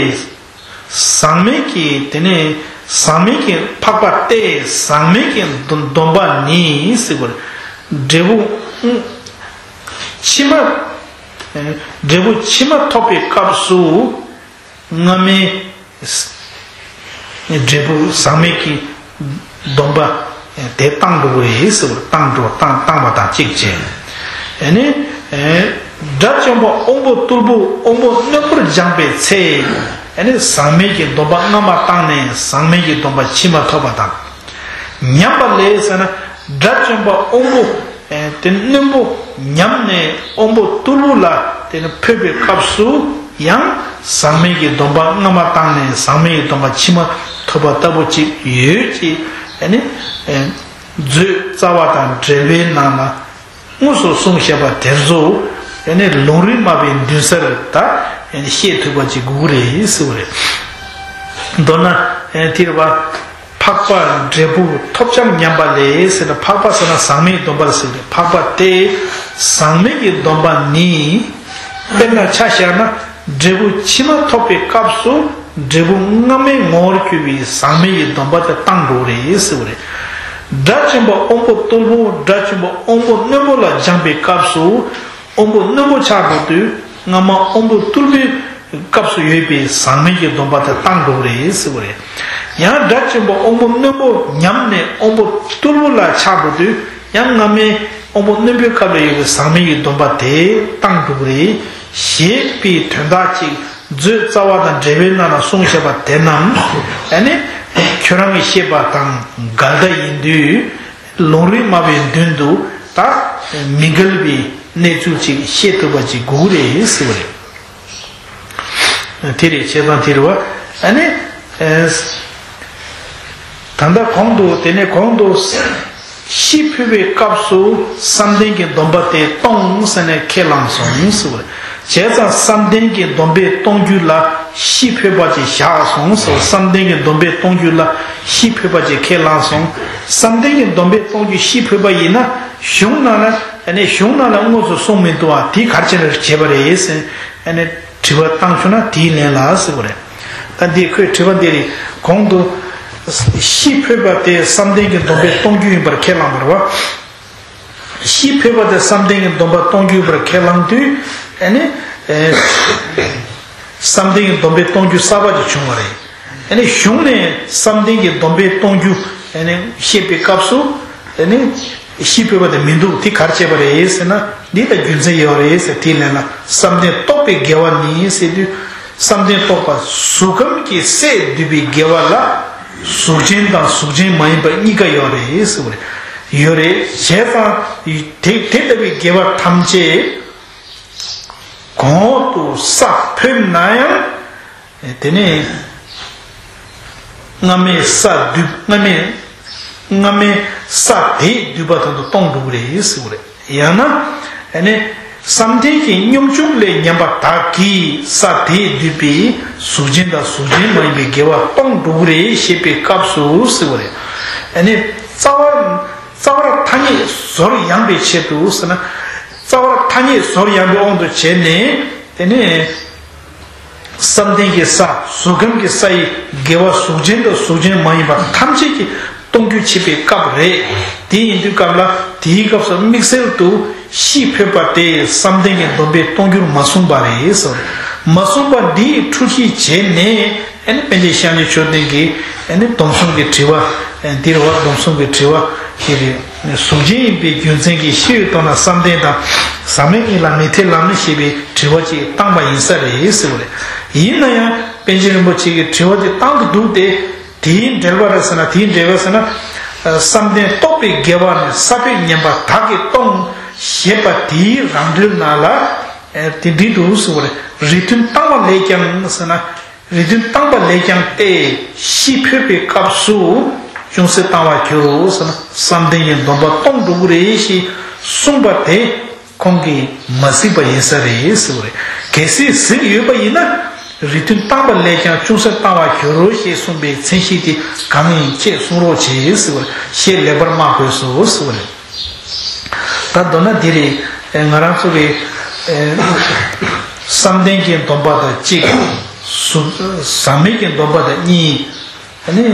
ཟག་མེད་ཀྱི་དེ་ནི་ཟག་མེད་ཀྱི་འཕགས་པ་སྟེ་ཟག་མེད་ཀྱི་སྡོམ་པ་ནི་ཟེར་བར། འབྲས་བུ་ཕྱི་མ། འབྲས་བུ་ཕྱི་མ་ཐོབ་པའི་སྐབས་སུ་སྔ་མའི་འབྲས་བུ་ཟག་མེད་ཀྱི་སྡོམ་པ་དེ་བཏང་འགྲོ་གི་རེད་ཟེར་བར། བཏང་འགྲོ་བཏང་བཏང་བ་དང་གཅིག་བྱས། ཨ་ནི། དགྲ་བཅོམ་པ་དབང་པོ་རྟུལ་པོ་དབང་པོ་རྣོན་པོར་སྦྱངས་པའི་ཚེ། ཨ་ནི་ཟག་མེད་ཀྱི་སྡོམ་པ་སྔ་མ་བཏང་ནས་ཟག་མེད་ཀྱི་སྡོམ་པ་ཕྱི་མ་ཐོབ་པ་དང་། ཉམས་པ་ལས་ཟེར་ན། དགྲ་བཅོམ་པ་དབང་པོ་དེ་རྣོན་པོ་ཉམས་ནས་དབང་པོ་རྟུལ་པོ་ལ་དེ་ནི་ཕེབས་པའི་སྐབས་སུ་ཡང་ཟག་མེད་ཀྱི་སྡོམ་པ་སྔ་མ་བཏང་ནས་ཟག་མེད་ཀྱི་སྡོམ་པ་ཕྱི་མ་ཐོབ་པ་ལྟ་བུ་ཅིག་ཡོད་ཅེས། ཨ་ནི། མཛོད་རྩ་བ་དང་འབྲེལ་བའི་ནང་ལ། དངོས་སུ་གསུངས་བཞག་པ་དེ་ཚོ་ཨ་ནི་ལུང་རིགས་སྨྲ་བའི་མདུན་སར་ད་ཨ་ནི་བཤད་ཐུབ་པ་ཅིག་དགོས་ཀྱི་རེད་ཟེར་བ་རེད། མདོར་ན་ཨ་ནི་དེ་རེད་པ། འཕགས་པ་འབྲས་བུ་ཐོབ་ཀྱང་ཉམས་པ་ལས་ཟེར་ན། འཕགས་པ་ཟེར་ན་ཟག་མེད་སྡོམ་པ་ལ་ཟེར་བ་རེད། འཕགས་པ་སྟེ་ཟག་མེད་ཀྱི་སྡོམ་པ་ནི། དཔེར་ན་ཆ་བཞག་ན་འབྲས་བུ་ཕྱི་མ་ཐོབ་པའི་སྐབས་སུ་འབྲས་བུ་སྔ་མའི་ངོ་བོར་གྱུར་པའི་ཟག་མེད་ཀྱི་སྡོམ་པ་དེ་བཏང་འགྲོ་གི་རེད་ཟེར་བ་རེད། དགྲ་བཅོམ་པ་དབང་པོ་རྟུལ་པོ་དགྲ་བཅོམ་པ་དབང་པོ་རྣོན་པོ་ལ་སྦྱངས་པའི་སྐབས་སུ་དབང་པོ་རྣོན་པོ་ཆགས་འགྲོ་དུས་སྔ་མ་དབང་པོ་རྟུལ་པོའི་སྐབས་སུ་ཡོད་པའི་ཟག་མེད་ཀྱི་སྡོམ་པ་དེ་བཏང་འགྲོ་གི་རེད་ཟེར་བ་རེད། ཡང་དགྲ་བཅོམ་པ་དབང་པོ་རྣོན་པོ་ཉམས་ནས་དབང་པོ་རྟུལ་པོ་ལ་ཆགས་འགྲོ་དུས་ཡང་སྔ་མའི་དབང་པོ་རྣོན་པོའི་སྐབས་ལ་ཡོད་པའི་ཟག་མེད་ཀྱི་སྡོམ་པ་དེ་བཏང་འགྲོ་གི་རེད། ཞེས་པའི་དོན་དག་ཅིག་མཛོད་རྩ་བ་དང་འབྲེལ་བའི་ནང་ན་གསུངས་བཞག་པ་དེ་རྣམས་ཨ་ནི་ཁྱོད་རང་གིས་བཤད་པ་དང་འགལ་ཟླ་ཡིན་དུས་ལུང་རིགས་སྨྲ་བའི་མདུན་དུ་ད་མི་འགལ་བའི་གནས་ཚུལ་ཅིག་བཤད་ཐུབ་པ་ཅིག་དགོས་རེད་ཟེར་བ་རེད། དེ་རེད། བྱས་ཙང་དེ་རེད་བ། ཨ་ནི། ད་ལྟ་གོང་དུ་དེ་ནས་གོང་དུ། ཤི་འཕོས་པའི་སྐབས་སུ་བསམ་གཏན་གྱི་སྡོམ་པ་དེ་གཏོང་ཟེར་ནས་ཁས་བླངས་སོང་ཟེར་བ། བྱས་ཙང་བསམ་གཏན་གྱི་སྡོམ་པས་གཏོང་རྒྱུ་ལ་ཤི་འཕོས་པ་ཅིག་བཞག་སོང་ཟེར་བ། བསམ་གཏན་གྱི་སྡོམ་པས་གཏོང་རྒྱུ་ལ་ཤི་འཕོས་པ་ཅིག་ཁས་བླངས་སོང་། བསམ་གཏན་གྱི་སྡོམ་པས་གཏོང་རྒྱུ་ཤི་འཕོས་པ་ཡིན་ན་གཞུང་ནང་ལ་ཨ་ནི་གཞུང་ནང་ལ་དངོས་སུ་གསུངས་མི་འདུག་ཨ། དེ་ག་རེ་བྱས་ནས་བྱས་པ་རེད་ཟེར་ཨ་ནི། དྲི་བ་བཏང་བྱུང་ན་དེའི་ལན་ལ་ཟེར་བ་རེད། ད་འདི་ཁོས་དྲི་བ་འདི་རེད། གོང་དུ་ཤི་འཕོས་པ་དེ་བསམ་གཏན་གྱི་སྡོམ་པས་གཏོང་རྒྱུ་ཡིན་པར་ཁས་བླངས་པ་རེད་བ། ཤི་འཕོས་པ་དེ་བསམ་གཏན་གྱི་སྡོམ་པས་གཏོང་རྒྱུ་ཡིན་པར་ཁས་བླངས་དུས་ཨ་ནི། བསམ་གཏན་གྱི་སྡོམ་པས་གཏོང་རྒྱུ་གསར་པ་ཅིག་བྱུང་བ་རེད། ཨ་ནི་གཞུང་ནས་བསམ་གཏན་གྱི་སྡོམ་པས་གཏོང་རྒྱུ་ཨ་ནི་བཤད་པའི་སྐབས་སུ་ཨ་ནི། ཤི་འཕོས་པ་དེ་མི་འདུག། དེ་ག་རེ་བྱས་པ་རེད་ཟེར་ན། འདི་ལ་རྒྱུ་མཚན་ཡོད་རེད་ཟེར། དེའི་ལན་ལ་བསམ་གཏན་རྟོགས་པའི་དགེ་བ་ནི་ཟེར་དུས། བསམ་གཏན་རྟོགས་པ་གཟུགས་ཁམས་ཀྱི་སས་བསྡུས་པའི་དགེ་བ་ལ་གཟུགས་ཅན་དང་གཟུགས་ཅན་མ་ཡིན་པ་གཉིས་ཀ་ཡོད་རེད་ཟེར་བ་རེད། ཡོད་རེད། བྱས་ཙང་དེ་དེ་ལྟ་བུའི་དགེ་བ་ཐམས་ཅད་གོང་འོག་ཏུ་ས་འཕོས་ན་ཡང་། དེ་ནས་སྔ་མའི་ས་བསྡུས། སྔ་མའི་སྔ་མའི་ས་དེས་བསྡུས་པ་དང་དུ་གཏོང་འགྲོ་གི་རེད་ཟེར་བ་རེད། ཡང་ན་ཨ་ནི་བསམ་གཏན་གྱི་སྙོམས་འཇུག་ལས་ཉམས་པ་དག་གིས་ས་དེས་བསྡུས་པའི་གཟུགས་ཅན་དང་གཟུགས་ཅན་མ་ཡིན་པའི་དགེ་བ་གཏོང་འགྲོ་གི་རེད་ཞེས་པའི་སྐབས་སུ་ཟེར་བ་རེད། ཨ་ནི་རྩ་བ་རྩ་བར་ཐ་སྙད་ཟོར་ཡང་བའི་ཆེད་དུ་ཟེར་ན། རྩ་བར་ཐ་སྙད་ཟོར་ཡང་བའི་དབང་དུ་བྱས་ནས་དེ་ནས། བསམ་གཏན་གྱི་ས་གཟུགས་ཁམས་ཀྱི་ས་ཡི་དགེ་བ་གཟུགས་ཅན་དང་གཟུགས་ཅན་མ་ཡིན་པ་ཐམས་ཅད་ཀྱིས་གཏོང་རྒྱུ་བྱེད་པའི་སྐབས་རེད། དེ་ཡིན་དུས་སྐབས་ལ་དེའི་སྐབས་སུ་དམིགས་བསལ་དུ་ཤི་འཕོས་པ་དེ་བསམ་གཏན་གྱི་སྡོམ་པས་གཏོང་རྒྱུར་མ་གསུངས་པ་རེད་ཟེར། མ་གསུངས་པ་འདིའི་འཁྲུལ་གཞི་བྱས་ནས་ ཨ་ནི་པཎ་ཆེན་ཤཱཀྱ་མཆོག་ལྡན་གྱིས་ཨ་ནི་སྡོམ་གསུམ་གྱི་དྲི་བ། ཨ་འདིར་བ་སྡོམ་གསུམ་གྱི་དྲི་བ་ཞེས་པའི་གཟུགས་ཅན་ཡིན་པའི་རྒྱུ་མཚན་གྱིས་ཤི་བའི་དོན་ལ་བསམ་གཏན་དང་ཟག་མེད་གཉིས་ལ་མི་འཐད་ལམ་ནི་ཞེས་པའི་དྲི་བ་ཅིག་བཏང་བ་ཡིན་ས་རེད་ཟེར་བ་རེད། ཡིན་ན་ཡང་པཎ་ཆེན་རིན་པོ་ཆེ་གིས་དྲི་བ་དེ་བཏང་དུ་འདུག་སྟེ། དེའི་འགྲེལ་པ་རེད་ཟེར་ན། དེའི་འགྲེལ་པ་ཟེར་ན། ཨ་བསམ་གཏན་རྟོག་པའི་དགེ་བ་ནི་ས་བོན་ངན་པ་དག་གིས་སྟོང་ཞེས་པ་དེའི་རང་འགྲེལ་ནང་ལ། ཨ་དེ་འདི་འདུག་ཟེར་བ་རེད། རིགས་མཐུན་བཏང་བ་ལས་ཀྱང་ཟེར་ན། རིགས་མཐུན་བཏང་བ་ལས་ཀྱང་སྟེ། ཤི་འཕོས་པའི་སྐབས་སུ་ཅུང་ཟད་བཏང་བར་འགྱུར་རོ་ཟེར་ན། བསམ་གཏན་གྱི་སྡོམ་པ་སྟོང་འགྲོ་གི་རེད་ཞེས་གསུངས་པ་དེ་ཁོང་གིས་མ་གཟིགས་པ་ཡིན་ས་རེད་ཟེར་བ་རེད། གལ་སྲིད་གཟིགས་ཡོད་པ་ཡིན་ན། རིགས་མཐུན་བཏང་བ་ལས་ཀྱང་ཅུང་ཟད་བཏང་བར་འགྱུར་རོ་ཞེས་གསུངས་པའི་མཚན་གཞི་དེ་གང་ཡིན་ཅེས་གསུང་རོགས་བྱེད་ཟེར་བ་རེད། ཞེས་ལེགས་པར་སྨྲ་དགོས་སོ་ཟེར་བ་རེད། ད་མདོར་ན་འདི་རེད། ང་རང་ཚོ་གི་ཨེ་བསམ་གཏན་གྱི་སྡོམ་པ་དང་གཅིག་གཟུགས། ཟག་མེད་ཀྱི་སྡོམ་པ་དང་གཉིས། ཨ་ནི་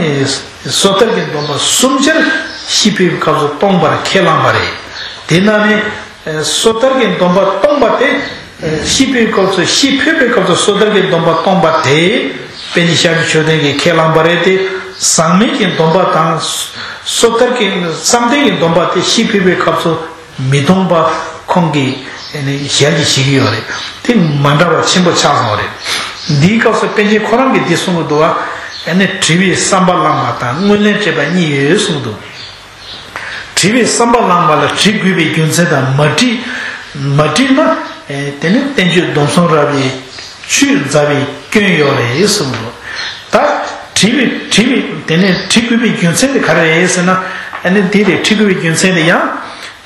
སོ་ཐར་གྱི་སྡོམ་པ་གསུམ་ཆར་ཤི་འཕོས་པའི་སྐབས་སུ་སྟོང་པར་ཁས་བླངས་པ་རེད། དེ་ན་ནི་ཨེ་སོ་ཐར་གྱི་སྡོམ་པ་སྟོང་པ་དེ། ཨེ་ཤི་འཕོས་པའི་སྐབས་སུ། ཤི་འཕོས་པའི་སྐབས་སུ་སོ་ཐར་གྱི་སྡོམ་པ་སྟོང་པ་དེ་པཎ་ཆེན་ཤཱཀྱ་མཆོག་ལྡན་གྱིས་ཁས་བླངས་པ་རེད་དེ། ཟག་མེད་ཀྱི་སྡོམ་པ་དང་སོ་ཐར་གྱི། བསམ་གཏན་གྱི་སྡོམ་པ་དེ་ཤི་འཕོས་པའི་སྐབས་སུ་མི་སྟོང་པ་ཁོང་གིས་ཨ་ནི་ཞལ་གྱིས་བཞེས་ཀྱི་ཡོད་རེད། དེ་མ་འདྲ་བ་ཆེན་པོ་ཆགས་སོང་བ་རེད། འདིའི་སྐབས་སུ་པཎ་ཆེན་ཁོ་རང་གིས་འདི་གསུང་གི་འདུག་བ། ཨ་ནི་དྲི་བའི་བསམ་པ་བླངས་པ་དང་སྔོན་ལན་སྤྲད་པ་གཉིས་ཡོད་གསུངས་འདུག་དྲི་བའི་བསམ་པ་བླངས་པ་ལ་དྲི་དགོས་པའི་རྒྱུ་མཚན་དང་། མ་དྲི། མ་དྲིས་ན། ཨེ་དེ་ནི་བསྟན་བཅོས་སྡོམ་གསུམ་ར་བའི་ཆུད་ཟ་བའི་སྐྱོན་ཡོད་རེད་གསུངས་འདུག་ད་དྲི་བའི། དྲི་བའི། དེ་ནས་དྲི་དགོས་པའི་རྒྱུ་མཚན་དེ་ག་རེ་རེད་ཟེར་ན། ཨ་ནི་འདི་རེད། དྲི་དགོས་པའི་རྒྱུ་མཚན་དེ་ཡང་།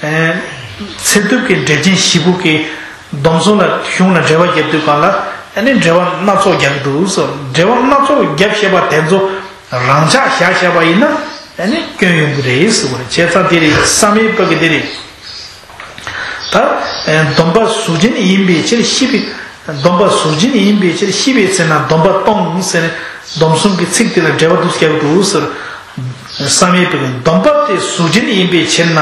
ཨེ་ཚེ་ཐུབ་ཀྱི་འགྲེལ་ཆེན་བཞི་པོ་གིས་སྡོམ་གསུམ་ལ། གཞུང་ལ་འགྲེལ་པ་རྒྱབ་དུས་སྒང་ལ། ཨ་ནི་འགྲེལ་པ་སྣ་ཚོགས་རྒྱག་གི་འདུག་ཟེར། འགྲེལ་པ་སྣ་ཚོགས་རྒྱབ་བཤད་པ་དེ་ཚོ་རང་འཇགས་བཞག་བཞག་པ་ཡིན་ན། ཨ་ནི་སྐྱོན་ཡོང་གི་རེད་ཟེར་བ་རེད། བྱས་ཙང་དེ་རེད། བསམ་ཡས་པ་གི་དེ་རེད། ད་ཨེ་སྡོམ་པ་གཟུགས་ཅན་ཡིན་པའི་ཕྱིར་ཤི་བའི། སྡོམ་པ་གཟུགས་ཅན་ཡིན་པའི་ཕྱིར་ཤི་བའི་ཚེ་ན་སྡོམ་པ་སྟོང་ཟེར་ནས། སྡོམ་གསུམ་གྱི་ཚིག་དེ་ལ་འགྲེལ་པ་འདུག་སེ་རྒྱག་འདུག་ཟེར། བསམ་ཡས་པའི་སྡོམ་པ་དེ་གཟུགས་ཅན་ཡིན་པའི་ཕྱིར་ན།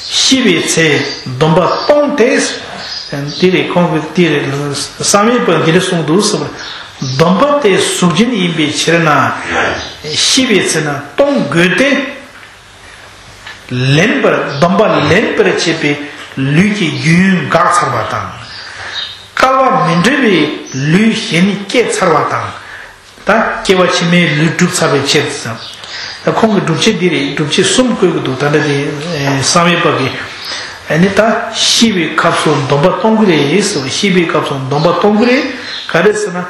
ཤི་བའི་ཚེ་སྡོམ་པ་སྟོང་སྟེ། དེ་རེད། ཁོང་གིས་དེ་རེད། བསམ་ཡས་པས་འདི་འདྲ་གསུངས་འདུག་ཟེར། སྡོམ་པ་དེ་གཟུགས་ཅན་ཡིན་པའི་ཕྱིར་ན། ཤི་བའི་ཚེ་ན་སྟོང་དགོས་ཏེ། ལེན་པར། སྡོམ་པ་ལེན་པར་བྱེད་པའི་ལུས་ཀྱི་རྒྱུན་འགག་ཚར་བ་དང་། བསྐལ་པ་མི་འབྲལ་བའི་ལུས་གཞན་སྐྱེས་ཚར་བ་དང་། ད་སྐྱེ་བ་ཕྱི་མའི་ལུས་གྲུབ་ཚར་བའི་ཕྱིར་དུ། ད་ཁོང་གི་སྒྲུབ་བྱེད་འདི་རེད། སྒྲུབ་བྱེད་གསུམ་བཀོད་ཀྱི་འདུག་ད་ལྟ་དེ་བསམ་ཡས་པ་གིས། ཨ་ནི་ད་ཤི་བའི་སྐབས་སུ་སྡོམ་པ་གཏོང་གི་རེད་ཟེར། ཤི་བའི་སྐབས་སུ་སྡོམ་པ་གཏོང་གི་རེད། ག་རེ་ཟེར་ན།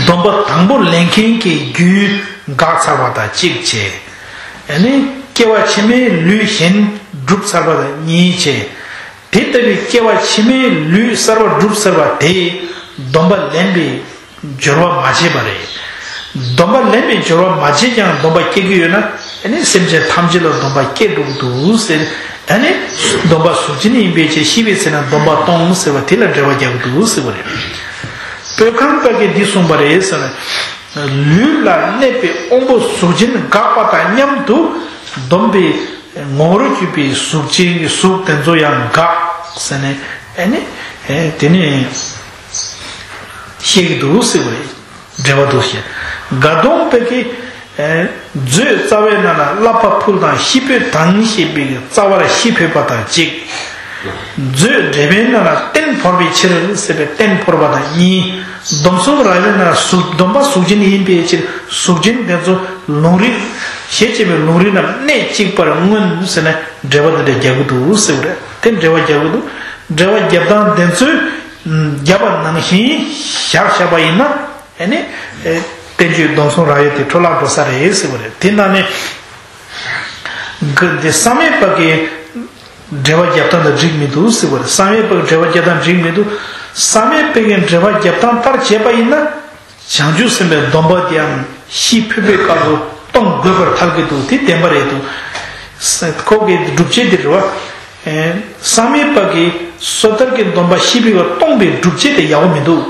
སྡོམ་པ་དང་པོ་ལེན་མཁན་གྱི་རྒྱུན་འགག་ཚར་བ་དང་གཅིག་བྱས། ཨ་ནི་སྐྱེ་བ་ཕྱི་མའི་ལུས་གཞན་གྲུབ་ཚར་བ་དང་གཉིས་བྱས། དེ་ལྟ་བུའི་སྐྱེ་བ་ཕྱི་མའི་ལུས་གསར་བ་གྲུབ་ཚར་བ་དེས་སྡོམ་པ་ལེན་པའི་སྦྱོར་བ་མ་བྱས་པ་རེད། སྡོམ་པ་ལེན་པའི་སྦྱོར་བ་མ་བྱས་ཀྱང་སྡོམ་པ་སྐྱེ་གི་ཡོད་ན། ཨ་ནི་སེམས་ཅན་ཐམས་ཅད་ལ་སྡོམ་པ་སྐྱེ་འགྲོ་གི་འདུག་ཟེར། ཨ་ནི་སྡོམ་པ་གཟུགས་ཅན་ཡིན་པའི་ཕྱིར་ཤི་བའི་ཚེ་ན་སྡོམ་པ་སྟོང་ཟེར་བ་དེ་ལ་འགྲེལ་པ་རྒྱག་གི་འདུག་ཟེར་བ་རེད། སྤོས་ཁང་པ་གིས་འདི་གསུངས་པ་རེད་ཟེར་ན། ལུས་ལ་གནས་པའི་དབང་པོ་གཟུགས་ཅན་འགག་པ་དང་མཉམ་དུ་སྡོམ་པའི་ངོ་བོར་གྱུར་པའི་གཟུགས་ཅན་གྱི་གཟུགས་དེ་ཚོ་ཡང་འགག་ཟེར་ནས། ཨ་ནི་དེ་ནས་བཤད་ཀྱི་འདུག་ཟེར་བ་རེད། འགྲེལ་པ་འདུག་ཞེས། དགའ་གདོང་པ་གིས། མཛོད་རྩ་བའི་ནང་ལ་བསླབ་པ་ཕུལ་དང་ཤི་འཕོས་དང་ཞེས་པའི་རྩ་བར་ཤི་འཕོས་པ་དང་གཅིག་མཛོད་འགྲེལ་པའི་ནང་ལ་རྟེན་ཕོར་པའི་ཕྱིར་ཟེར་བའི་རྟེན་ཕོར་པ་དང་གཉིས། སྡོམ་གསུམ་ར་བའི་ནང་ལ་གཟུགས། སྡོམ་པ་གཟུགས་ཅན་ཡིན་པའི་ཕྱིར་གཟུགས་ཅན་དེ་ཚོ་ལུང་རིགས། ཞེས་བྱ་བའི་ལུང་རིགས་རྣམས་གནས་གཅིག་པར་མངོན་ཟེར་ནས་འགྲེལ་པ་འདི་འདྲ་རྒྱག་གི་འདུག་ཟེར་བ་རེད། དེ་འགྲེལ་པ་རྒྱག་གི་འདུག་འགྲེལ་པ་རྒྱབ་སྟངས་དེ་ཚོས་རྒྱབ་པ་ནང་བཞིན་བཞག་བཞག་པ་ཡིན་ན། ཨ་ནི། ཨེ་བསྟན་བཅོས་སྡོམ་གསུམ་ར་བའི་དེ་འཕྲོ་བརླག་འགྲོ་ས་རེད་ཟེར་བ་རེད། དེ་ནང་ནས་གི་འདི་བསམ་ཡས་པ་གི་འགྲེལ་པ་རྒྱབ་སྟངས་དང་འགྲིག་མི་འདུག་ཟེར་བ་རེད། བསམ་ཡས་པ་གི་འགྲེལ་པ་རྒྱབ་སྟངས་འགྲིག་མི་འདུག་བསམ་ཡས་པ་གི་འགྲེལ་པ་རྒྱབ་སྟངས་ལྟར་བྱས་པ་ཡིན་ན། བྱང་ཆུབ་སེམས་དཔའི་སྡོམ་པ་དེའང་ཤི་འཕོས་པའི་སྐབས་སུ་གཏོང་དགོས་པར་ཐལ་གྱི་འདུག་དེ་བདེན་པ་རེད་འདུག་ཁོ་གི་སྒྲུབ་བྱེད་འདི་རེད་བ། ཨེ་བསམ་ཡས་པ་གིས་སོ་ཐར་གྱི་སྡོམ་པ་ཤི་འཕོས་པ་སྟོང་པའི་སྒྲུབ་བྱེད་དེ་ཡག་པོ་མི་འདུག་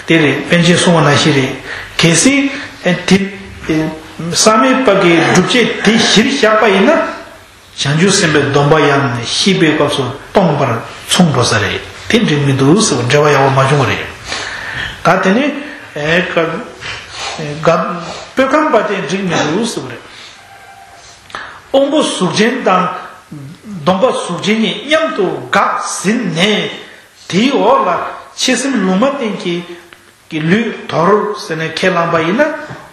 དེ་རེད། པཎ་ཆེན་གསུང་བ་ནང་བཞིན་རེད། གལ་སྲིད་ཨེ་དེ་ཨེ་བསམ་ཡས་པ་གིས་སྒྲུབ་བྱེད་དེ་གཞིར་བཞག་པ་ཡིན་ན། བྱང་ཆུབ་སེམས་དཔའི་སྡོམ་པ་ཡང་ཤི་འཕོས་སྐབས་སུ་སྟོང་པར་མཚུངས་འགྲོ་ས་རེད། དེ་འགྲིག་མི་འདུག་ཟེར་བ་འགྲེལ་པ་ཡག་པོ་མ་བྱུང་བ་རེད། ད་དེ་ནས་ ཨེ་ཀ་ཨེ་ག་སྤོས་ཁང་པ་དེ་འགྲིག་མི་འདུག་ཟེར་བ་རེད། དབང་པོ་གཟུགས་ཅན་དང་སྡོམ་པ་གཟུགས་ཅན་གཉིས་མཉམ་དུ་འགགས་ཟིན་ནས། དེའི་འོག་ལ་ཕྱི་སེམས་ལུང་མ་བསྟན་གྱི་གི་ལུས་དོར་ཟེར་ནས་ཁས་བླངས་པ་ཡིན་ན།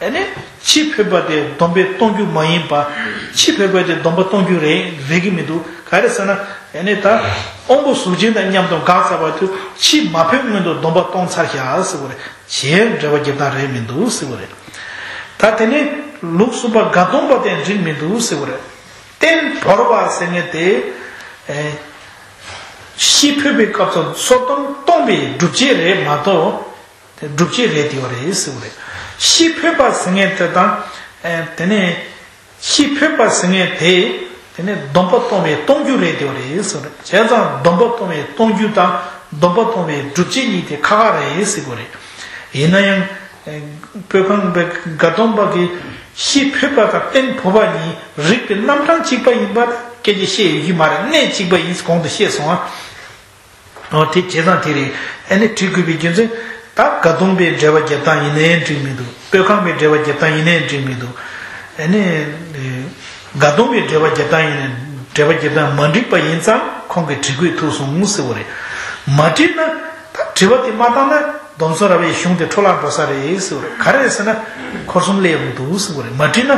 ཨ་ནི་ཕྱི་འཕོས་པ་དེ་སྡོམ་པས་སྟོང་རྒྱུ་མ་ཡིན་པ། ཕྱི་འཕོས་པ་དེ་སྡོམ་པ་སྟོང་རྒྱུ་རེད་རེད་ཀྱི་མི་འདུག་ག་རེ་ཟེར་ན། ཨ་ནི་ད་དབང་པོ་གཟུགས་ཅན་དང་མཉམ་དུ་འགགས་ཚར་བ་དུས་ཕྱི་མ་འཕོས་སྔོན་དུ་སྡོམ་པ་སྟོང་ཚར་བཞག་ཟེར་བ་རེད། གཞན་འགྲེལ་པ་རྒྱབ་སྟངས་རེད་མི་འདུག་ཟེར་བ་རེད། ད་དེ་ནི་ལུགས་གསུམ་པ་དགག་སྡོམ་པ་དེ་འགྲིག་མི་འདུག་ཟེར་བ་རེད། རྟེན་བོར་བ་ཟེར་མཁན་དེ། ཨེ། ཕྱི་འཕོས་པའི་སྐབས་སུ་སོ་སྡོམ་སྟོང་པའི་སྒྲུབ་བྱེད་རེད་མ་གཏོགས། དེ་སྒྲུབ་བྱེད་རེད་དེ་བ་རེད་ཟེར་བ་རེད། ཕྱི་འཕོས་པ་ཟེར་མཁན་དེ་དང་། ཨེ། དེ་ནས་ཕྱི་འཕོས་པ་ཟེར་མཁན་དེ། དེ་ནས་སྡོམ་པ་སྟོང་པའི་སྟོང་རྒྱུ་རེད་དེ་བ་རེད་ཟེར་བ་རེད། བྱས་ཙང་སྡོམ་པ་སྟོང་པའི་སྟོང་རྒྱུ་དང་སྡོམ་པ་སྟོང་པའི་སྒྲུབ་བྱེད་གཉིས་དེ་ཁ་ཁ་རེད་ཟེར་བ་རེད། ཡིན་ན་ཡང་། ཨེ། སྤོས་ཁང་པའི་དགག་སྡོམ་པ་གིས་ཕྱི་འཕོས་པ་དང་རྟེན་བོར་བ་གཉིས་རིགས་པའི་རྣམ་གྲངས་གཅིག་པ་ཡིན་པ་སྐད་ཆ་བཤད་ཡོད་ཀྱི་མ་རེད། གནས་གཅིག་པ་ཡིན་གོང་དུ་བཤད་སོང་ཨ། འོ་དེ་བྱས་ཙང་དེ་རེད། ཨ་ནི་འགྲིག་དགོས་པའི་རྒྱུ་མཚན། ད་དགག་སྡོམ་པའི་འགྲེལ་པ་རྒྱབ་སྟངས་ཡིན་ནའི་འགྲིག་མི་འདུག་སྤོས་ཁང་པའི་འགྲེལ་པ་རྒྱབ་སྟངས་ཡིན་ནའི་འགྲིག་མི་འདུག་ཨ་ནི། དགག་སྡོམ་པའི་འགྲེལ་པ་རྒྱབ་སྟངས་ཡིན་ནའི་འགྲེལ་པ་རྒྱབ་སྟངས་མ་འགྲིག་པ་ཡིན་ཙང་ཁོང་གིས་དྲི་དགོས་ཐུག་སོང་ཟེར་བ་རེད། མ་དྲིས་ན། ད་དྲི་བ་དེ་མ་བཏང་ན་སྡོམ་གསུམ་རབ་དབྱེ་གཞུང་དེ་འཕྲོ་བརླག་འགྲོ་ས་རེད་ཟེར་བ་རེད། ག་རེ་ཟེར་ན། འཁོར་གསུམ་སླེབས་ཡོང་གི་འདུག་ཟེར་བ་རེད། མ་དྲིས་ན།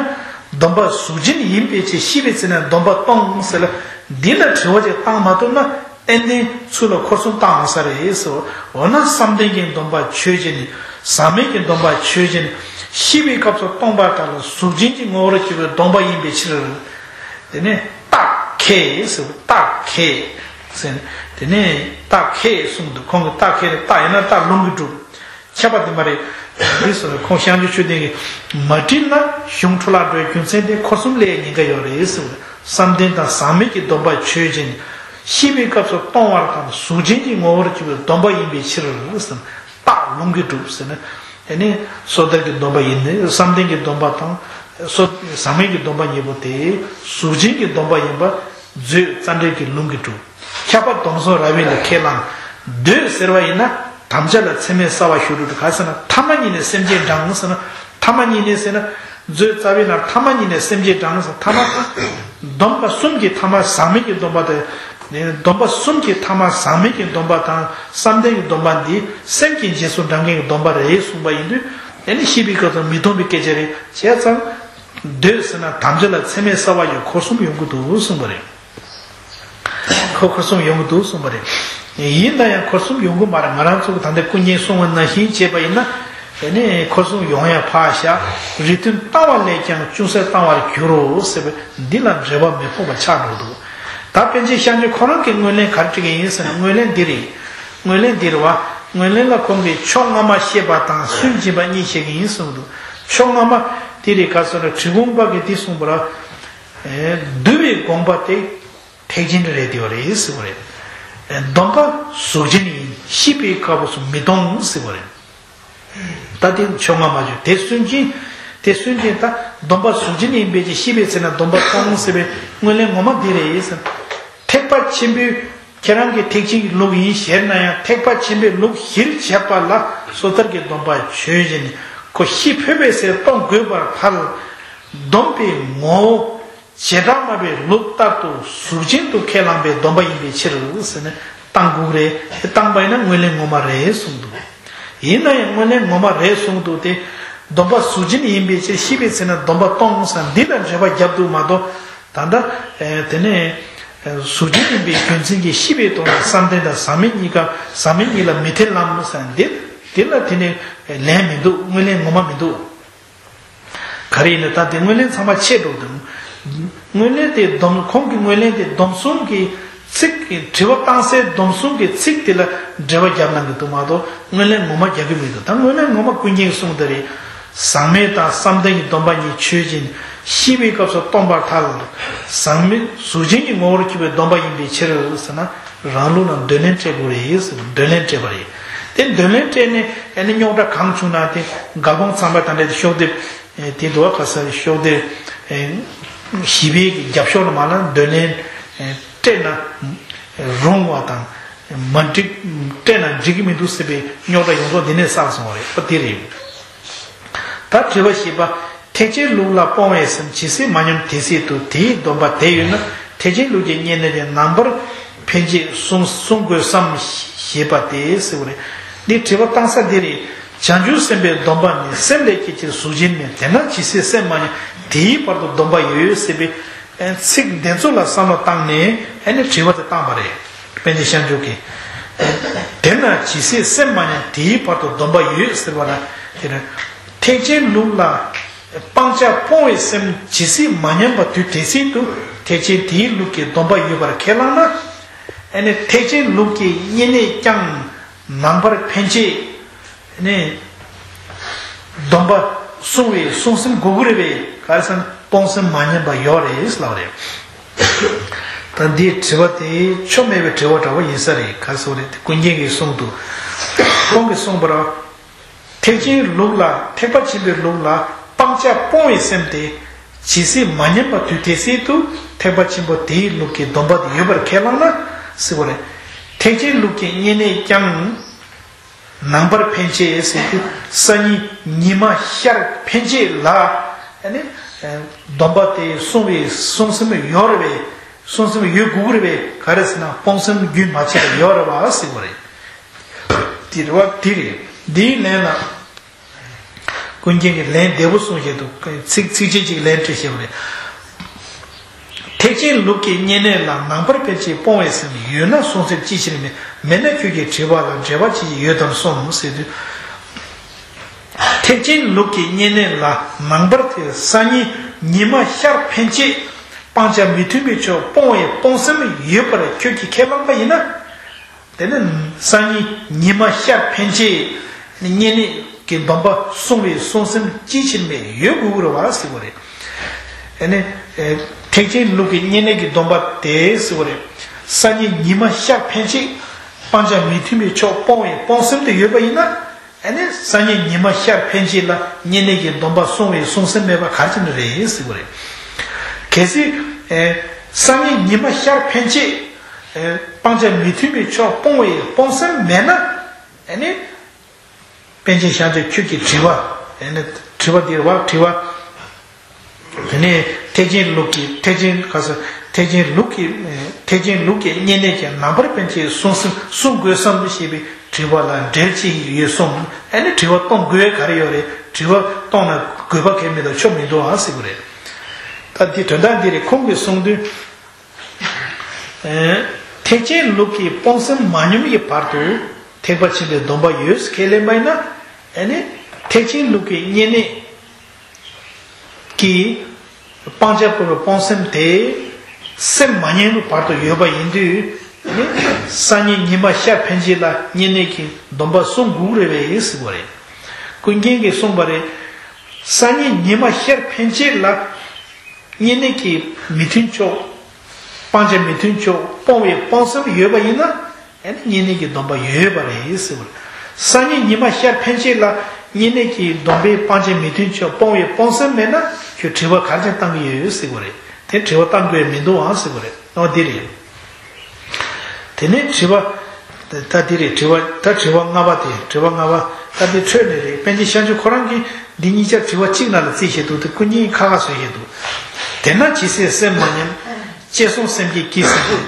སྡོམ་པ་གཟུགས་ཅན་ཡིན་པའི་ཕྱིར་ཤེས་པའི་ཚེ་ན་སྡོམ་པ་སྟོང་ཟེར་ལ། འདི་ལ་དྲི་བ་ཅིག་བཏང་མ་ཐུབ་ན། ཏན་ཏན་ཚུར་ལ་འཁོར་གསུམ་བཏང་འོང་ས་རེད་ཟེར། འོ་ན་བསམ་གཏན་གྱི་སྡོམ་པ་ཆོས་ཅན། ཟག་མེད་ཀྱི་སྡོམ་པ་ཆོས་ཅན། ཤེས་པའི་སྐབས་སུ་སྟོང་པར་ཐལ་ལ་གཟུགས་ཅན་གྱི་ངོ་བོར་གྱུར་པའི་སྡོམ་པ་ཡིན་པའི་ཕྱིར། དེ་ནས་རྟགས་ཁས་ཟེར། རྟགས་ཁས་ཟེར། དེ་ནས་རྟགས་ཁས་གསུངས་འདུག་ཁོང་གིས་རྟགས་ཁས་ནི་རྟགས་ཡིན་ན་རྟགས་ལུང་གིས་གྲུབ། ཁྱབ་པ་དེ་མ་རེད། འདི་སོགས་ཁོང་བཤད་རྒྱུ་ཆོས་ལྡན་གྱི། མ་དྲིས་ན་གཞུང་འཕྲོ་བརླག་འགྲོའི་རྒྱུ་མཚན་དེ་འཁོར་གསུམ་ལས་ཉེན་ཁ་ཡོད་རེད་ཟེར། བསམ་གཏན་དང་ཟག་མེད་ཀྱི་སྡོམ་པ་ཆོས་ཅན། ཤེས་པའི་སྐབས་སུ་སྟོང་པར་ཐལ་གཟུགས་ཅན་གྱི་ངོ་བོར་གྱུར་པའི་སྡོམ་པ་ཡིན་པའི་ཕྱིར་ཟེར། རྟགས་ལུང་གིས་གྲུབ་ཟེར་ན། དེ་ནི་སོ་ཐར་གྱི་སྡོམ་པ་ཡིན་ནི་བསམ་གཏན་གྱི་སྡོམ་པ་དང་། སོ་ཟག་མེད་ཀྱི་སྡོམ་པ་གཉིས་པོ་དེ་གཟུགས་ཅན་གྱི་སྡོམ་པ་ཡིན་པ། མཛོད་ཙནྡྲའི་ལུང་གིས་གྲུབ། ཁྱབ་པ་སྡོམ་གསུམ་རབ་དབྱེ་ལ་ཁས་བླངས། འདོད་ཟེར་བ་ཡིན་ན། དམ་བཅའ་ལ་ཚད་མས་བསལ་བ་ཞུ་རུ་ག་ཟེར་ན་ཐ་མ་ཉིད་ནས་སེམས་ཅན་དྲངས་ཟེར་ན། ཐ་མ་ཉིད་ནས་ཟེར་ན། མཛོད་རྩ་བའི་ནང་ཐ་མ་ཉིད་ནས་སེམས་ཅན་དྲངས་ཟེར། ཐ་མ། སྡོམ་པ་གསུམ་གྱི་ཐ་མ་ཟག་མེད་ཀྱི་སྡོམ་པ་དེ། སྡོམ་པ་གསུམ་གྱི་ཐ་མ་ཟག་མེད་ཀྱི་སྡོམ་པ་དང་བསམ་གཏན་གྱི་སྡོམ་པ་འདི་སེམས་ཀྱི་རྗེས་སུ་འབྲང་མཁན་གྱི་སྡོམ་པ་རེད་གསུངས་པ་ཡིན་དུས། དེ་ནི་ཤེས་པའི་སྐབས་སུ་མི་སྟོང་པའི་སྐད་ཆ་རེད། བྱས་ཙང་། འདོད་ཟེར་ན་དམ་བཅའ་ལ་ཚད་མས་བསལ་བ་ཡི་འཁོར་གསུམ་ཡོང་གི་འདུག་གསུངས་པ་རེད། ཁོ་འཁོར་གསུམ་ཡོང་གི་འདུག་གསུངས་པ་རེད། ཡིན་ན་ཡང་འཁོར་གསུམ་ཡོང་གི་མ་རེད། ང་རང་ཚོ་གི་ད་ལྟ་སྐུ་མཁྱེན་གསུངས་པ་ནང་བཞིན་བྱས་པ་ཡིན་ན། དེ་ནས་འཁོར་གསུམ་ཡོང་ཡ་ཕར་བཞག་རིགས་མཐུན་བཏང་བ་ལས་ཀྱང་ཅུང་ཟད་བཏང་བར་འགྱུར་རོ་ཟེར་བས་འདི་ལ་འགྲེལ་པ་མི་ཕོག་པ་ཆགས་འགྲོ་འདུག་ད་པཎ་ཆེན་སྐྱབས་མགོན་ཁོ་རང་གི་ངོས་ལེན་ག་རེ་བྲིས་ཀྱི་ཡིན་ཟེར་ན་ངོས་ལེན་འདི་རེད། ངོས་ལེན་འདི་རེད་བ། ངོས་ལེན་ལ་ཁོང་གིས་ཕྱོགས་སྔ་མ་བཤད་པ་དང་སུན་འབྱིན་པ་གཉིས་བཤད་ཀྱི་ཡིན་གསུངས་འདུག་ཕྱོགས་སྔ་མ་དེ་རེད། ག་ཟེར་ན་འབྲི་གུང་པ་གིས་འདི་གསུངས་པ་རེད། ཨེ། འདུལ་བའི་དགོངས་པ་དེ་ཐེག་ཆེན་རེད་དེ་བ་རེད་ཟེར་བ་རེད། ཨེ། སྡོམ་པ་གཟུགས་ཅན་ཡིན། ཤེས་པའི་སྐབས་སུ་མི་སྟོང་ཟེར་བ་རེད། ད་དེ་ཕྱོགས་སྔ་མ་བརྗོད་དེ་སུན་འབྱིན། དེ་སུན་འབྱིན་ད་སྡོམ་པ་གཟུགས་ཅན་ཡིན་པའི་ཕྱིར་ཤེས་པའི་ཚེ་ན་སྡོམ་པ་སྟོང་ཟེར་བའི་ངོས་ལེན་ངོ་མ་འདི་རེད་ཟེར། ཐེག་པ་ཆེན་པོའི་ཁྱེད་རང་གི་ཐེག་ཆེན་གྱི་ལུགས་ཡིན་ཞེ་ན་ཡང་ཐེག་པ་ཆེན་པོའི་ལུགས་གཞིར་བྱས་པ་ལ་སོ་ཐར་གྱི་སྡོམ་པ་ཆོས་ཅན། ཁོ་ཤི་འཕོས་པའི་ཚེ་སྟོང་དགོས་པར་ཐལ། སྡོམ་པའི་ངོ་བོ་བྱེ་བྲག་སྨྲ་བའི་ལུགས་ལྟར་དུ་གཟུགས་ཅན་དུ་ཁས་བླངས་པའི་སྡོམ་པ་ཡིན་པའི་ཕྱིར་ཟེར་ནས་བཏང་དགོས་རེད། དེ་བཏང་པ་ཡིན་ན་ངོས་ལེན་ངོ་མ་རེད་གསུངས་འདུག་ཡིན་ན་ཡང་ངོས་ལེན་ངོ་མ་རེད་གསུངས་འདུག་སྟེ། སྡོམ་པ་གཟུགས་ཅན་ཡིན་པའི་ཕྱིར་ཤེས་པའི་ཚེ་ན་སྡོམ་པ་སྟོང་ཟེར་འདི་ལ་འགྲེལ་པ་བརྒྱབ་འདུག་མ་གཏོགས། ད་ལྟ། ཨེ། དེ་ནས། ཨེ། གཟུགས་ཅན་ཡིན་པའི་རྒྱུ་མཚན་གྱིས་ཤེས་པའི་ཐོག་ནས་བསམ་གཏན་དང་ཟག་མེད་གཉིས་ཀ་ཟག་མེད་གཉིས་ལ་མི་ཐེ་ལམ་ཟེར་འདི། འདི་ལ་དེ་ནས་ལན་མི་འདུག་ངོས་ལེན་ངོ་མ་མི་འདུག་ག་རེ་ཡིན་ན་ད་དེ་ངོས་ལེན་ཚང་མ་ཆད་འགྲོ་འདུག་ངོས་ལེན་དེ་སྡོམ་ཁོང་གི་ངོས་ལེན་དེ་སྡོམ་གསུམ་གྱི་ཚིག་དྲི་བ་བཏང་སའི་སྡོམ་གསུམ་གྱི་ཚིག་དེ་ལ་འགྲེལ་པ་རྒྱབ་གནང་གི་འདུག་མ་གཏོགས་ངོས་ལེན་ངོ་མ་རྒྱག་གི་མི་འདུག་ད་ངོས་ལེན་ངོ་མ་ཀུན་མཁྱེན་གསུངས་དེ་རེད། ཟག་མེད་དང་བསམ་གཏན་གྱི་སྡོམ་པ་གཉིས་ཆོས་ཅན། ཤེས་པའི་སྐབས་སུ་སྟོང་པར་ཐལ། ཟག་མེད་གཟུགས་ཅན་གྱི་ངོ་བོར་གྱུར་པའི་སྡོམ་པ་ཡིན་པའི་ཕྱིར་ཟེར་ན། རང་ལུགས་ནང་འདོད་ལན་སྤྲད་དགོས་རེད་ཟེར། འདོད་ལན་སྤྲད་པ་རེད། དེ་འདོད་ལན་སྤྲད་ནས་ཨ་ནི་རྙོག་དྲ་གང་བྱུང་ན་དེ་དགག་དགོངས་ཚང་མ་དང་འབྲེལ་ཏེ་ཤོག་ལྡེབ་དེ་འདུག་བ། ག་ས་ཤོག་ལྡེབ་བཞི་པའི་རྒྱབ་ཤོག་ལ་མ་ལ་འདོད་ལན་སྤྲད་ན་རུང་བ་དང་ མ་འགྲིག་སྤྲད་ན་འགྲིག་གི་མི་འདུག་ཟེར་བའི་རྙོག་དྲ་ཡོངས་རྫོགས་འདི་ནས་བསལ་སོང་བ་རེད་པ། དེ་རེད། ད་དྲི་བ་བཞི་པ། ཐེག་ཆེན་ལུགས་ལ་སྤོང་བའི་སེམས་ཇི་སྲིད་མ་ཉམས་དེ་སྲིད་དུ་དེའི་སྡོམ་པ་དེ་ཡོད་ན་ཐེག་ཆེན་ལུགས་ཀྱི་བསྙེན་གནས་ཀྱི་ནང་པར་ཕན་ཆད་བསྲུང་བསྲུང་དགོས་སམ་ཞེས་པ་སྟེ་ཟེར་བ་རེད། འདི་དྲི་བ་བཏང་ས་འདི་རེད། བྱང་ཆུབ་སེམས་དཔའི་སྡོམ་པ་ནི་སེམས་ལས་སྐྱེ་ཕྱིར་གཟུགས་ཅན་མིན། དེས་ན་ཇི་སྲིད་སེམས་མ་ཉམས་དེའི་བར་དུ་སྡོམ་པ་ཡོད་ཟེར་བའི་ཚིག་འདི་ཚོ་ལ་བསམ་བློ་བཏང་ནས་ཨ་ནི་དྲི་བ་དེ་བཏང་བ་རེད། པཎ་ཆེན་ཤཱཀྱ་གིས། དེས་ན་ཇི་སྲིད་སེམས་མ་ཉམས་དེའི་བར་དུ་སྡོམ་པ་ཡོད་ཟེར་བ་ལ་དེ་ནི་ཐེག་ཆེན་ལུགས་ལ་སྤང་བྱ་སྤོང་བའི་སེམས་ཇི་སྲིད་མ་ཉམས་པ་དུས་དེ་སྲིད་དུ་ཐེག་ཆེན་དེའི་ལུགས་ཀྱི་སྡོམ་པ་ཡོད་པར་ཁས་བླངས་ན། ཨ་ནི་ཐེག་ཆེན་ལུགས་ཀྱི་བསྙེན་གནས་ཀྱང་ནང་པར་ཕན་ཆད་ནས་སྡོམ་པ་བསྲུང་བའི་བསྲུང་སེམས་དགོས་ཀྱི་རེད་པས། ག་རེ་ཟེར་ན་སྤོང་སེམས་མ་ཉམས་པ་ཡོད་རེད་ལབ་རེད། ད་འདིའི་དྲི་བ་དེ་ཆོ་མེད་པའི་དྲི་བ་འདྲ་བོ་ཡིན་ས་རེད། ག་རེ་ཟེར་བ་རེད། དེ་ཀུན་མཁྱེན་གྱིས་གསུངས་འདུག་ཁོང་གིས་གསུངས་པར། ཐེག་ཆེན་ལུགས་ལ་ཐེག་པ་ཆེན་པོའི་ལུགས་ལ་སྤང་བྱ་སྤོང་བའི་སེམས་དེ་ཇི་སྲིད་མ་ཉམས་པ་དུས་དེ་སྲིད་དུ་ཐེག་པ་ཆེན་པོ་དེའི་ལུགས་ཀྱི་སྡོམ་པ་དེ་ཡོད་པར་ཁས་བླངས་ན་ཟེར་བ་རེད། ཐེག་ཆེན་ལུགས་ཀྱི་བསྙེན་གནས་ཀྱང་། ནང་པར་ཕན་ཆད་ཟེར་དུས་སང་ཉིན་ཉི་མ་ཤར་ཕན་ཆད་ལ་ཨ་ནི་སྡོམ་པ་དེ་བསྲུང་བའི་བསྲུང་སེམས་ཡོད་རེད་པས། བསྲུང་སེམས་ཡོད་དགོས་ཀྱི་རེད་པས། ག་རེ་ཟེར་ན་སྤོང་སེམས་རྒྱུན་མ་ཆད་པ་ཡོད་རེད་པ་ཟེར་བ་རེད། དེ་རེད་པ། དེ་རེད། འདིའི་ལན་ལ་ཀུན་མཁྱེན་གྱིས་ལན་བདེ་པོ་གསུངས་བཞག་འདུག་ཚིག་ཚིགས་བཅད་གཅིག་ལན་སྤྲད་བཞག་པ་རེད། ཐེག་ཆེན་ལུགས་ཀྱི་བསྙེན་གནས་ལ་ནང་པར་ཕན་ཆད་སྤོང་བའི་སེམས་ཡོད་ན་བསྲུང་སེམས་ཅིའི་ཕྱིར་མེད། མེད་ན་ཁྱོད་ཀྱི་དྲི་བ་ལ་འགྲེལ་པ་ཅི་ཡོད་དམ་གསུངས་ཟེར་དུས། ཐེག་ཆེན་ལུགས་ཀྱི་བསྙེན་གནས་ལ་ནང་པར་ཐེ་སང་ཉིན་ཉི་མ་ཤར་ཕན་ཆད་སྤང་བྱ་མི་མཐུན་པའི་ཕྱོགས་སྤོང་བའི་སྤོང་སེམས་ཡོད་པར་ཁྱོད་ཀྱིས་ཁས་བླངས་པ་ཡིན་ན། དེ་ནི་སང་ཉིན་ཉི་མ་ཤར་ཕན་ཆད་བསྙེན་གནས་ཀྱི་སྡོམ་པ་བསྲུང་བའི་བསྲུང་སེམས་ཅིའི་ཕྱིར་མེད། ཡོད་དགོས་ཀྱི་རེད་པ་ཟེར་བ་རེད། ཨ་ནི། ཐེག་ཆེན་ལུགས་ཀྱི་བསྙེན་གནས་ཀྱི་སྡོམ་པ་དེ་ཟེར་བ་རེད། སང་ཉིན་ཉི་མ་ཤར་ཕན་ཆད་སྤང་བྱ་མི་མཐུན་པའི་ཕྱོགས་སྤོང་བའི་སྤོང་སེམས་དེ་ཡོད་པ་ཡིན་ན། ཨ་ནི་སང་ཉིན་ཉི་མ་ཤར་ཕན་ཆད་ལ་བསྙེན་གནས་ཀྱི་སྡོམ་པ་བསྲུང་བའི་བསྲུང་སེམས་མེད་པ་ག་རེ་བྱས་ནས་རེད་ཟེར་བ་རེད། གལ་སྲིད། ཨེ། སང་ཉིན་ཉི་མ་ཤར་ཕན་ཆད། ཨེ། སྤང་བྱ་མི་མཐུན་པའི་ཕྱོགས་སྤོང་བའི་སྤོང་སེམས་མེད་ན། ཨ་ནི། པཎ་ཆེན་ཤཱཀྱ་ཁྱོད་ཀྱི་དྲི་བ། ཨ་ནི་དྲི་བ་འདིར་བ་དྲི་བ། དེ་ནས་ཐེག་ཆེན་ལུགས་ཀྱི་ཐེག་ཆེན་ག་ས་ཐེག་ཆེན་ལུགས་ཀྱི་ཐེག་ཆེན་ལུགས་ཀྱི་བསྙེན་གནས་ཀྱི་ནང་པར་ཕན་ཆད་བསྲུང་སེམས་བསྲུང་དགོས་སམ་ཞེས་པའི་དྲི་བ་ལ་འགྲེལ་ཅི་ཡོད་གསུངས། ཨ་ནི་དྲི་བ་གཏོང་དགོས་ག་རེ་ཡོད་རེད། དྲི་བ་གཏོང་ན་དགོས་པ་གལ་མི་འདུག་ཆོ་མི་འདུག་ཨ་ཟེར་གི་རེད། ད་འདི་དོན་དག་འདི་རེད། ཁོང་གིས་གསུངས་དུས། ཐེག་ཆེན་ལུགས་ཀྱི་སྤོང་སེམས་མ་ཉམས་ཀྱི་བར་དུ་ཐེག་པ་ཆེན་པོའི་སྡོམ་པ་ཡོད་ཁས་ལེན་པ་ཡིན་ན། ཨ་ནི་ཐེག་ཆེན་ལུགས་ཀྱི་བསྙེན་གནས་ཀྱི་སྤང་བྱ་སྤོང་བའི་སྤོང་སེམས་དེ་སེམས་མ་ཉམས་པའི་བར་དུ་ཡོད་པ་ཡིན་དུས། ཨ་ནི་སང་ཉིན་ཉི་མ་ཤར་ཕན་ཆད་ལ་བསྙེན་གནས་ཀྱི་སྡོམ་པ་བསྲུང་དགོས་རེད་པས་ཟེར་བ་རེད། ཀུན་མཁྱེན་གྱིས་གསུངས་པ་རེད། སང་ཉིན་ཉི་མ་ཤར་ཕན་ཆད་ལ། བསྙེན་གནས་ཀྱི་མི་མཐུན་ཕྱོགས། སྤང་བྱ་མི་མཐུན་ཕྱོགས་སྤོང་བའི་སྤོང་སེམས་ཡོད་པ་ཡིན་ན། ཨ་ནི་བསྙེན་གནས་ཀྱི་སྡོམ་པ་ཡོད་པ་རེད་ཟེར་བ་རེད། སང་ཉིན་ཉི་མ་ཤར་ཕན་ཆད་ལ་བསྙེན་གནས་ཀྱི་སྡོམ་པའི་སྤང་བྱ་མི་མཐུན་ཕྱོགས་སྤོང་བའི་སྤོང་སེམས་མེད་ན་ཁྱོད་དྲི་བ་ག་རེ་བྱས་བཏང་གི་ཡོད་ཟེར་བ་རེད། དེ་དྲི་བ་བཏང་དགོས་མི་འདུག་ཨང་ཟེར་བ་རེད། འོ་འདི་རེད། དེ་ནས་དྲི་བ། ད་འདི་རེད། དྲི་བ། ད་དྲི་བ་ལྔ་པ་དེ། དྲི་བ་ལྔ་པ། ད་འདི་འཕྲོས་ནས་རེད། པཎ་ཆེན་ཤཱཀྱ་ཁོ་རང་གིས་འདི་གཉིས་ཆར་དྲི་བ་གཅིག་ནང་ལ་བརྩིས་བཞག་འདུག་དེ་ཀུན་མཁྱེན་ཁ་ཁ་བཟོས་བཞག་འདུག་དེས་ན་ཇི་སྲིད་སེམས་མ་ཉམས། ཅེས་བསྲུང་སེམས་བསྐྱེད་ཀྱིས་ཟིན་ཏེ།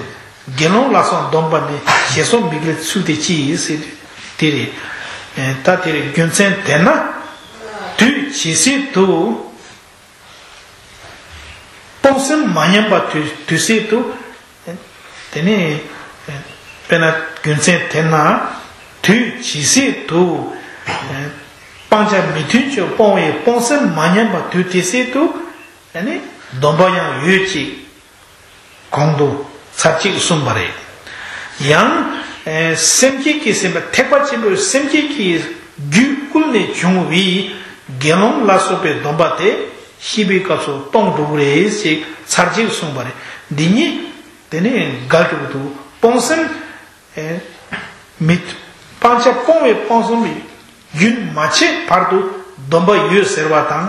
དགེ་སློང་ལ་སོགས་སྡོམ་པ་ནི། ཞེས་སོགས་མི་འགལ་ཚུལ་དེ་ཅི་ཡིན་ཟེར་དུས། དེ་རེད། ད་དེ་རེད། རྒྱུ་མཚན་དེས་ན། དུས་ཇི་སྲིད་དུ། སྤོང་སེམས་མ་ཉམས་པ་དུས་དུས་སྲིད་དུ། དེ་ནི། དཔེར་ན་རྒྱུ་མཚན་དེས་ན། དུས་ཇི་སྲིད་དུ། སྤང་བྱ་མི་མཐུན་ཕྱོགས་སྤོང་བའི་སྤོང་སེམས་མ་ཉམས་པ་དུས་དེ་སྲིད་དུ། དེ་ནི་སྡོམ་པ་ཡང་ཡོད་ཅེས། གོང་དུ་ཚར་གཅིག་གསུངས་པ་རེད། ཡང་། སེམས་བསྐྱེད་ཀྱིས་ཟིན་པ། ཐེག་པ་ཆེན་པོའི་སེམས་བསྐྱེད་ཀྱི་རྒྱུད་བསྐུལ་ནས་བྱུང་བའི་དགེ་སློང་ལ་སོགས་པའི་སྡོམ་པ་དེ་ཤི་བའི་སྐབས་སུ་གཏོང་འགྲོ་གི་རེད་ཅེས་ཚར་གཅིག་གསུངས་པ་རེད། འདི་ཉིད་དེ་ནི་འགལ་འགྲོ་གི་འདུག་སྤོང་སེམས། མི། སྤང་བྱ་སྤོང་བའི་སྤོང་སེམས་རྒྱུན་མ་ཆད་བར་དུ་སྡོམ་པ་ཡོད་ཟེར་བ་དང་།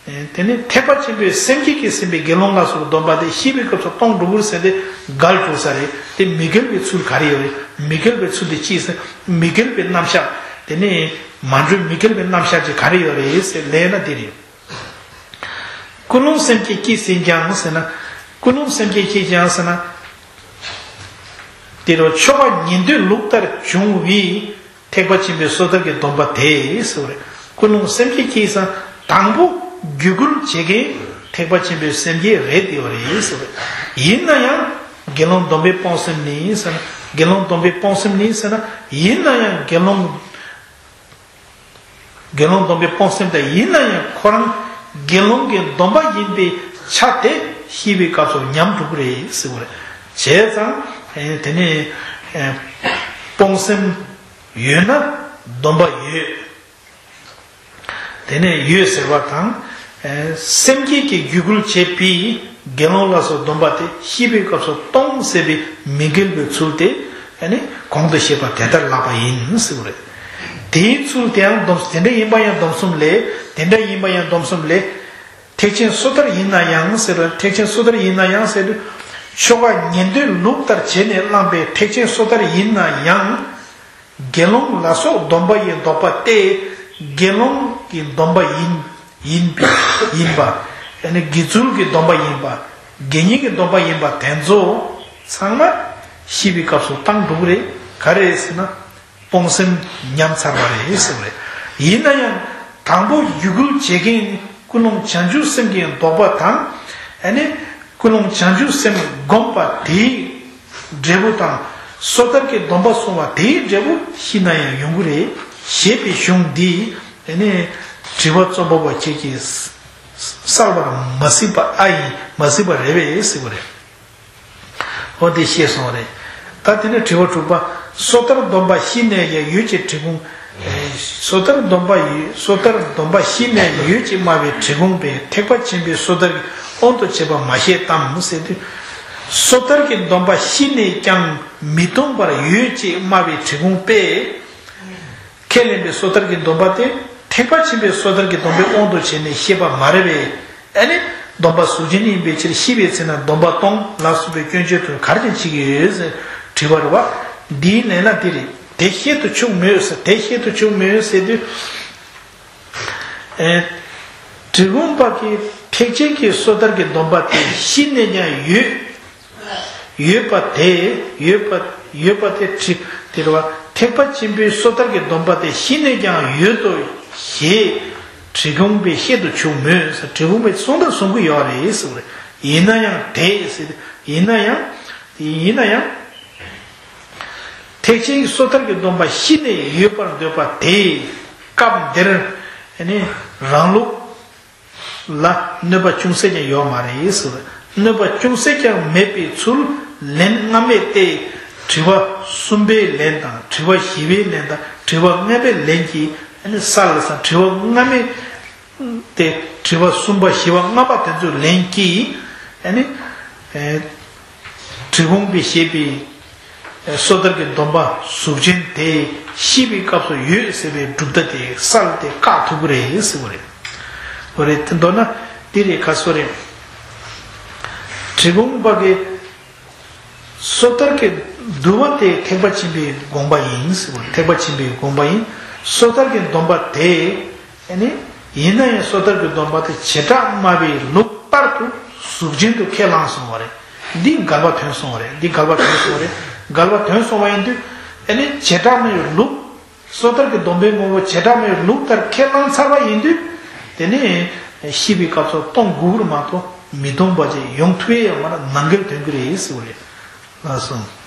དེ་ནས་ཐེག་པ་ཆེན་པོའི་སེམས་བསྐྱེད་ཀྱིས་ཟིན་པའི་དགེ་སློང་ལ་སོགས་སྡོམ་པ་དེ་ཤེས་པའི་སྐབས་སུ་སྟོང་གྲུབ་པར་ཟེར་ཏེ་འགལ་འགྲོ་ས་རེད། དེ་མི་འགལ་བའི་ཚུལ་ག་རེ་ཡོད་རེད། མི་འགལ་བའི་ཚུལ་དེ་ཅི་ཟེར། མི་འགལ་བའི་རྣམ་གཞག་དེ་ནས་མ་གྲུབ་མི་འགལ་བའི་རྣམ་གཞག་ཅིག་ག་རེ་ཡོད་རེད་ཟེར་ལན་ན་འདི་རེད། ཀུན་སློང་སེམས་བསྐྱེད་ཀྱིས་ཟིན་ཀྱང་ཟེར་ན། ཀུན་སློང་སེམས་བསྐྱེད་ཀྱིས་ཀྱང་ཟེར་ན། དེ་རུ་ཆོ་ག་ཉན་ཐོས་ལུགས་ལྟར་བྱུང་བའི་ཐེག་པ་ཆེན་པོའི་སོ་ཐར་གྱི་སྡོམ་པ་དེ་ཟེར་བ་རེད། ཀུན་སློང་སེམས་བསྐྱེད་ཀྱིས་ཟེར་ན་དང་པོ་རྒྱུད་བསྐུལ་བྱེད་མཁན་ཐེག་པ་ཆེན་པོའི་སེམས་བསྐྱེད་རེད་དེ་བ་རེད་ཟེར་བ་རེད། ཡིན་ན་ཡང་དགེ་སློང་སྡོམ་པའི་སྤོང་སེམས་ནི་ཟེར་ན། དགེ་སློང་སྡོམ་པའི་སྤོང་སེམས་ནི་ཟེར་ན། ཡིན་ན་ཡང་དགེ་སློང་དགེ་སློང་སྡོམ་པའི་སྤོང་སེམས་དེ་ཡིན་ན་ཡང་ཁོ་རང་དགེ་སློང་གི་སྡོམ་པ་ཡིན་པའི་ཆ་དེ་ཤེས་པའི་སྐབས་སུ་ཉམས་འགྲོ་གི་རེད་ཟེར་བ་རེད། བྱས་ཙང་དེ་ནས་སྤོང་སེམས་ཡོད་ན་སྡོམ་པ་ཡོད། དེ་ནས་ཡོད་ཟེར་བ་དང་། སེམས་བསྐྱེད་ཀྱིས་རྒྱུད་བསྐུལ་བྱས་པའི་དགེ་སློང་ལ་སོགས་སྡོམ་པ་དེ་ཤེས་པའི་སྐབས་སུ་སྟོང་ཟེར་བའི་མི་འགལ་བའི་ཚུལ་དེ་གོང་དུ་བཤད་པ་དེ་ལྟར་ལབ་པ་ཡིན་ཟེར་བ་རེད། དེའི་ཚུལ་དེའང་སྡོམ། དེ་འདྲ་ཡིན་པ་ཡང་སྡོམ་གསུམ་ལས། དེ་འདྲ་ཡིན་པ་ཡང་སྡོམ་གསུམ་ལས། ཐེག་ཆེན་སོ་ཐར་ཡིན་ན་ཡང་ཟེར་བ། ཐེག་ཆེན་སོ་ཐར་ཡིན་ན་ཡང་ཟེར་དུས་ཆོ་ག་ཉན་ཐོས་ལུགས་ལྟར་བྱས་ནས་བླངས་པའི་ཐེག་ཆེན་སོ་ཐར་ཡིན་ན་ཡང་། དགེ་སློང་ལ་སོགས་སྡོམ་པ་ཡི་ལྡོག་པ་སྟེ། དགེ་སློང་གི་སྡོམ་པ་ཡིན་ཡིན་པ་ཡིན་པ། ཡང་ན་དགེ་ཚུལ་གྱི་སྡོམ་པ་ཡིན་པ། དགེ་བསྙེན་གྱི་སྡོམ་པ་ཡིན་པ་དེ་ཚོ་ཚང་མ་ཤེས་པའི་སྐབས་སུ་བཏང་འགྲོ་གི་རེད། ག་རེ་ཟེར་ན་སྤོང་སེམས་ཉམས་ཚར་བ་རེད་ཟེར་བ་རེད། ཡིན་ན་ཡང་དང་པོ་རྒྱུད་བསྐུལ་བྱེད་མཁན་ཀུན་སློང་བྱང་ཆུབ་སེམས་ཀྱི་ལྡོག་པ་དང་། ཡང་ན་ཀུན་སློང་བྱང་ཆུབ་སེམས་བསྒོམས་པ་དེའི་འབྲས་བུ་དང་། སོ་ཐར་གྱི་སྡོམ་པ་བསྲུང་བ་དེའི་འབྲས་བུ་ཤེས་ན་ཡང་ཡོང་གི་རེད་ཞེས་པའི་གཞུང་འདི་ནི་དྲི་བ་རྩོམ་པ་པོ་ཁྱེད་ཀྱིས་གསལ་བར་མ་གཟིགས་པ་ཨ་ཡིན། མ་གཟིགས་པ་རེད་པས་ཟེར་བ་རེད། འོ་དེ་ཤེས་སོང་རེད། ད་དེ་ནས་དྲི་བ་དྲུག་པ། སོ་ཐར་སྡོམ་པ་ཤེས་ནས་ཀྱང་ཡོད་ཅེས་དྲི་གུང་། སོ་ཐར་སྡོམ་པ་ཡོད། སོ་ཐར་སྡོམ་པ་ཤེས་ནས་ཡོད་ཅེས་སྨྲ་བའི་དྲི་གུང་པས་ཐེག་པ་ཆེན་པོའི་སོ་ཐར་གྱི་དབང་དུ་བྱས་པ་མ་བཤད་དམ་ཟེར་དུས། སོ་ཐར་གྱི་སྡོམ་པ་ཤེས་ནས་ཀྱང་མི་སྡོམ་པར་ཡོད་ཅེས་སྨྲ་བའི་དྲི་གུང་པས། ཁས་ལེན་པའི་སོ་ཐར་གྱི་སྡོམ་པ་དེ་ཐེག་པ་ཆེན་པོའི་སོ་ཐར་གྱི་སྡོམ་པའི་དབང་དུ་བྱས་ནས་བཤད་པ་མ་རེད་པས། ཨ་ནི་སྡོམ་པ་གཟུགས་ཅན་ཡིན་པའི་ཕྱིར་ཤེས་པའི་ཚེ་ན་སྡོམ་པ་སྟོང་ལ་སོགས་པའི་སྐྱོན་བརྗོད་དུ་ག་རེ་ཅིག་ཡོད་ཟེར་དྲི་བ་རེད་བ། འདིའི་ལན་ལ་འདི་རེད། དེ་བཤད་དུ་ཆུག་མོད་ཟེར། དེ་བཤད་དུ་ཆུག་མོད་ཟེར་དུས། ཨེ། དྲི་གུང་པ་གིས་ཐེག་ཆེན་གྱི་སོ་ཐར་གྱི་སྡོམ་པ་དེ་ཤེས་ནས་ཀྱང་ཡོད། ཡོད་པ་དེ། ཡོད་པ། ཡོད་པ་དེ་དྲི། དེ་རེད་བ། ཐེག་པ་ཆེན་པོའི་སོ་ཐར་གྱི་སྡོམ་པ་དེ་ཤེས་ནས་ཀྱང་ཡོད་དོ་ཞེས་དྲི་གུང་པས་བཤད་དུ་ཆུག་མོད་ཟེར། དྲི་གུང་པས་གསུང་དང་གསུང་གི་ཡོད་རེད་ཟེར་བ་རེད། ཡིན་ན་ཡང་དེ་ཟེར། ཡིན་ན་ཡང་། ཡིན་ན་ཡང་། ཐེག་ཆེན་གྱི་སོ་ཐར་གྱི་སྡོམ་པ་ཤེས་ནས་ཡོད་པར་འདོད་པ་དེ་སྐབས་འདིར་ནི་རང་ལུགས་ལ་གནོད་པ་ཅུང་ཟད་ཀྱང་ཡོད་མ་རེད་ཟེར། གནོད་པ་ཅུང་ཟད་ཀྱང་མེད་པའི་ཚུལ་ལན་སྔ་མའི་སྟེ། དྲི་བ་གསུམ་པའི་ལན་དང་། དྲི་བ་བཞི་པའི་ལན་དང་། དྲི་བ་ལྔ་པའི་ལན་གྱིས་ནི་གསལ་ལ་ཟེར། དྲི་བ་སྔ་མའི་སྟེ། དྲི་བ་གསུམ་པ་བཞི་པ་ལྔ་པ་དེ་ཚོའི་ལན་གྱིས་ནི། དྲི་གུང་པས་བཤད་པའི་སོ་ཐར་གྱི་སྡོམ་པ་གཟུགས་ཅན་དེ་ཤེས་པའི་སྐབས་སུ་ཡོད་ཟེར་བའི་གྲུབ་མཐའ་དེ་གསལ་ཏེ་བཀག་ཐུབ་ཀྱི་རེད་ཟེར་བ་རེད། འོ་རེད། དེ་མདོར་ན་འདི་རེད། ག་སོ་རེད། དྲི་གུང་པ་གིས་སོ་ཐར་གྱི་བསྡུ་བ་དེ་ཐེག་པ་ཆེན་པོའི་དགོངས་པ་ཡིན་ཟེར་བ་རེད། ཐེག་པ་ཆེན་པོའི་དགོངས་པ་ཡིན། སོ་ཐར་གྱི་སྡོམ་པ་དེ། ཨ་ནི། ཡིན་ན་ཡང་སོ་ཐར་གྱི་སྡོམ་པ་དེ་བྱེ་བྲག་སྨྲ་བའི་ལུགས་ལྟར་དུ་གཟུགས་ཅན་དུ་ཁས་བླངས་སོང་བ་རེད། འདི་འགལ་བ་ཐོན་སོང་བ་རེད། འདི་འགལ་བ་ཐོན་སོང་བ་རེད། འགལ་བ་ཐོན་སོང་བ་ཡིན་དུས། ཨ་ནི་བྱེ་བྲག་སྨྲ་བའི་ལུགས། སོ་ཐར་གྱི་སྡོམ་པའི་ངོ་བོ་བྱེ་བྲག་སྨྲ་བའི་ལུགས་ལྟར་ཁས་བླངས་ཚར་བ་ཡིན་དུས། དེ་ནི་ཤེས་པའི་སྐབས་སུ་སྟོང་དགོས་ཀྱི་རེད་མ་གཏོགས་མི་སྟོང་པ་ཅིག་ཡོང་ཐུབ་ཡ་ཡོད་མ་རེད། ནང་འགལ་ཐོན་གྱི་རེད་ཟེར་བ་རེད། ལགས་སོ།